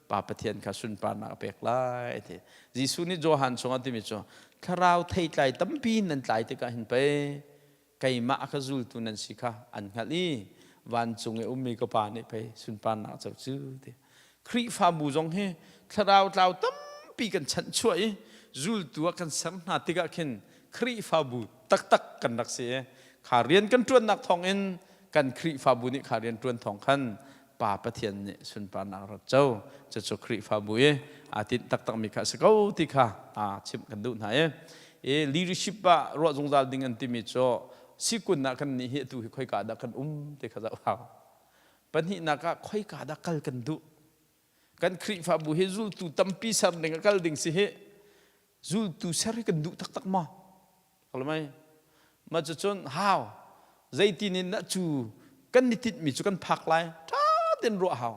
Pa Pathian kha sunparnak a pek lai ti. Jesuh nih Johan chungah timi cu thlarau theitlai tampi nan tlai tikah hin pei keimah a ka zultu nan si kha an hngalh i vancung i ummi ka pa nih pei sunparnak co cu ti. Khrihfabu zong hi thlarau tlau tampi kan chanhchuah i zultu ah kan ser hna tikah khin Khrihfabu taktak kan rak si i kha rian kan ṭuannak thawngin kan Khrihfabu nih kha rian ṭuan thawng khan Pa Pathian nih sunparnak rak co. Cucu Khrihfabu i aa tinh taktakmi kha a si ko ti kha aa chimh kan duh hna i i leadership ah ruah zungzal ding an timi cu sikun ah kan nih hi atu hi khoika dah kan um ti kha zoh hau. Pahnihnak ah khoika dah kal kan duh. Kan Khrihfabu hi zultu tampi ser ding a kal ding si hi zultu ser hi kan duh taktak maw? Kalmai. Mah cucun hau zeitin in dah cu kan ni tinhmi cu kan phak lai ṭha tein ruah hau.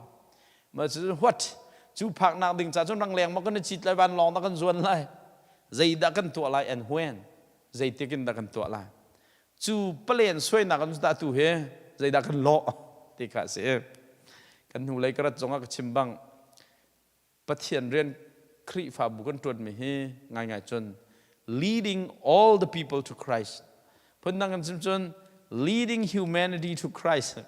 Mah cucun what cu phaknak ding ca cun rangleng maw kan i cit lai vanlawng dah kan zuan lai zeidah kan tuah lai and when zeitik in dah kan tuah lai cu palen suainak an dah tu hi zeidah kan lawh ti kha a si. Kan hnulei ka rat zongah ka chim bang Pathian rian Khrihfabu kan ṭuanmi hi ngaingai cun leading all the people to Christ phundang kan chim cun leading humanity to Christ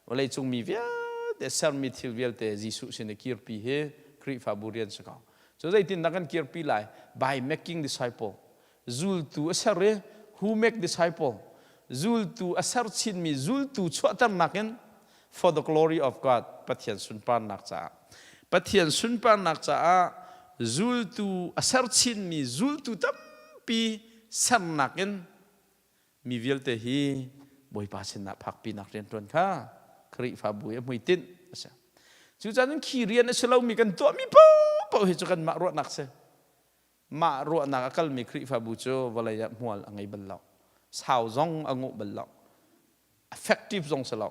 vawleicung mi vialte sermi thil vialte Jesuh sin i kirpi hi Khrihfabu rian si ko. Cu zeitindah kan kirpi lai? By making disciple. Zultu a ser i who make disciple zultu a ser chinmi zultu chuahternak in for the glory of God Pathian sunparnak caah Pathian sunparnak caah zultu a ser chinmi zultu tampi sernak in mi vialte hi Bawipa sinah phakpinak rianṭuan kha Khrihfabu i a hmuitinh a si. Cucaah khi rian a si lomi kan tuahmi paohpaoh hi cu kanmah ruahnak si. Mah ruahnak a kalmi Khrihfabu cu vawlei ah hmual a ngei bal lo. Sau zong a nguh bal lo. Effective zong si lo.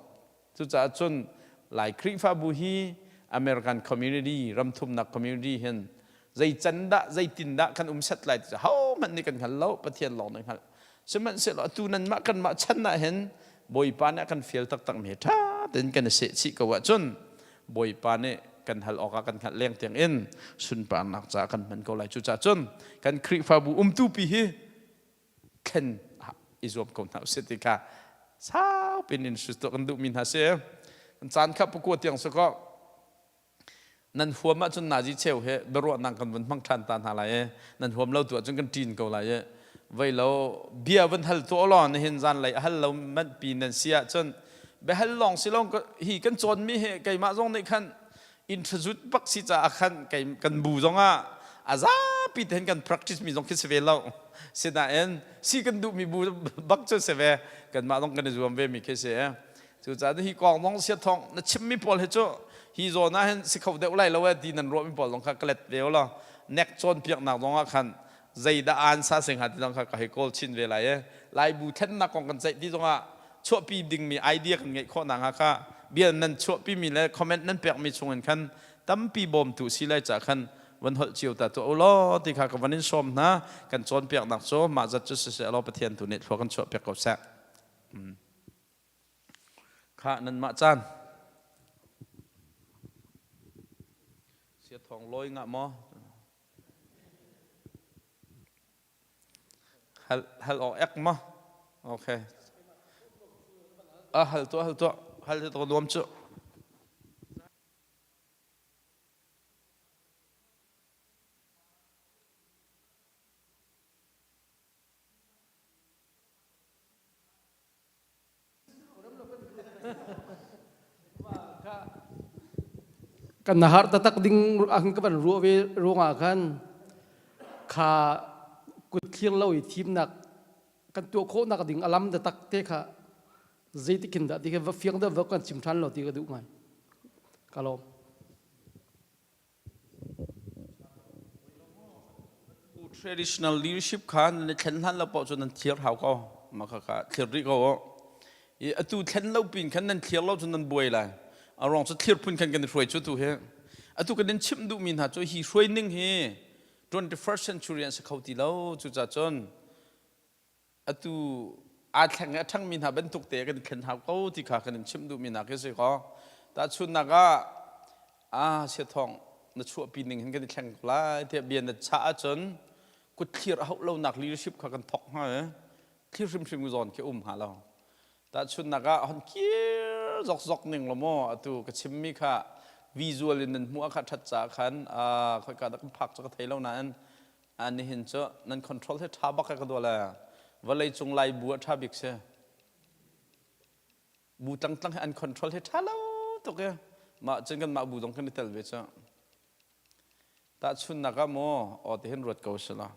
Cucaah cun Lai Khrihfabu hi American community, ramthumnak community hin zei can dah, zeitin dah kan um set lai ti cu hohmanh nih kan hngal lo, Pathian lawng nih hngalh. Sihmanhsehlaw atu nanmah kanmah chan ah hin Bawipa nih a kan fial taktakmi hi ṭha tein kan i sehchih ko ahcun Bawipa nih kan hal awkah kan hngalh leng tiang in sunparnak caah kan hman ko lai. Cucaah cun kan Khrihfabu umtupi hi thlen i zuam ko hna usih ti kha saupin in tuah kan duhmi hna si. Kan caan kha pakua tiang si kaw nan huam ahcun nazi cheu he biaruahnak kan vun hmang ṭhan ta hna lai i nan huam lo tu ahcun kan ṭin ko lai i. Voi lo bia van hal tuah law nihin zanlei a hal lo manh pi nan si ahcun biahal lawng si lawng hi kan cawnmi hi keimah zong nih khan introduce bak si caah khan kei kan bu zong ah a zapi te hin kan practice mi zong khi si ve lo. Sinain si kan duhmi bu bak cu si ve. Kanmah zong kan i zuam ve mi khi si. Cucaah hi kong zong sia thong na chimmi pawl hi cu hi zawn ah hin si kho deuh lai lo e ti nan ruahmi pawl zong kha ka let ve law nek cawnpiaknak zong ah khan zeidah aan sa sing ha ti zong kha ka hei kawl chin ve lai e. Laibu thlennak kong kan ceih ti zong ah chuahpi dingmi idea kan ngeih khawh nakhnga kha bia nan chuahpi mi le comment nan pekmi chung in khan tampi bawmtu si lai ca khan van holh cio ta tuah u law ti kha ka van in sawm hna. Kan cawnpiaknak cu mah zat cu siseh law Pathian tu nih thlua kan chuahpiak ko seh. Khah nanmah caan. Sia thawng lawi ngah maw? Hal hal awk ek maw? Okay. Ah hal tuah hal tuah hal hi to nuam cu. Kan har taktak ding ang ka van ruah ve ruangah khan kha kut thlir lo i thimnak kan tuah khawhnak ding alam taktak te kha zeitikin dah ti kha va fiang deuh va kan chim ṭhan lo ti ka duh ngai. Ka lawm. Traditional leadership kha nan i thlen hlan lo paoh cu nan thlir hau ko. Mah kha kha thlir rih ko u. I atu thlen lo pin khan nan thlir lo cun nan buai lai. A ruang cu thlir phun khan kan i hruai cu tu hi. Atu kan in chimh duhmi hna cu hi hruai ning hi 21st century an si kho ti lo. Cucaah cun atu aa thleng i a ṭhangmi hna bantuk te kan i thlen hau ko ti kha kan in chimh duhmi hna khi si kaw tahchunhnak ah ah siathawng na chuahpi ning hin kan i thleng ko lai tiah bia na chah ahcun kutthlir a hauh lonak leadership kha kan thok hnga i thlir hrimhrim zawn khi um hnga lo. Tahchunhnak ah hon kir zokzok ning law maw atu ka chimmi kha visual in nan hmuh ah kha ṭhat caah khan khoika dah kan phak cu ka thei lo nain Nihin cu nan control hi ṭha bak ka dua le vawlei cung lai bu a ṭha bik si. Bu tlangtlang hi an control hi ṭha lo tuk i mah cun kan mah bu zong kan i tel ve cu. Tahchunnak ah maw aw ti hin ruat ko si la.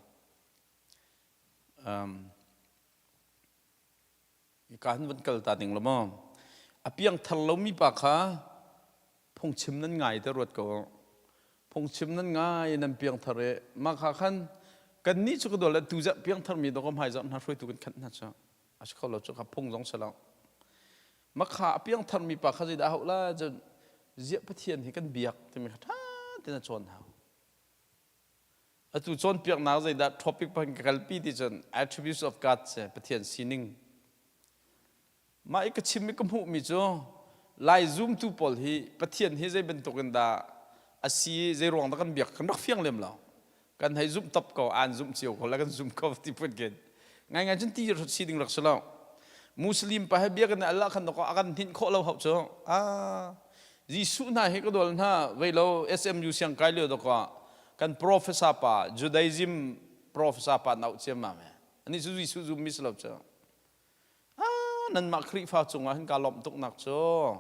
Um, Hika hin van kal ta ding lo maw? A piangthar lomi pa kha phungchim nan ngai te ruat ko. Phungchim nan ngai nan piangthar i mah kha khan kannih cu ka dol le tu zah piangthar mi dawk hmai zah hna hruaitu kan khanh hna cu a si kho lo cu kha phung zong si lo. Mah kha a piangthar mi pa kha zeidah hauh la cun ziah Pathian hi kan biak timi kha ṭha tein a cawn hau. Atu cawnpiaknak zeidah topic pan ka kalpi ti cun attributes of God si Pathian sining. Mah i ka chim i ka hmuhmi cu Lai zumtu pawl hi Pathian hi zei bantuk in dah a si zei ruang dah kan biak kan rak fiang lem lo. Kan hei zumh top ko an zumh cio ko le kan zum ko ti phun khin. Ngaingai cun ti si ding rak si lo. Muslim pa he biak in Allah khan a kan hninh khawh lo hau cu. Ah Jesuh hna hi ka dawl hna vei lo SMU siang kai lio dawk kan professor pa Judaism professor pa nau ciam ma me ani cu Jesuh zum mi si lo cu. Ah nanmah Khrihfa cungah hin ka lawmh tuk nak cu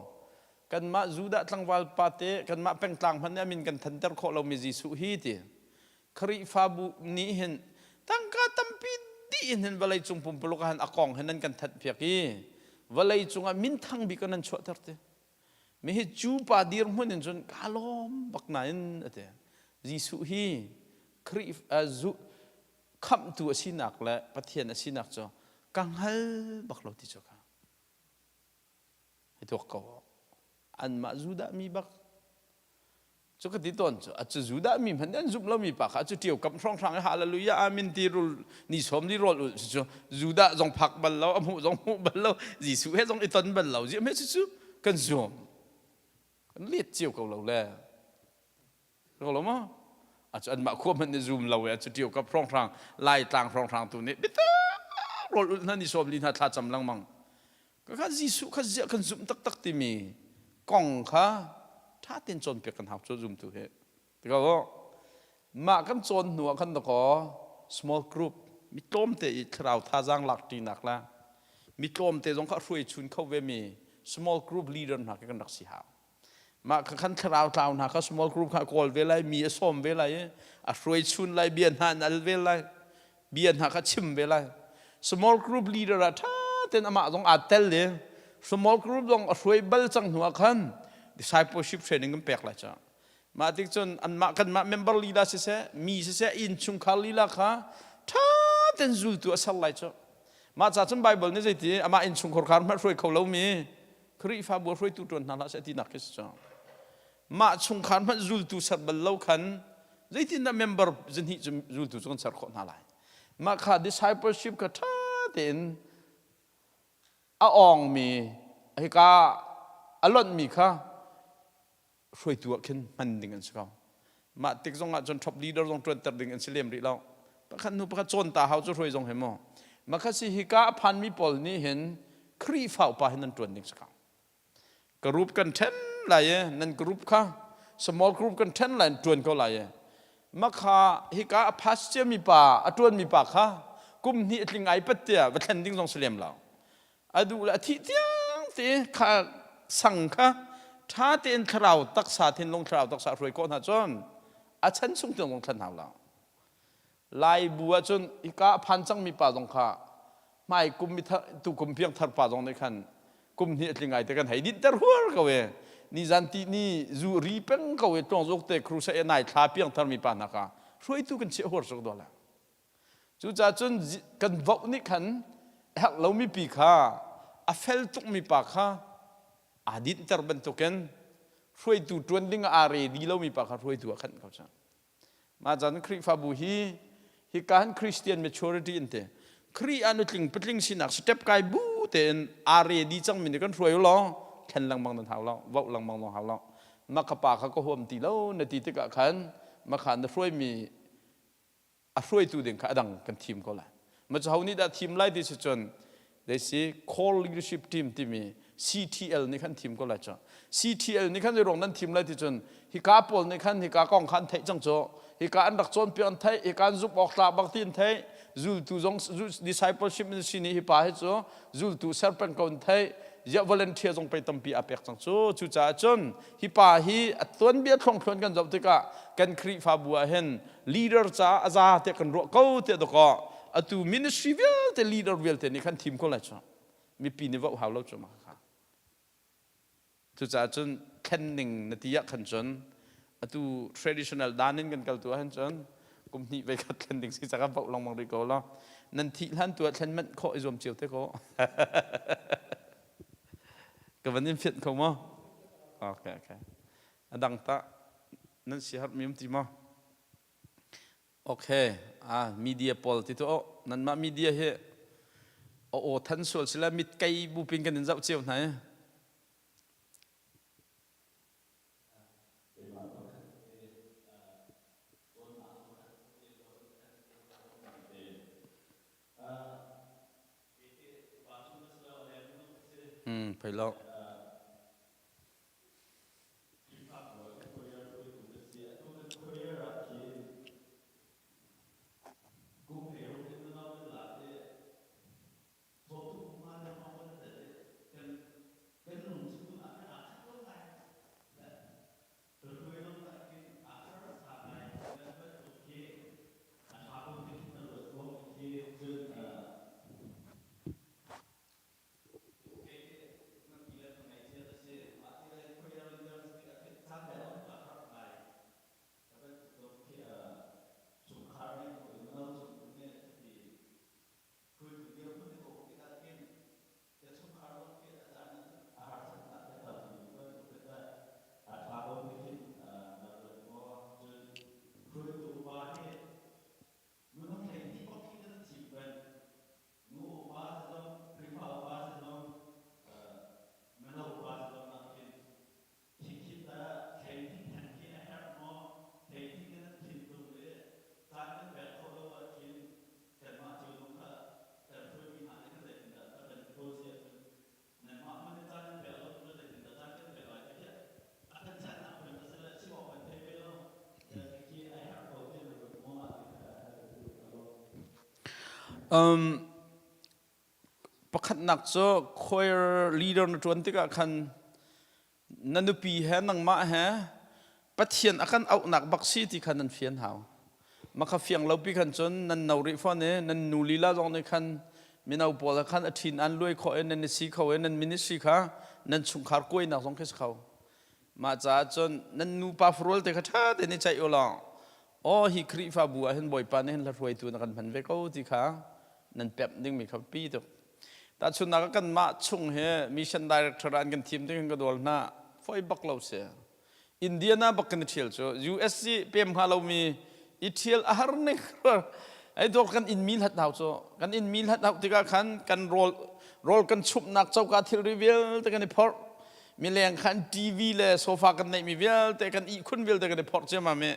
kanmah Judah tlangval pa te kanmah pengtlang hmanh nih a min kan thanter khawh lomi Jesuh hi ti Khrihfabu nih hin tangka tampi dih in hin vawlei cung pumpuluk ah hin a kong hin nan kan thanh piak i vawlei cungah minthang bik nan chuahter ti. Mi hi cu pa dirhmun in cun kaa lawm bak nain a ti. Jesuh hi Khrih khamhtu a sinak le Pathian a sinak cu ka hngal bak lo ti cu ka. Hi tuak ko. Anmah Judah mi bak cu ka ti tawn cu a cu Judah mi hmanh an zumh lomi pa kha cu ṭio kam hrawnghrang i hallelujah amen ti rul ni sawm li rawl ul cu Judah zong phak bal lo a hmuh zong hmuh bal lo Jesuh he zong i ton bal lo ziah cu cu kan zum kan let cio ko lo le ko lo maw a cu anmah khua hmanh nih zum lo e a cu ṭio kap hrawnghrang Laitlang hrawnghrang tu nih biatak rawl ul hna ni sawm li hna thla cam lengmang Kha Jesuh kha ziah kan zumh taktak timi kong kha ṭha tein cawnpiak kan hau cu zumtu hi. Ti ko mah kan cawn hnu ah khan dakaw small group. Mi tlawmte i thlarau thazaang lak ṭinak le mi tlawmte zong kha a hruai chun kho vemi small group leader hna khi kan rak si hau. Mah kha khan thlarau tlau hna kha small group kha a kawl ve lai, mi a sawm ve lai i a hruai chun lai, bia hna an al ve lai, bia hna kha chim ve lai. Small group leader ah ṭha tein amah zong aa tel i small group zong a hruai bal cang hnu ah khan discipleship training kan pek lai ca. Mah tik cun anmah kanmah member lila siseh, mi siseh, innchungkhar lila kha ṭha tein zultu a ser lai cu. Mah ca cun Bible nih zeiti amah innchungkhar kha hmanh hruai kho lomi Khrihfabu a hruaitu ṭuan hna hlah seh tinak khi si cu. Mah chungkhar hmanh zultu ser bal lo khan zeitindah member zahnih cu zultu cu kan ser khawh hna lai. Mah kha discipleship kha ṭha tein a awngmi hika a lonhmi kha hruaitu ah khin hman ding an si ko. Mah tik zong ah cun top leader zong ṭuanter ding an si lem rih lo. Pakhat hnu pakhat cawn ta hau cu hruai zong hi mu. Mah kha si hika a phanmi pawl nih hin Khrihfa upa hin nan ṭuan ding si ko. Group kan ṭhen lai i nan group kha small group kan ṭhen lai in ṭuan ko lai i makha hika a pass ciami pa a ṭuanmi pa kha kum hnih a tling ai pat tiah va thlen ding zong si lem lo. A duh le a thih tiang te kha sang kha ṭha tein thlarau taksa thinlung thlarau taksa hruai khawh hna cun a chan chung tiang zong thlen hau lo. Lai bu ahcun hika a phan cangmi pa zong kha hmai kum mi thar tu kum piangthar pa zong nih khan kum hnih a tling ai te kan hei dinhter huar ko e nizan ti ni zu ri peng ko e tluang zuk te crusade nai thla piangthar mi pa hna kha hruaitu kan chiah huar suk do la cucaah cun kan voh nih khan herh lomi pi kha a fel tukmi pa kha aa dinhter bantukin hruaitu ṭuan ding ah aa ready lomi pa kha hruaitu ah khanh ko cang Mah caan Khrihfabu hi hika hin Christian maturity in te Khrih ah nutling patling sinak step kai bu tein aa ready cangmi nih kan hruai u law thlen lengmang nan hau lo voh lengmang zong hau lo mah ka pa kha ka huam ti lo na ti tikah khan mah kha na hruaimi a hruaitu ding kha a dang kan thim ko lai ma cu ho nih dah thim lai ti si cun They si Core Leadership Team timi CTL nih khan thim ko lai cu. CTL nih khan ruang nan thim lai ti cun hika pawl nih khan hika kong kha an theih cang cu. Hika an rak cawnpiak an theih, hika an zumh awk tlak bak ti an theih. Zultu zong discipleship ministry nih hi pa hi cu zultu ser peng ko an theih. Ziah volunteer zong pei tampi aa pek cang cu. Cucaah cun hi pa hi a tuanbia thluangthluan kan zoh tikah kan Khrihfabu ah hin leader caah a za tiah kan ruah ko tiah dawkaw atu ministry vialte leader vialte nih khan thim ko lai cu mipi nih voh hau lo cu ma kha cucaah cun thlen ning na ti ah khan cun atu traditional dan in kan kal tu ahhin cun kum hnih ve khat thlen ding si caka voh lengmang rih ko lo nan thih hlan tu ah thlen manh khawh i zuam cio te ko ka van in fianh kho maw okay okay A dang tah nan siaherhmi um ti maw? Okay, ah media pawl ti tu oh nanmah media hi a aw than sual sila mit kei bu pin kan in zoh cio hna i. Hmm, phei lo. Um, pakhatnak cu choir leader na ṭuan tikah khan na nupi he nangmah he Pathian a kan auhnak bak si ti kha nan fian hau. Makha fiang lo pi khan cun nan no rih fawn i nan nu lila zong nih khan mino pawl khan a ṭhin an luai khawh i nan i si kho i nan ministry kha nan chungkhar kuainak zong khi si kho. Mah caah cun nan nupa farual te kha ṭha tein i ceih u law aw hi Khrihfabu ah hin Bawipa nih hin hla-hruaitu na kan hman ve ko ti kha nan pemh dingmi kha pi tuk. Tahchunhnak ah kanmah chung hi mission director an kan thim ding ka dawl hna foi bak lo si. Indiana bak kan i ṭhial cu US i pem hnga lomi i ṭhial a har ning ai dawr kan inn mi hlat hau cu kan inn mi hlat hau tikah khan kan rawl rawl kan chumhnak coka thilri vialte kan i phorh mileng khan TV le sofa kan neihmi vialte kan ihkhun vialte kan i phorh ciammam i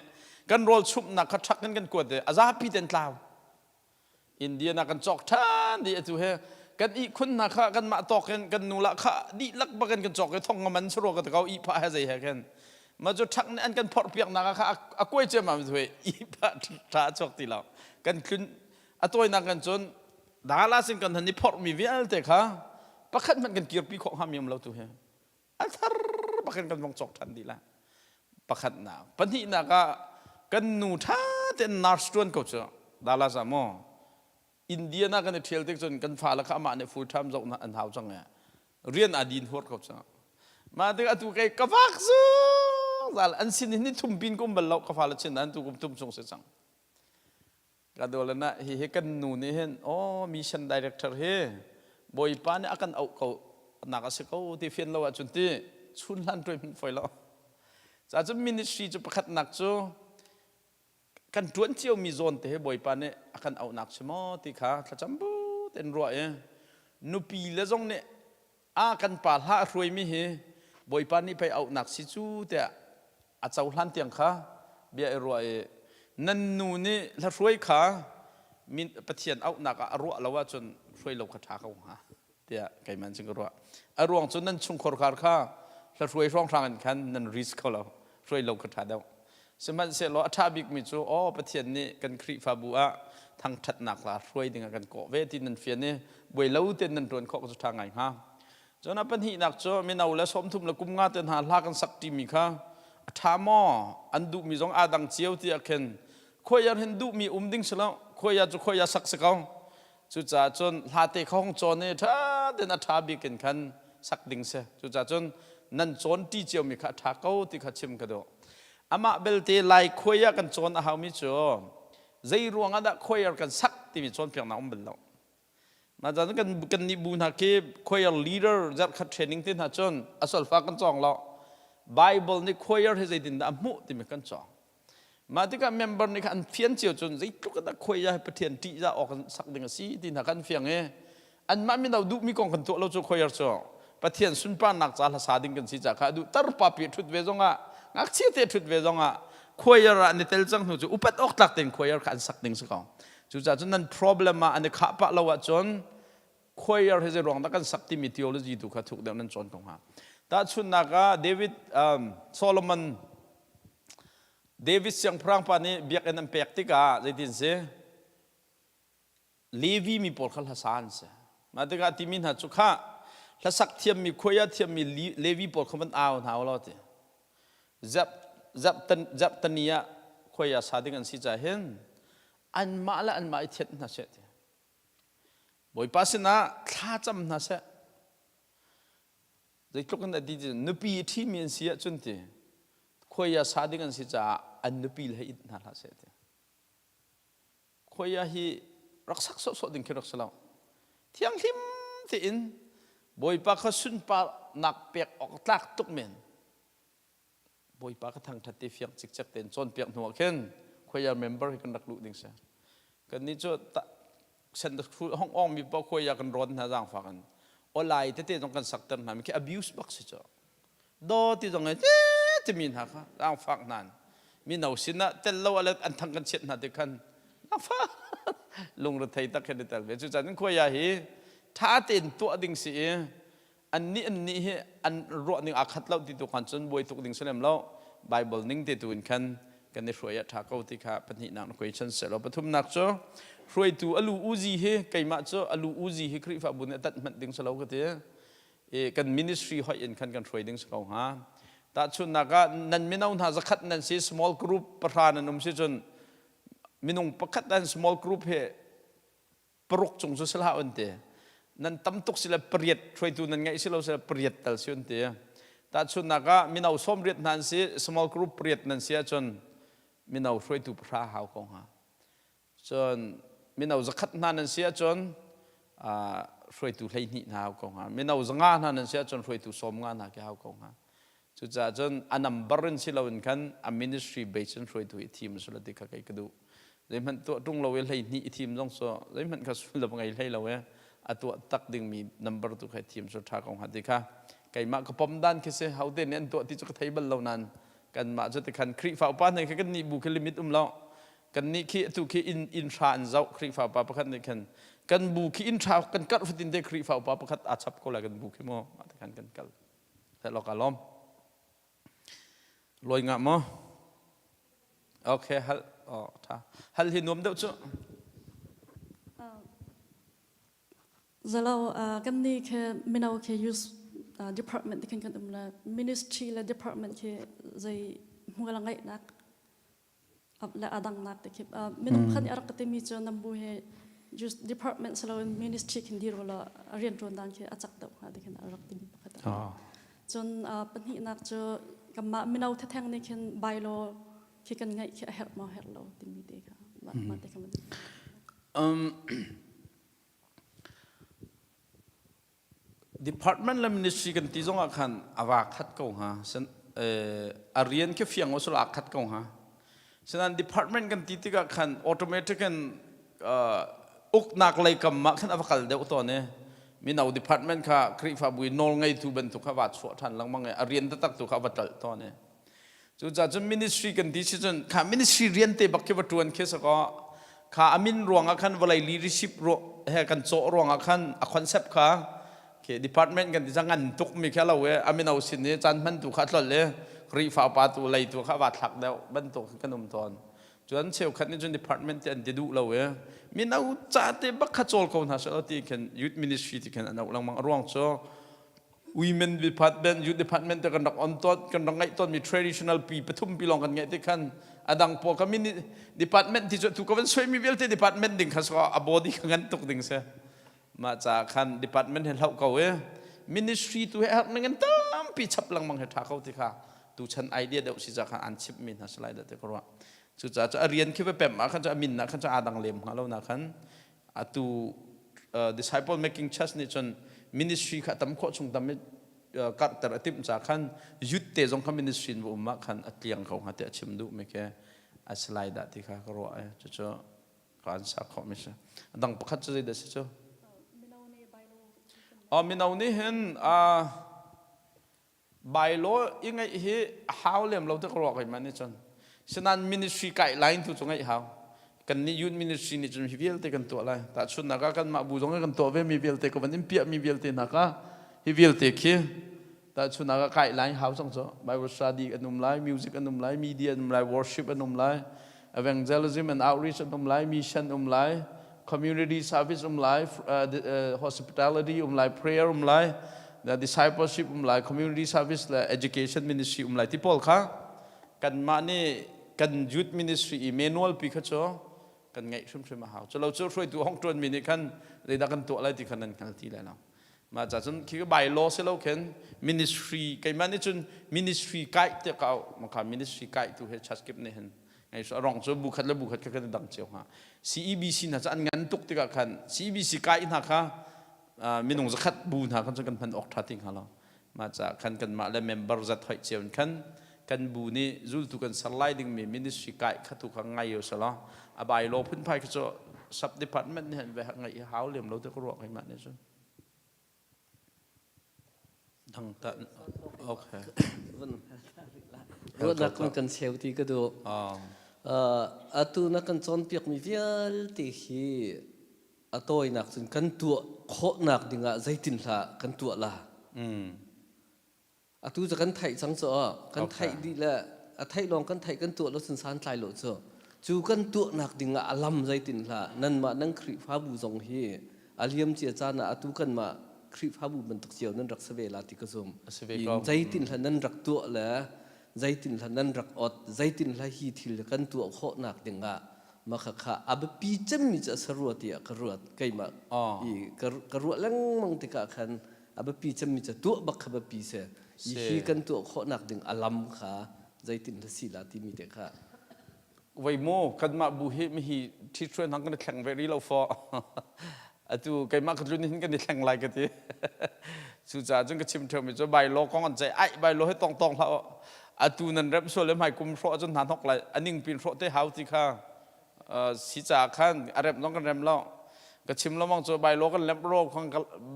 kan rawl chumhnak kha ṭhak in kan kuat i a zapi ten tlau Indian ah kan cawk ṭhan dih atu he kan ihkhun hna kha kanmah tawk in kan nu lah kha dihlak bak in kan cawk i thong man sarua ka ko ihphah he zei he khin ma cu ṭhak nih an kan phorh piak nak kha a kuai ciammam thui ihphah ṭha a chuak ti lo kan thlun a tawinak kan cun Dallas in kan han i phorh mi vialte kha pakhat hmanh kan kirpi khawh hnga mi um lo tu hi a thar bakin kan vong cawk ṭhan dih la pakhatnak pahnihnak ah kan nu ṭha tein nurse ṭuan ko cu Dallas ah maw Indiana kan i ṭhial tik cun kan fale kha amah nih full time zoh an hau cang e rian aa din huar ko cu mah tik atu kei ka vak zungzal an sin hin ni thum pin kum bal lo ka fale chin an tu kum thum chung si cang Ka dawlana hihi kan nu nih hin aw mission director hi Bawipa nih a kan auh ko nak a si ko ti fian lo ahcun ti chun hlan tuai hmuh foi lo. Ca cun ministry cu pakhatnak cu kan tuan cio mi zawn te hi Bawipa nih a kan auhnak si maw ti kha thlacam bu tein ruah i nupi le zong nih a kan pa hla a hruaimi hi Bawipa nih pei auhnak si cu tiah a cohlan tiang kha bia i ruah i nan nu nih hlahruai kha min Pathian auhnak ah a ruah lo ahcun hruai lo kha ṭha ko hnga tiah keimah cun ka ruah. A ruang cu nan chungkhar khar kha hlahruai hrawnghrang in khan nan risk kho lo hruai lo kha ṭha deuh. Sihmanhsehlaw a ṭha bikmi cu aw Pathian nih kan Khrihfabu ah thangṭhatnak la hruai ding ah kan kawh ve ti nan fian i buai lo tein nan ṭuan khawh cu ṭha ngai hnga. Cun a pahnihnak cu mino le 30 le kum nga te hna hla kan sak ṭimi kha a ṭha maw an duhmi zong aa dang cio tiah khin khuai ah hin duhmi um ding si lo khuai ah cu khuai ah sak si ko cucaah cun hla te kha hong cawn i ṭha tein a ṭha bik in khan sak ding si cucaah cun nan cawn ṭi ciomi kha a ṭha ko ti kha chim ka duh amah belte lai khuai ah kan cawn a haumi cu zei ruang ah dah khuai kan sak timi cawnpiaknak um bal lo Mah caan kan kan nih bu hna khi choir leader zarhkhat training te hna cun a solfa kan cawng lo. Bible nih choir hi zeitindah a hmuh timi kan cawng. Mah tikah member nih kha an fian cio cun zeitluk in dah choir hi Pathian ṭihzah awk in sak ding a si ti hna kan fiang i anmah mino duhmi kong kan tuah lo cu choir cu Pathian sunparnak ca hlasa ding kan si ca kha duh tarpa pi ṭhut ve zongah ngakchia te ṭhut ve zongah choir ah an i tel cang hnu cu upat awk tlak tein choir kha an sak ding si ko. Cucaah cun nan problem ah an i khah pah lo ahcun choir hi zei ruang dah kan sak timi theology tu kha thuk deuh nan cawn ko hnga. Tahchunhnak ah David um, Solomon David siangpahrang pa nih biakinn an pek tikah zeitin si Levi mi pawl kha hlasa an si. Mah tikah timi hna cu kha hlasak thiammi choir thiammi Levi pawl kha van au hna u law ti. Zarhtani ah choir sa ding an si caah hin anmah le anmah i thianh hna seh ti. Bawipa sinah thla cam hna seh. Zeitluk in a ti ti nupi i ṭhimi an si ahcun ti khuai sa ding an si caah an nupi le he it hna hlah seh ti. Khuai hi rak sak sawhsawh ding khi rak si lo. Thianghlim tein Bawipa kha sunparnak pek awk tlak tuk men Bawipa ka thangṭhat ti fiang cikcek tein cawnpiak hnu ah khin choir member hi kan rak luh ding si. Kannih cu sen hong ong mi paoh choir kan rawn hna zaangfak in awlai tete zong kan sakter hna mi khi abuse bak si cu. Do ti zong e timi hna kha zaangfak hna mino sin ah tel lo ale an thang kan chiat hna ti khan zaangfak lungrethei tak khin i tel ve. Cucaah choir hi ṭha tein tuah ding si i annih annih hi an ruah ning aa khat lo ti tu khan cun buai tuk ding si lem lo Bible ning te tu in khan kan i hruai ah ṭha ko ti kha pahnihnak na question selaw pathumnak cu hruaitu alu uzi hi keimah cu alu uzi hi Khrihfabu nih a tanh hmanh ding si lo ka ti i kan ministry hoih in khan kan hruai ding si ko hnga tahchunhnak ah nan mino hna zakhat nan si small group pahra nan um si cun minung pakhat an small group he paruk cung cu si hlah un ti nan tam tuk si le pariat hruaitu nan ngeih si lo si le pariat tal si un ti tahchunhnak ah mino sawmriat hna an si small group pariat nan si ahcun mino hruaitu pahra hau ko hnga cun mino zakhat hna nan si ahcun hruaitu 12 hna hau ko hnga mino zanga hna nan si ahcun hruaitu sawmnga hna khi hau ko hnga Cucaah cun a number in si loin khan a ministry base in hruaitu i thim a si lo ti kha kei ka duh. Zeihmanh tuah ṭung lo i 12 i thim zong cu zeihmanh kha sullam ngei hlei lo i a tuah tak dingmi number tu kha i thim cu ṭha ko hnga ti kha keimah ka pom dan khi si hote nih an tuah ti cu ka thei bal lo nain kanmah cu tikhan Khrihfa upa hna kha kan nih bu khi limit um lo kan nih khi atu khi inn inn hra an zoh Khrihfa upa pakhat nih khan kan bu khi inn hra kan karh fatin te Khrihfa upa pakhat aa chap ko lai kan bu khi mu tikhan kan kal Hello ka lawm. Lawi ngah maw? Okay, hal oh tha. Hal hi nuam deuh cu. Zalo kan ni ke mino ke youth department kan kan um la ministry le department ke zei hmual ngai nak le a dangnak te khi minung khan i a rak ka timi cu nambu he just department silo in ministry khin dir wala rian ṭuan dan khi a cak deuh hnga ti khin a rak timi pakhat a cun pahnihnak cu kanmah mino thetheng nih khin bylaw khi kan ngeih khi a herh maw herh lo timi te kha mah te kha Department le ministry kan ti zongah khan a va khat ko hnga. A rian khi fiang usula aa khat ko hnga. Sinain department kan ti tikah khan automatic in uknak lei kam ah khan a va kal deuh tawn i mino department kha Khrihfabu i nawl ngeitu bantuk kha va chuah ṭhan lengmang i a rian taktak tu kha a va ṭalh tawn i Cucaah cun ministry kan ti si cun kha ministry rian te bak khi va ṭuan khi si kaw kha a min ruangah khan vawlei leadership he kan cawh ruangah khan a concept kha khi department kan ti cang ngan tuk mi khi a lo i a mino sin i caan hman tu kha a tlolh i Khrihfa upa tu lei tu kha va thlak deuh bantuk kan um tawn. Cun cheukhat nih cun department ti an ti duh lo i mino ca te bak kha cawl ko hna seh ti khin youth ministry ti khin an auh lengmang a ruang cu women department youth department te kan rak on tawn kan rak ngaih tawn mi traditional pi pathum pi lawng kan ngaih te khan adang pawl ka mini department ti cu tu ka van soi mi vialte department ding kha so a body kha ngan tuk ding se ma ca khan department he hlau ko e ministry tu he har ning an tampi chap lengmang he tha ko ti kha tu chan idea deuh si ca khan an chip mi hna salai da te ko ruah cu ca cu a rian khi va pem ah khan cu a min ah khan cu adang lem hnga lo na khan atu disciple making church nih cun ministry kha tam khawh chung tam karhter a timh ca khan youth te zong kha ministry in va um ah khan a tliang ko hnga ti a chim duh mi ke a si lai dah ti kha ka ruah e cucu ka an sa khawh mi si dang pakhat cu zeidah si cu oh mino nih hin Bylaw i ngeih hi a hau lem lo ti ka ruah keimah nih cun. Sinain ministry kai line tu cu ngeih hau. Kan nih youth ministry nih cun hi vialte kan tuah lai. Tahchunhnak ah kanmah bu zong kan tuah ve mi vialte ka van in piah mi vialte hna kha hi vialte khi tahchunhnak ah kai line hau cang cu. Bible study an um lai, music an um lai, media an um lai, worship an um lai, evangelism and outreach an um lai, mission um lai, community service um lai, hospitality um lai, prayer um lai, discipleship um lai, community service le education ministry um lai ti pawl kha kanmah nih kan youth ministry i manual pi kha cu kan ngeih hrimhrim a hau. Culo cu hruaitu hong ṭuan mi nih khan zeidah kan tuah lai ti kha nan hngal ti lai lo. Mah ca cun khi by law si lo khin ministry keimah nih cun ministry kai te ka maka ministry kai tu he church kip nih hin ngai so rong cu bu khat le bu khat kha kan dang cio hnga CEBC hna cu an ngan tuk tikah khan CEBC kai hna kha minung zakhat bu hna khan cun kan hman awk tha ti hnga lo mah ca khan kanmah le member zat hoih cio in khan kan bu nih zultu kan ser lai dingmi ministry kai kha tu kha ngai yo sala a by law phunphai kha cu sub department nih an ve ngai hau lem lo te ka ruah keimah nih cun dang ta okay Ruahnak kan kan cheu ti ka duh. Atu na kan cawnpiakmi vialte hi a tawinak cun kan tuah khawhnak dingah zeitin hlah kan tuah la. Atu cu kan theih cang cu kan theih dih le A theih lawng kan theih kan tuah lo cun santlai lo cu. Cu kan tuahnak ding ah a lam zeitin hlah nanmah nan Khrihfabu zong hi a liam cia caan ah atu kanmah Khrihfabu bantuk cio nan rak si ve la ti ka zum. Zeitin hlah nan rak tuah le zeitin hlah nan rak ot zeitin hlah hi thil kan tuah khawhnak ding ah mah kha a biapi cemmi cu a si rua tiah ka ruat keimah i ka ruah lengmang tikah khan a biapi cemmi cu tuah bak kha biapi si hi kan tuah khawhnak ding a lam kha zeitin hla si la timi te kha Voi mu kanmah bu hi mihi ṭhithruai hna kan i thleng ve rih lo faw. Atu keimah ka tlun hin kan i thleng lai ka ti. Cucaah cun ka chim ṭheumi cu bylaw kong an ceih ai bylaw hi tong tong hlah u. Atu nan remh sual le hmai kum hrawh ahcun hna hnok lai a ning pin hrawh te hau ti kha si caah khan a remh zong kan rem lo. Ka chim lengmang cu bylaw kan lemh ro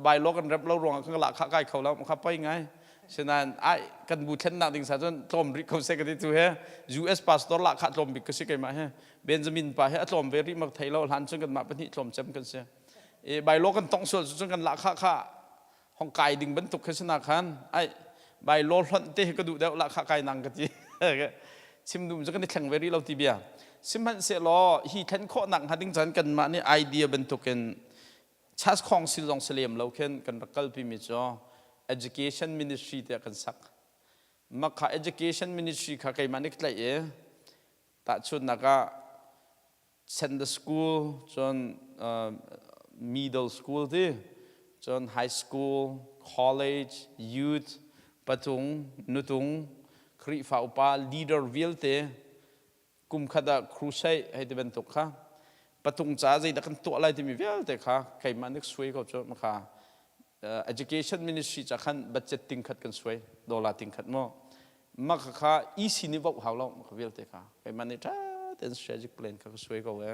bylaw kan remh lo ruangah kan lah khah kai kho lo kha poi ngai. Sinain ai kan bu thlennak ding sa cun tlawm rih ko seh ka ti tu he US pastor lah kha tlawm bik ka si keimah he Benjamin pa he a tlawm ve rih mak thei lo hlan cun kanmah pahnih tlawm cem kan si e bylaw kan tong sual cun kan lah kha kha hong kai ding bantuk kha sina khan ai bylaw hlonh te hi ka duh deuh lah kha kai nang ka ti chim dum cu kan i thleng ve rih lo ti bia sihmanhsehlaw hi thlen khawh nak hnga ding chan kanmah nih idea bantukin Church Council zong si lem lo khin kan rak kalpi mi cu Education Ministry tiah kan sak. Mah kha Education Ministry kha keimah nih ka tlaih i tahchunhnak ah Sunday school cun middle school ti cun high school, college, youth, patung, nutung, Khrihfa upa, leader vialte kum khat ah crusade hei ti bantuk kha patung ca zeidah kan tuah lai timi vialte kha keimah nih suai ko cu kha education ministry ca khan budget ting khat kan suai dollar ting khat mo ma kha kha EC nih vote hau lo ma kha vialte kha keimah nih tha ten strategic plan kha ka suai ko e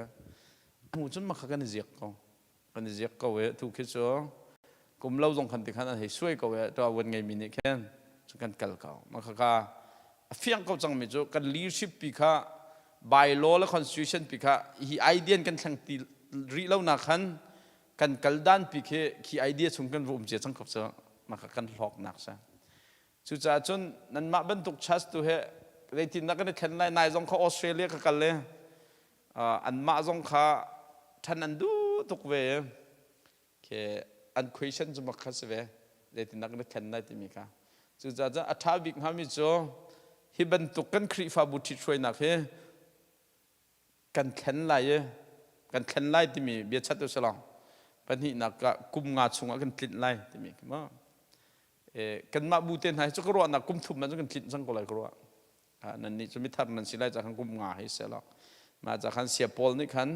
mu cun ma kha kan i ziak ko kan i ziak ko e tu khi cu kum lo zong khan ti khan an hei suai ko e to wan ngei mi nih khin cu kan kal ko ma kha kha a fiang ko cang mi cu kan leadership pi kha by law le constitution pi kha hi idea kan thleng ti rih lo na khan kan kal dan pi khi khi idea chung kan um cia cang ko cu ma kha kan hlawk nak sa cucaah cun nanmah bantuk church tu he zeitin dah kan i thlen lai nai zong kha Australia ka kal le anmah zong kha ṭhan an duh tuk ve khi an question cu mak kha si ve zeitindah kan i thlen lai timi kha cucaah cun a ṭha bik hngami cu hi bantuk kan Khrihfabu ṭhithruainak hi kan thlen lai i kan thlen lai timi biachat u silaw pahnihnak ah kum nga chungah kan tlinh lai timi khi maw kanmah bu te hna hi cu ka ruahnak kum thum man cu kan tlinh cang ko lai ka ruah Nannih cu mithar nan si lai ca khan kum nga hei seh law mah ca khan sia Paul nih khan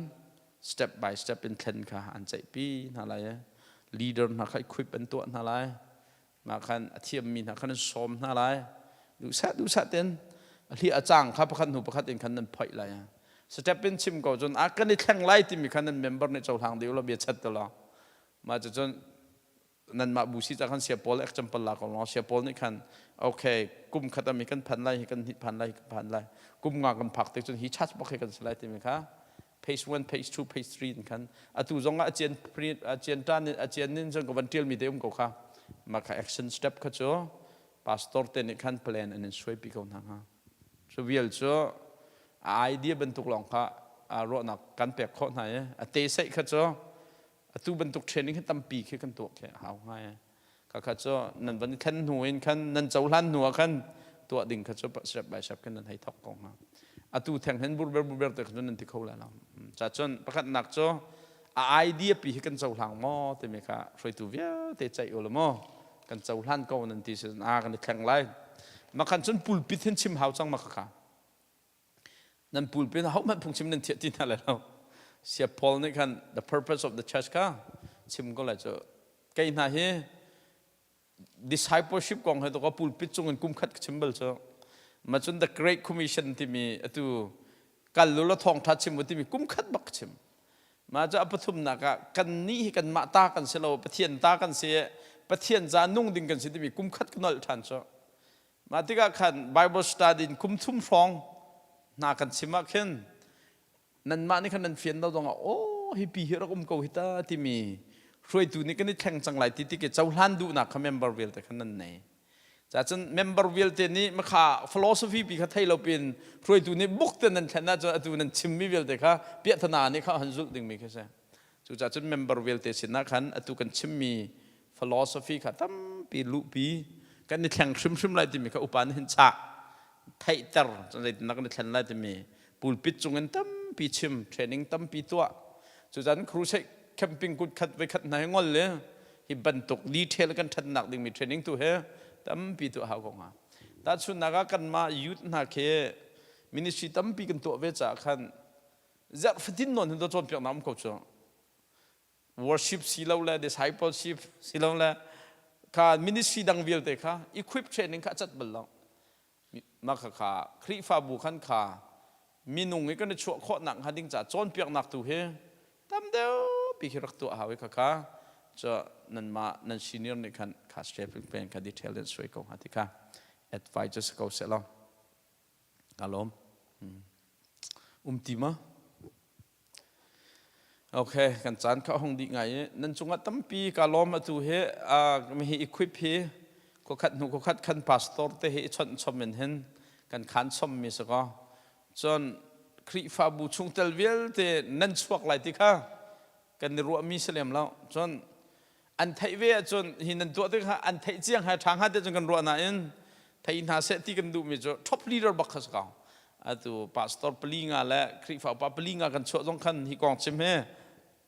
step by step in thlen kha an ceihpi hna lai i leader hna kha equip an tuah hna lai mah khan a thiammi hna khan an sawm hna lai duhsah duhsah ten a hliah a cang kha pakhat hnu pakhat in khan nan phoih lai step in chim ko cun a kan i thleng lai timi khan nan member nih cohlang dih law bia chat te law mah cucun nanmah bu si ca khan sia pawl example la ko law sia pawl nih khan okay kum khat ami kan phan lai hi kan hi phan lai hi kan phan lai kum nga kan phak te cun hi charge bak hi kan si lai timi kha page 1 page 2 page 3 in khan atu zong ah acian print acian tan in acian nin cun ka van tial mi te um ko kha ma kha action step kha cu pastor te nih khan plan an in suai pi ko hna hnga cu vial cu a idea bantuk lawng kha ruahnak kan pek khawh hna i a te seih kha cu Atu bantuk training hi tampi khi kan tuah khi a hau ngai. Khakha cu nan van i thlen hnu in khan nan cohlan hnu ah khan tuah ding kha cu step by step khin nan hei thok ko hnga. Atu theng hin burber burber te kha nan ti kho lai lo. Ca cun pakhatnak cu a idea pi hi kan cohlang maw timi kha hruaitu vialte ceih u law maw kan cohlan ko nan ti si a kan i thleng lai. Makhan cun pulpit hin chim hau cang ma khakha. Nan pulpit ah hohmanh phungchim nan thiah ti hna lai lo. Sia Paul nih khan the purpose of the church kha chim ko lai cu kei hna hi discipleship kong he to ka pulpit cung in kum khat ka chim bal cu ma cun the great commission timi atu kal lu la thawngtha chim u timi kum khat bak ka chim ma cu a pathumnak ah kan nih hi kanmah ta kan si lo Pathian ta kan si Pathian ca nung ding kan si timi kum khat ka nolh ṭhan cu Mah tikah khan Bible study in kum thum hrawng hna kan chim ah khin nanmah nih khan nan fian lo zongah aw hi pi hi rak um ko hi ta timi hruaitu nih kan i thleng cang lai ti tik i cohlan duhnak kha member vialte khan nan nei. Cacun member vialte nih makha philosophy pi kha thei lo pin hruaitu nih buk te nan thlen ahcun atu nan chimmi vialte kha piahtana nih kha han zulh dingmi khi si. Cucaah cun member vialte sinah khan atu kan chimmi philosophy kha tampi luhpi kan i thleng hrimhrim lai timi kha upa nih hin chah theihter cun zeitindah kan i thlen lai timi pulpit cungin tampi chim training tampi tuah cucan crusade camping kut khat voi khat hna hi ngol le hi bantuk detail kan ṭhatnak dingmi training tu he tampi tuah hau ko hnga tahchunhnak ah kanmah youth hna khi ministry tampi kan tuah ve caah khan zarh fatin nawn hin cawnpiaknak um ko cu worship si lo le discipleship si lo le kha ministry dang vialte kha equip training kha a cat bal lo mah kha kha Khrihfabu khan kha minung i kan i chuah khawhnak hnga ding caah cawnpiaknak tu hi tam deuh pi khi rak tuah hau i kha kha cu nanmah nan senior nih khan kha stepping plan kha detail in suai ko hnga ti kha advice cu si ko seh law Ka lawm. Um ti ma? Okay, kan caan kha hong dih ngai i nan cungah tampi ka lawm atu hi hi equip hi khuakhat hnu khuakhat khan pastor te hi i chawnh chom in hin kan khan chom mi si ko. Cun Khrihfabu chungtel vialte nan chuak lai ti kha kan i ruahmi si lem lo. Cun an theih ve ahcun hi nan tuah tik an theih ciang hai ṭha hnga te cun kan ruah nain thei hna seh ti kan duhmi cu top leader bak kha si ko atu pastor pali nga le Khrihfa upa pali nga kan chuah zong khan hi kong chim hi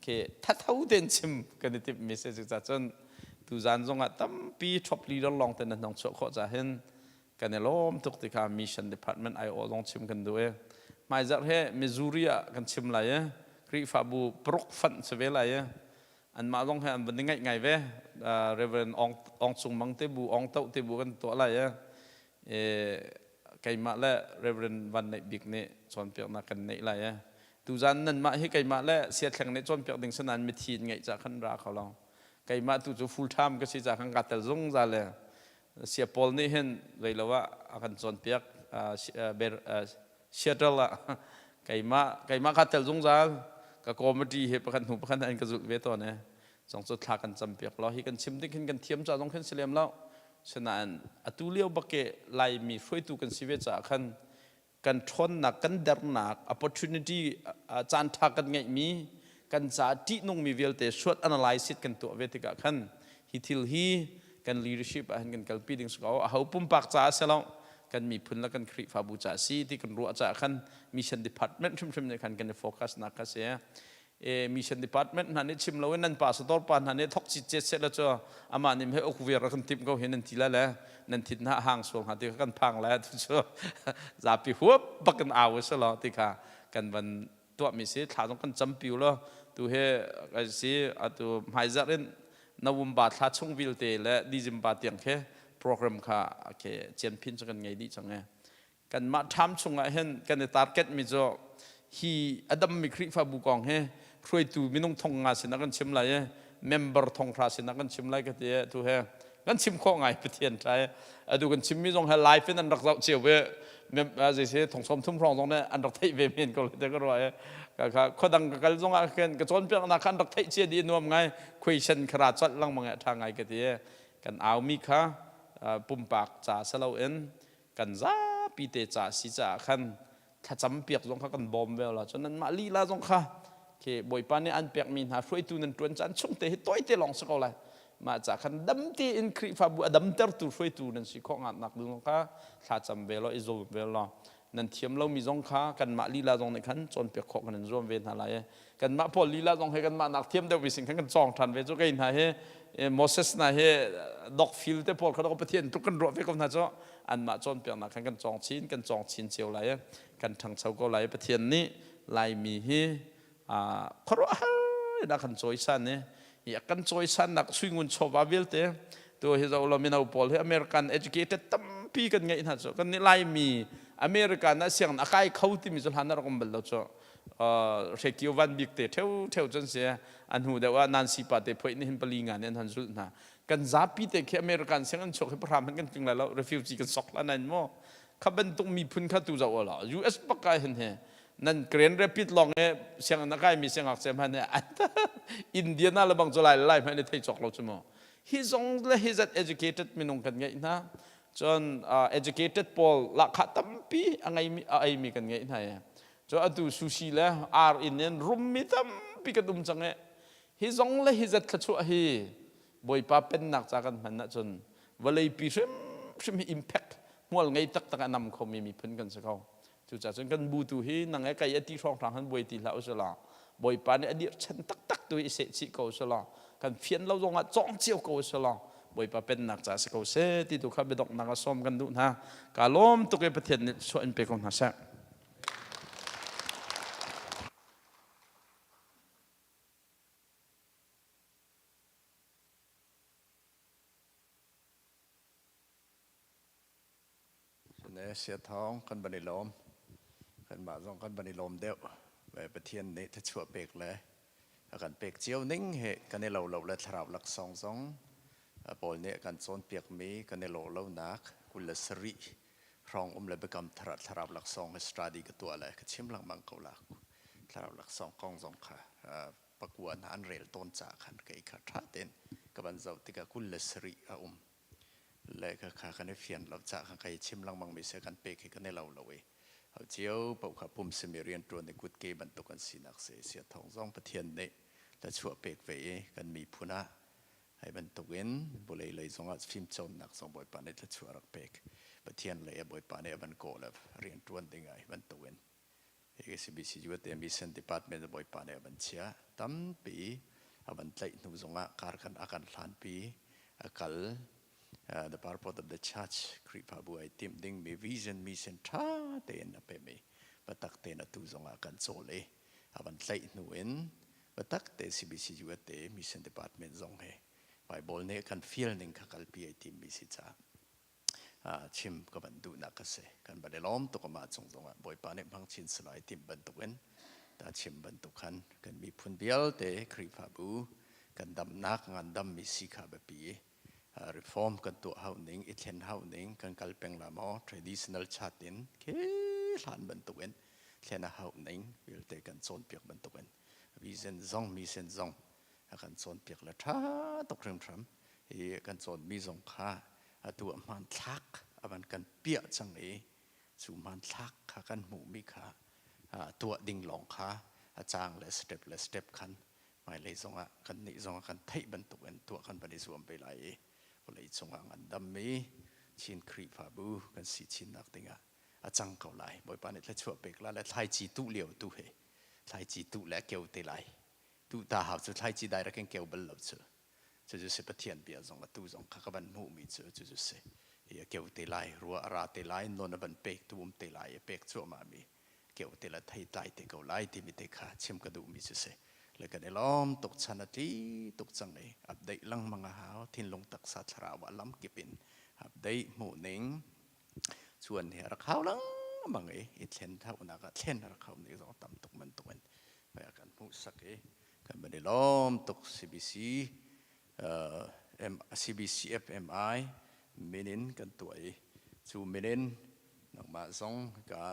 khi thatho tein chim kan i timh mi si cucaah cun tuzan zong ah tampi top leader lawng te nan hong chuah khawh ca hin kan i lawm tuk ti kha mission department ai aw zong chim kan duh i hmaizarh he Missouri ah kan chim lai i Khrihfabu paruk fanh si ve lai i anmah zong he an van i ngaih ngai ve Reverend Ong Ong Cung Mang te bu Ong To te bu kan tuah lai i keimah le Reverend Van Neih Bik nih cawnpiaknak kan neih lai i tuzan nanmah hi keimah le Siathleng nih cawnpiak ding sanan mithi in ngeih ca khan ra kho lo keimah tu cu full time ka si ca khan ka tel zungzal le Sia Paul nih hin zeilo ah a kan cawnpiak Seattle ah keimah keimah kha tel zungzal ka committee he pakhat hnu pakhat an ka zulh ve tawn e zong cu thla kan campiak lo hi kan chim ding khin kan thiam ca zong khin si lem lo sinain atu lio bak ke Laimi hruaitu kan si ve caah khan kan ṭhawnnak kan dernak opportunity caan ṭha kan ngeihmi kan ca ṭihnungmi vialte SWOT analysis kan tuah ve tikah khan hi thil hi kan leadership ah hin kan kalpi ding si ko aho pumpak caah si lo kan miphun le kan Khrihfabu caah si ti kan ruah caah khan mission department hrimhrim nih khan kan i focus nak kha si e mission department hna nih chim loin nan pastor pa hna nih thok cit cet seh la cu amah nih he uk vir kan timh ko hi nan ti la le nan thin hna hang sual hnga ti kha kan phang le tu cu zapi huap bak in au se lo ti kha kan van tuahmi si thla zong kan campi lo tu he si atu hmaizarh in November thla chung vialte le December tiang khi program kha ke cianphin cu kan ngei dih cang e kanmah ṭham chungah hin kan i target mi cu hi a dammi Khrihfabu kong hi hruaitu minung thong nga sinah kan chim lai i member thong hra sinah kan chim lai ka ti tu he kan chim khawh ngai Pathian ṭha atu kan chimmi zong he live in an rak zoh cio ve zei si thong sawm thum hrawng zong nih an rak theih ve men ko te ka ruah i kha khuadang ka kal zong ah khin ka cawnpiaknak kha an rak theih cia dih nuam ngai question khara colh lengmang e ṭha ngai ka ti kan aumi kha pumpak ca si loin kan zapi te ca si caah khan thlacam piak zong kha kan bawm ve la cun nanmah lila zong kha khi bawipa nih an pekmi hna hruaitu nan ṭuan caan chung te hi tawite lawng si ko lai mah ca khan dam tein Khrihfabu a damtertu hruaitu nan si khawh nak ding kha thlacam ve law i zuam ve law nan thiam lomi zong kha kanmah lila zong nih khan cawnpiak khawh kan in zuam ve hna lai kanmah pawl lila zong he kanmah nak thiam deuh mi sin khan kan cawng ṭhan ve cu kei hna hi Moses hna hi dokfil te pawl kha Pathian tluk kan ruah ve ko hna cu anmah cawnpiaknak khan kan cawng chin kan cawng chin cio lai kan ṭhangcho ko lai Pathian nih Laimi hi khuaruahhar in a kan cawisan i hi a kan cawisannak suingun chawva vialte tu hi zo lo mino pawl hi American educated tampi kan ngeih hna cu kan nih Laimi American ah sianginn a kai kho timi cu hlan a rak um bal lo cu Hrekio Van Bik te ṭheu ṭheu cun si an hnu deuh ah Nancy pa te phoih nih hin pali nga nih an han zulh hna kan zapi te khi American sianginn chuak hi pahram hin kan tling lai lo refugee kan sok la nain maw kha bantuk miphun kha tu zoh la US bak ah hin he nan Grand Rapid lawng he sianginn a kaimi siangngakchia hmanh he Indiana le bang cu lai lai hmanh i thei cawk lo cu mu hi zong le hi zat educated minung kan ngeih hna. Cun educated pawl lahkhah tampi a ngeimi a eimi kan ngeih hna i cu atu sushi le ar inn in rummi tampi kan um cang i hi zong le hi zat thluachuah hi Bawipa pennak ca kan hman ahcun vawleipi hrimhrim hi impact hmual ngei taktak a nam khomi miphun kan si ko. Cucaah cun kan bu tu hi nang he kei a ti hrawnghrang han buai ti hlah usulaw Bawipa nih a dirhchan taktak tu hi i seh chih ko usulaw kan fian lo zongah cawng cio ko usulaw Bawipa pennak ca si ko seh ti tu kha biadonghnak ah sawm kan duh hna. Ka lawm tuk i Pathian nih suah in pe ko hna seh. Sine sia thawng kan van i lawm. Kanmah zong kan van i lawm deuh. Ve Pathian nih thluachuah pek le a kan pek cio ning he kan i lo lo le thlarau laksawng zong Paul nih a kan cawnpiakmi kan i lawh lonak 27 hrawng um le biakam thar ah thlarau laksawng he study ka tuah le ka chim lengmang ko la. Thlarau laksawng kong zong kha pakua hna an rel tawn caah khan kei kha ṭha tein ka van zoh tikah 27 a um. Le kha kha kan i fian lo caah khan kai chim lengmang mi se kan pek hi kan i lo lo i ho cio paoh kha pum simi rianṭuan i kutke bantuk an sinak si sia thawng zong Pathian nih thluachuah pek ve i kan miphun ah hei bantukin vawlei lei zongah fimcawnnak zong Bawipa nih thluachuah rak pek Pathian lei ah Bawipa nih a van kawh le rianṭuan ding ah hi bantukin ACBC USA Mission Department bawipa nih a van chiah. Tampi a van tlaih hnu zongah kar kan a kan hlanpi a kal the purpose of the church Khrihfabu ai timh ding mi vision mission tha tein a pemi biatak tein atu zongah kan cawl i a van tlaih hnu in biatak te CBC USA Mission Department zong he Bible nih kan fial ning kha kalpi ai tim mi si caah chim ka van duhnak a si. Kan van i lawm tuk amah cung zongah Bawipa nih hmang chin salai timh bantukin ta chim bantuk khan kan miphun vialte Khrihfabu kan damnak ngandammi si kha biapi reform kan tuah hau ning i thlen hau ning kan kal peng la maw traditional chat in ke hlan bantukin thlen a hau ning vialte kan cawnpiak bantukin vision zong mission zong a kan cawnpiak le ṭha tuk hrimhram i kan cawnmi zong kha atu a hmanthlak a van kan piah cang i cu hmanthlak kha kan hmuhmi kha tuah ding lawng kha a cang le step le step khan hmailei zongah kan nih zongah kan theih bantuk in tuah kan van i zuam ve lai i vawlei cungah ngandammi Chin Khrihfabu kan si chinnak dingah a cang ko lai. Bawipa nih thluachuah pek la le thlaici tuh lio tu he thlaici tuh le keu te lai. Tuh ta hau cu thlaici dai rak in keu bal lo cu. Cucu si Pathian bia zong atu zong kha ka van hmuhmi cu cucu si. Hi a keu te lai, rua a ra te lai, non a van pek tu um te lai, a pek cuahmah mi keu te la thei tlai te ko lai timi te kha chim ka duhmi cu si. Le kan i lawm tuk chan a tli tuk cang i update lengmang a hau thinlung taksa thlarau ah lam kip in update hmuh ning chuan hi a rak hau lengmang i i thlen thaunak ah thlen a rak hau ning zong tam tuk bantuk in kan hmuhsak i kan van i lawm tuk CBC CBCFMI min in kan tuah i cu min in nangmah zong ka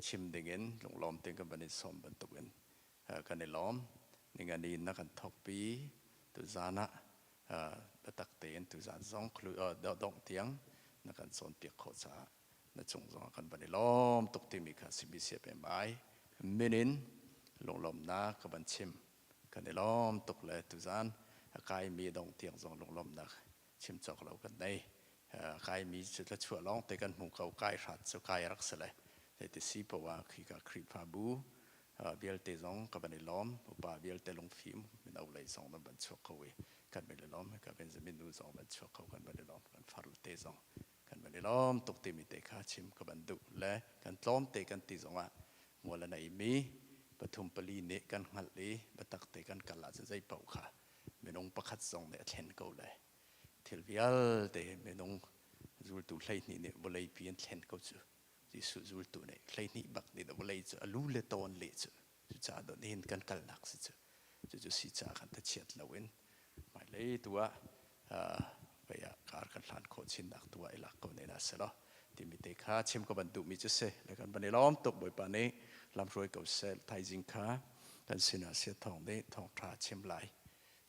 chim dingin lunglawm tein kan van in sawm bantukin kan i lawm. Ningani na kan thawkpi tuzan ah biatak tein tuzan zong dongh tiang na kan cawnpiak khawh caah na cung zongah kan van i lawm tuk timi kha CBCFMI min in lunglawmhnak ka van chim. Kan i lawm tuk le tuzan a kaimi dong tiang zong lunglawmhnak chim cawk lo kan nei. Kaimi cu tlachuah lawng te kan hmu ko kai hrat cu kai rak si le zeiti si poah khika Khrihfabu vialte zong ka van i lawm upa vialte lungfim mino lei zong nan van chuak kho i kan van i lawm ka Benjamin nu zong van chuak kho kan van i lawm kan farle te zong kan van i lawm tuk timi te kha chim ka van duh le kan tlawm te kan ti zongah mual a neimi pathum pali nih kan hngalh i biatak te kan kal ahcun zei paoh kha minung pakhat zong nih a thlen ko le thil vialte minung zultu 12 nih vawleipi an thlen ko cu Jesuh zultu nih 12 bak nih vawlei cu a lu le tawn le cu cucaah dawt nihin kan kalnak si cu cucu si caah kan thachiat loin hmailei tu ah vei ah kar kan hlan khawh chinnak tu ah i lak ko ne na selaw timi te kha chim ka van duhmi cu si le kan van i lawm tuk Bawipa nih lamhruai ko seh thaizing kha kan sinah sia thawng nih thawngṭha chim lai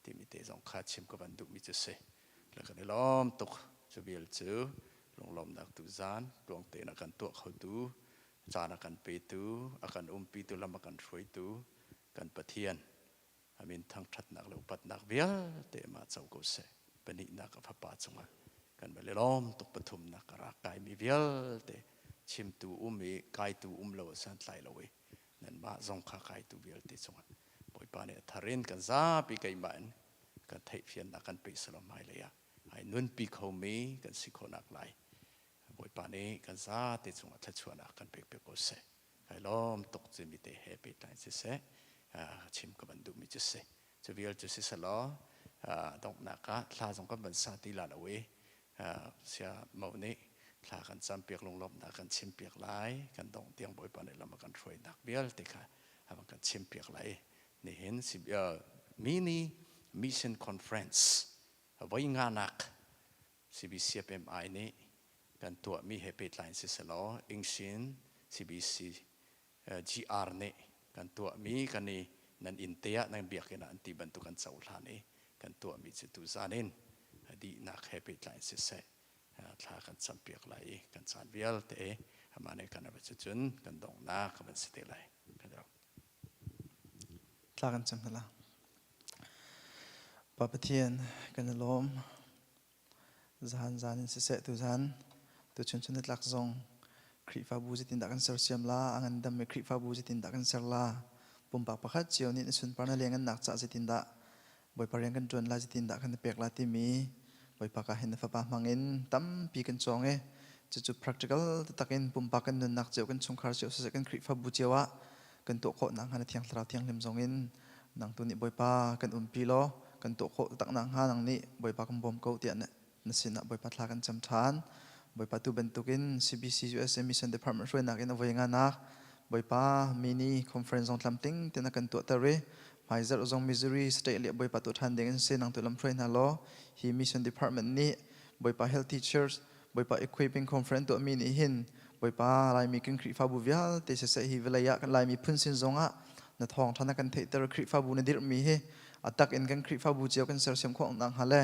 timi te zong kha chim ka van duhmi cu si le kan i lawm tuk cu vial cu. Lunglawmnak tu zan tluang tein a kan tuah khotu, caan a kan petu, a kan umpitu, lam a kan hruaitu kan Pathian a min thangṭhatnak le upatnak vialte mah co ko seh. Pahnihnak a fapa cungah kan va le lawm tuk pathumnak a rak kaimi vialte chimtu um i kaitu um lo a santlai lo i nanmah zong kha kaitu vialte cungah Bawipa nih a thar in kan zapi keimah in kan theihfiannak kan peh selaw hmailei ah ai nunpi khomi kan si khawhnak lai Bawipa nih kan zate cungah thluachuahnak kan pek piak ko seh. Kai lawm tuk cimi te he pehtlai siseh chim ka van duhmi cu si. Cu vial cu si selaw donghnak ah thla zong kan van sa ti la lo i sia mo nih thla kan campiak lunglawmhnak kan chimpiak lai kan dongh tiang Bawipa nih lam a kan hruainak vialte kha a van kan chimpiak lai nihin mini mission conference voi nganak CBCFMI nih kan tuahmi he pehtlai in siselaw Ingsin CBC GR nih kan tuahmi kan i nan inn te ah nan biakinn ah an ti bantuk an cohlan i kan tuahmi cu tuzan in dihnak he pehtlai in siseh thla kan campiak lai i kan caan vialte amah nih kan cu cun kan donghnak kan si te lai. Thla kan cam hna. Pa Pathian kan i lawm. Zan zan in siseh tuzan tuchun chun tlak zong Khrihfabu zeitindah kan sersiam la, a ngandammi Khrihfabu zeitindah kan ser la, pumpak pakhat cio nih na sunpar na liangngannak caah zeitindah Bawipa rian kan ṭuan lai, zeitindah kan i pek la timi Bawipa ka hin na fapa hmang in tampi kan cawng i cucu practical taktak in pumpak kan nunnak cio, kan chungkhar cio siseh kan Khrihfabu cio ah kan tuah khawh nakhnga na Thiang Thlarau Thianghlim zong in nang tu nih Bawipa kan umpi law kan tuah khawh taktak nakhnga nang nih Bawipa kan bawm ko tiah na sinah Bawipa thla kan cam ṭhan. Bawipa tu bantukin CBC USA Mission Department hruainak in a voi nganak Bawipa mini conference zong tlamtling ten a kan tuahter i hmaizarh zong Missouri state le Bawipa tuah ṭhan ding in si nang tu lam hruai hna law hi Mission Department nih Bawipa Healthy Church Bawipa Equipping Conference tuahmi nih hin Bawipa Laimi kan Khrihfabu vialte siseh hi vawlei ah kan Laimi phun sin zongah na thawngṭha na kan theihter Khrihfabu na dirhmi hi a tak in kan Khrihfabu cio kan sersiam khawh nakhnga le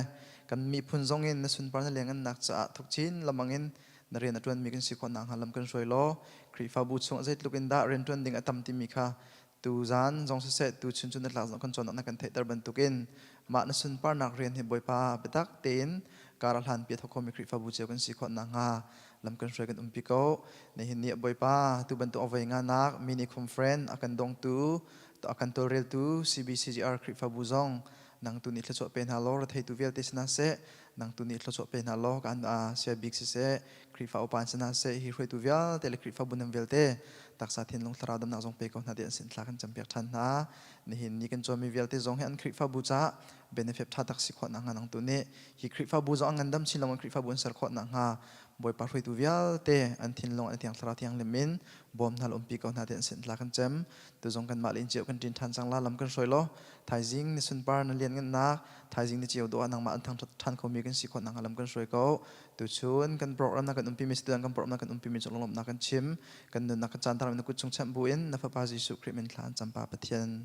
kan miphun zong in na sunpar na liangngannak caah thuk chin lamang in na rian a ṭuanmi kan si khawh nakhnga lam kan hruai law Khrihfabu chung zeitluk in dah rianṭuan ding a tam timi kha tu zan zong siseh tu chun chun na tlak zong kan cawn na kan theihter bantukin mah na sunparnak rian hi Bawipa biatak tein kar a hlanpi a thawk khomi Khrihfabu cio kan si khawh nakhnga lam kan hruai kan umpi ko. Nihin ni Bawipa tu bantuk avoi nganak mini conference a kan dongtu a kan tawlreltu CBCGR Khrihfabu zong nang tu nih thluachuah pe hna law retheitu vialte si hna seh nang tu nih thluachuah pe hna law kan sia bik siseh Khrihfa upa si hna seh hi hruaitu vialte le Khrihfabu nan vialte taksa thinlung thlarau damnak zong pe ko hna ti an sin thla kan campiak ṭhan hna nihin ni kan cawnmi vialte zong hi an Khrihfabu caah benefit ṭha tak si khawh nakhnga nang tu nih hi Khrihfabu zong an ngandam chin lengmang Khrihfabu an ser khawh nakhnga Bawipa hruaitu vialte an thinlung an thiang thlarau thianghlim in bawm hna umpi ko hna ti an sin thla kan cem tu zong kanmah le inn cio kan ṭin ṭhan cang la lam kan hruai law thaizing ni sunpar na lianngannak thaizing ni cio dawh ah nangmah an thangṭhat ṭhan khomi kan si khawh nakhnga lam kan hruai ko tuchun kan program na kan umpi mi si kan program na kan umpi mi cu lunglawmhnak kan chim kan nunnak kan caan thar na kut chung chanh bu in na fapa Jesuh Khrih min thla an campa Pathian.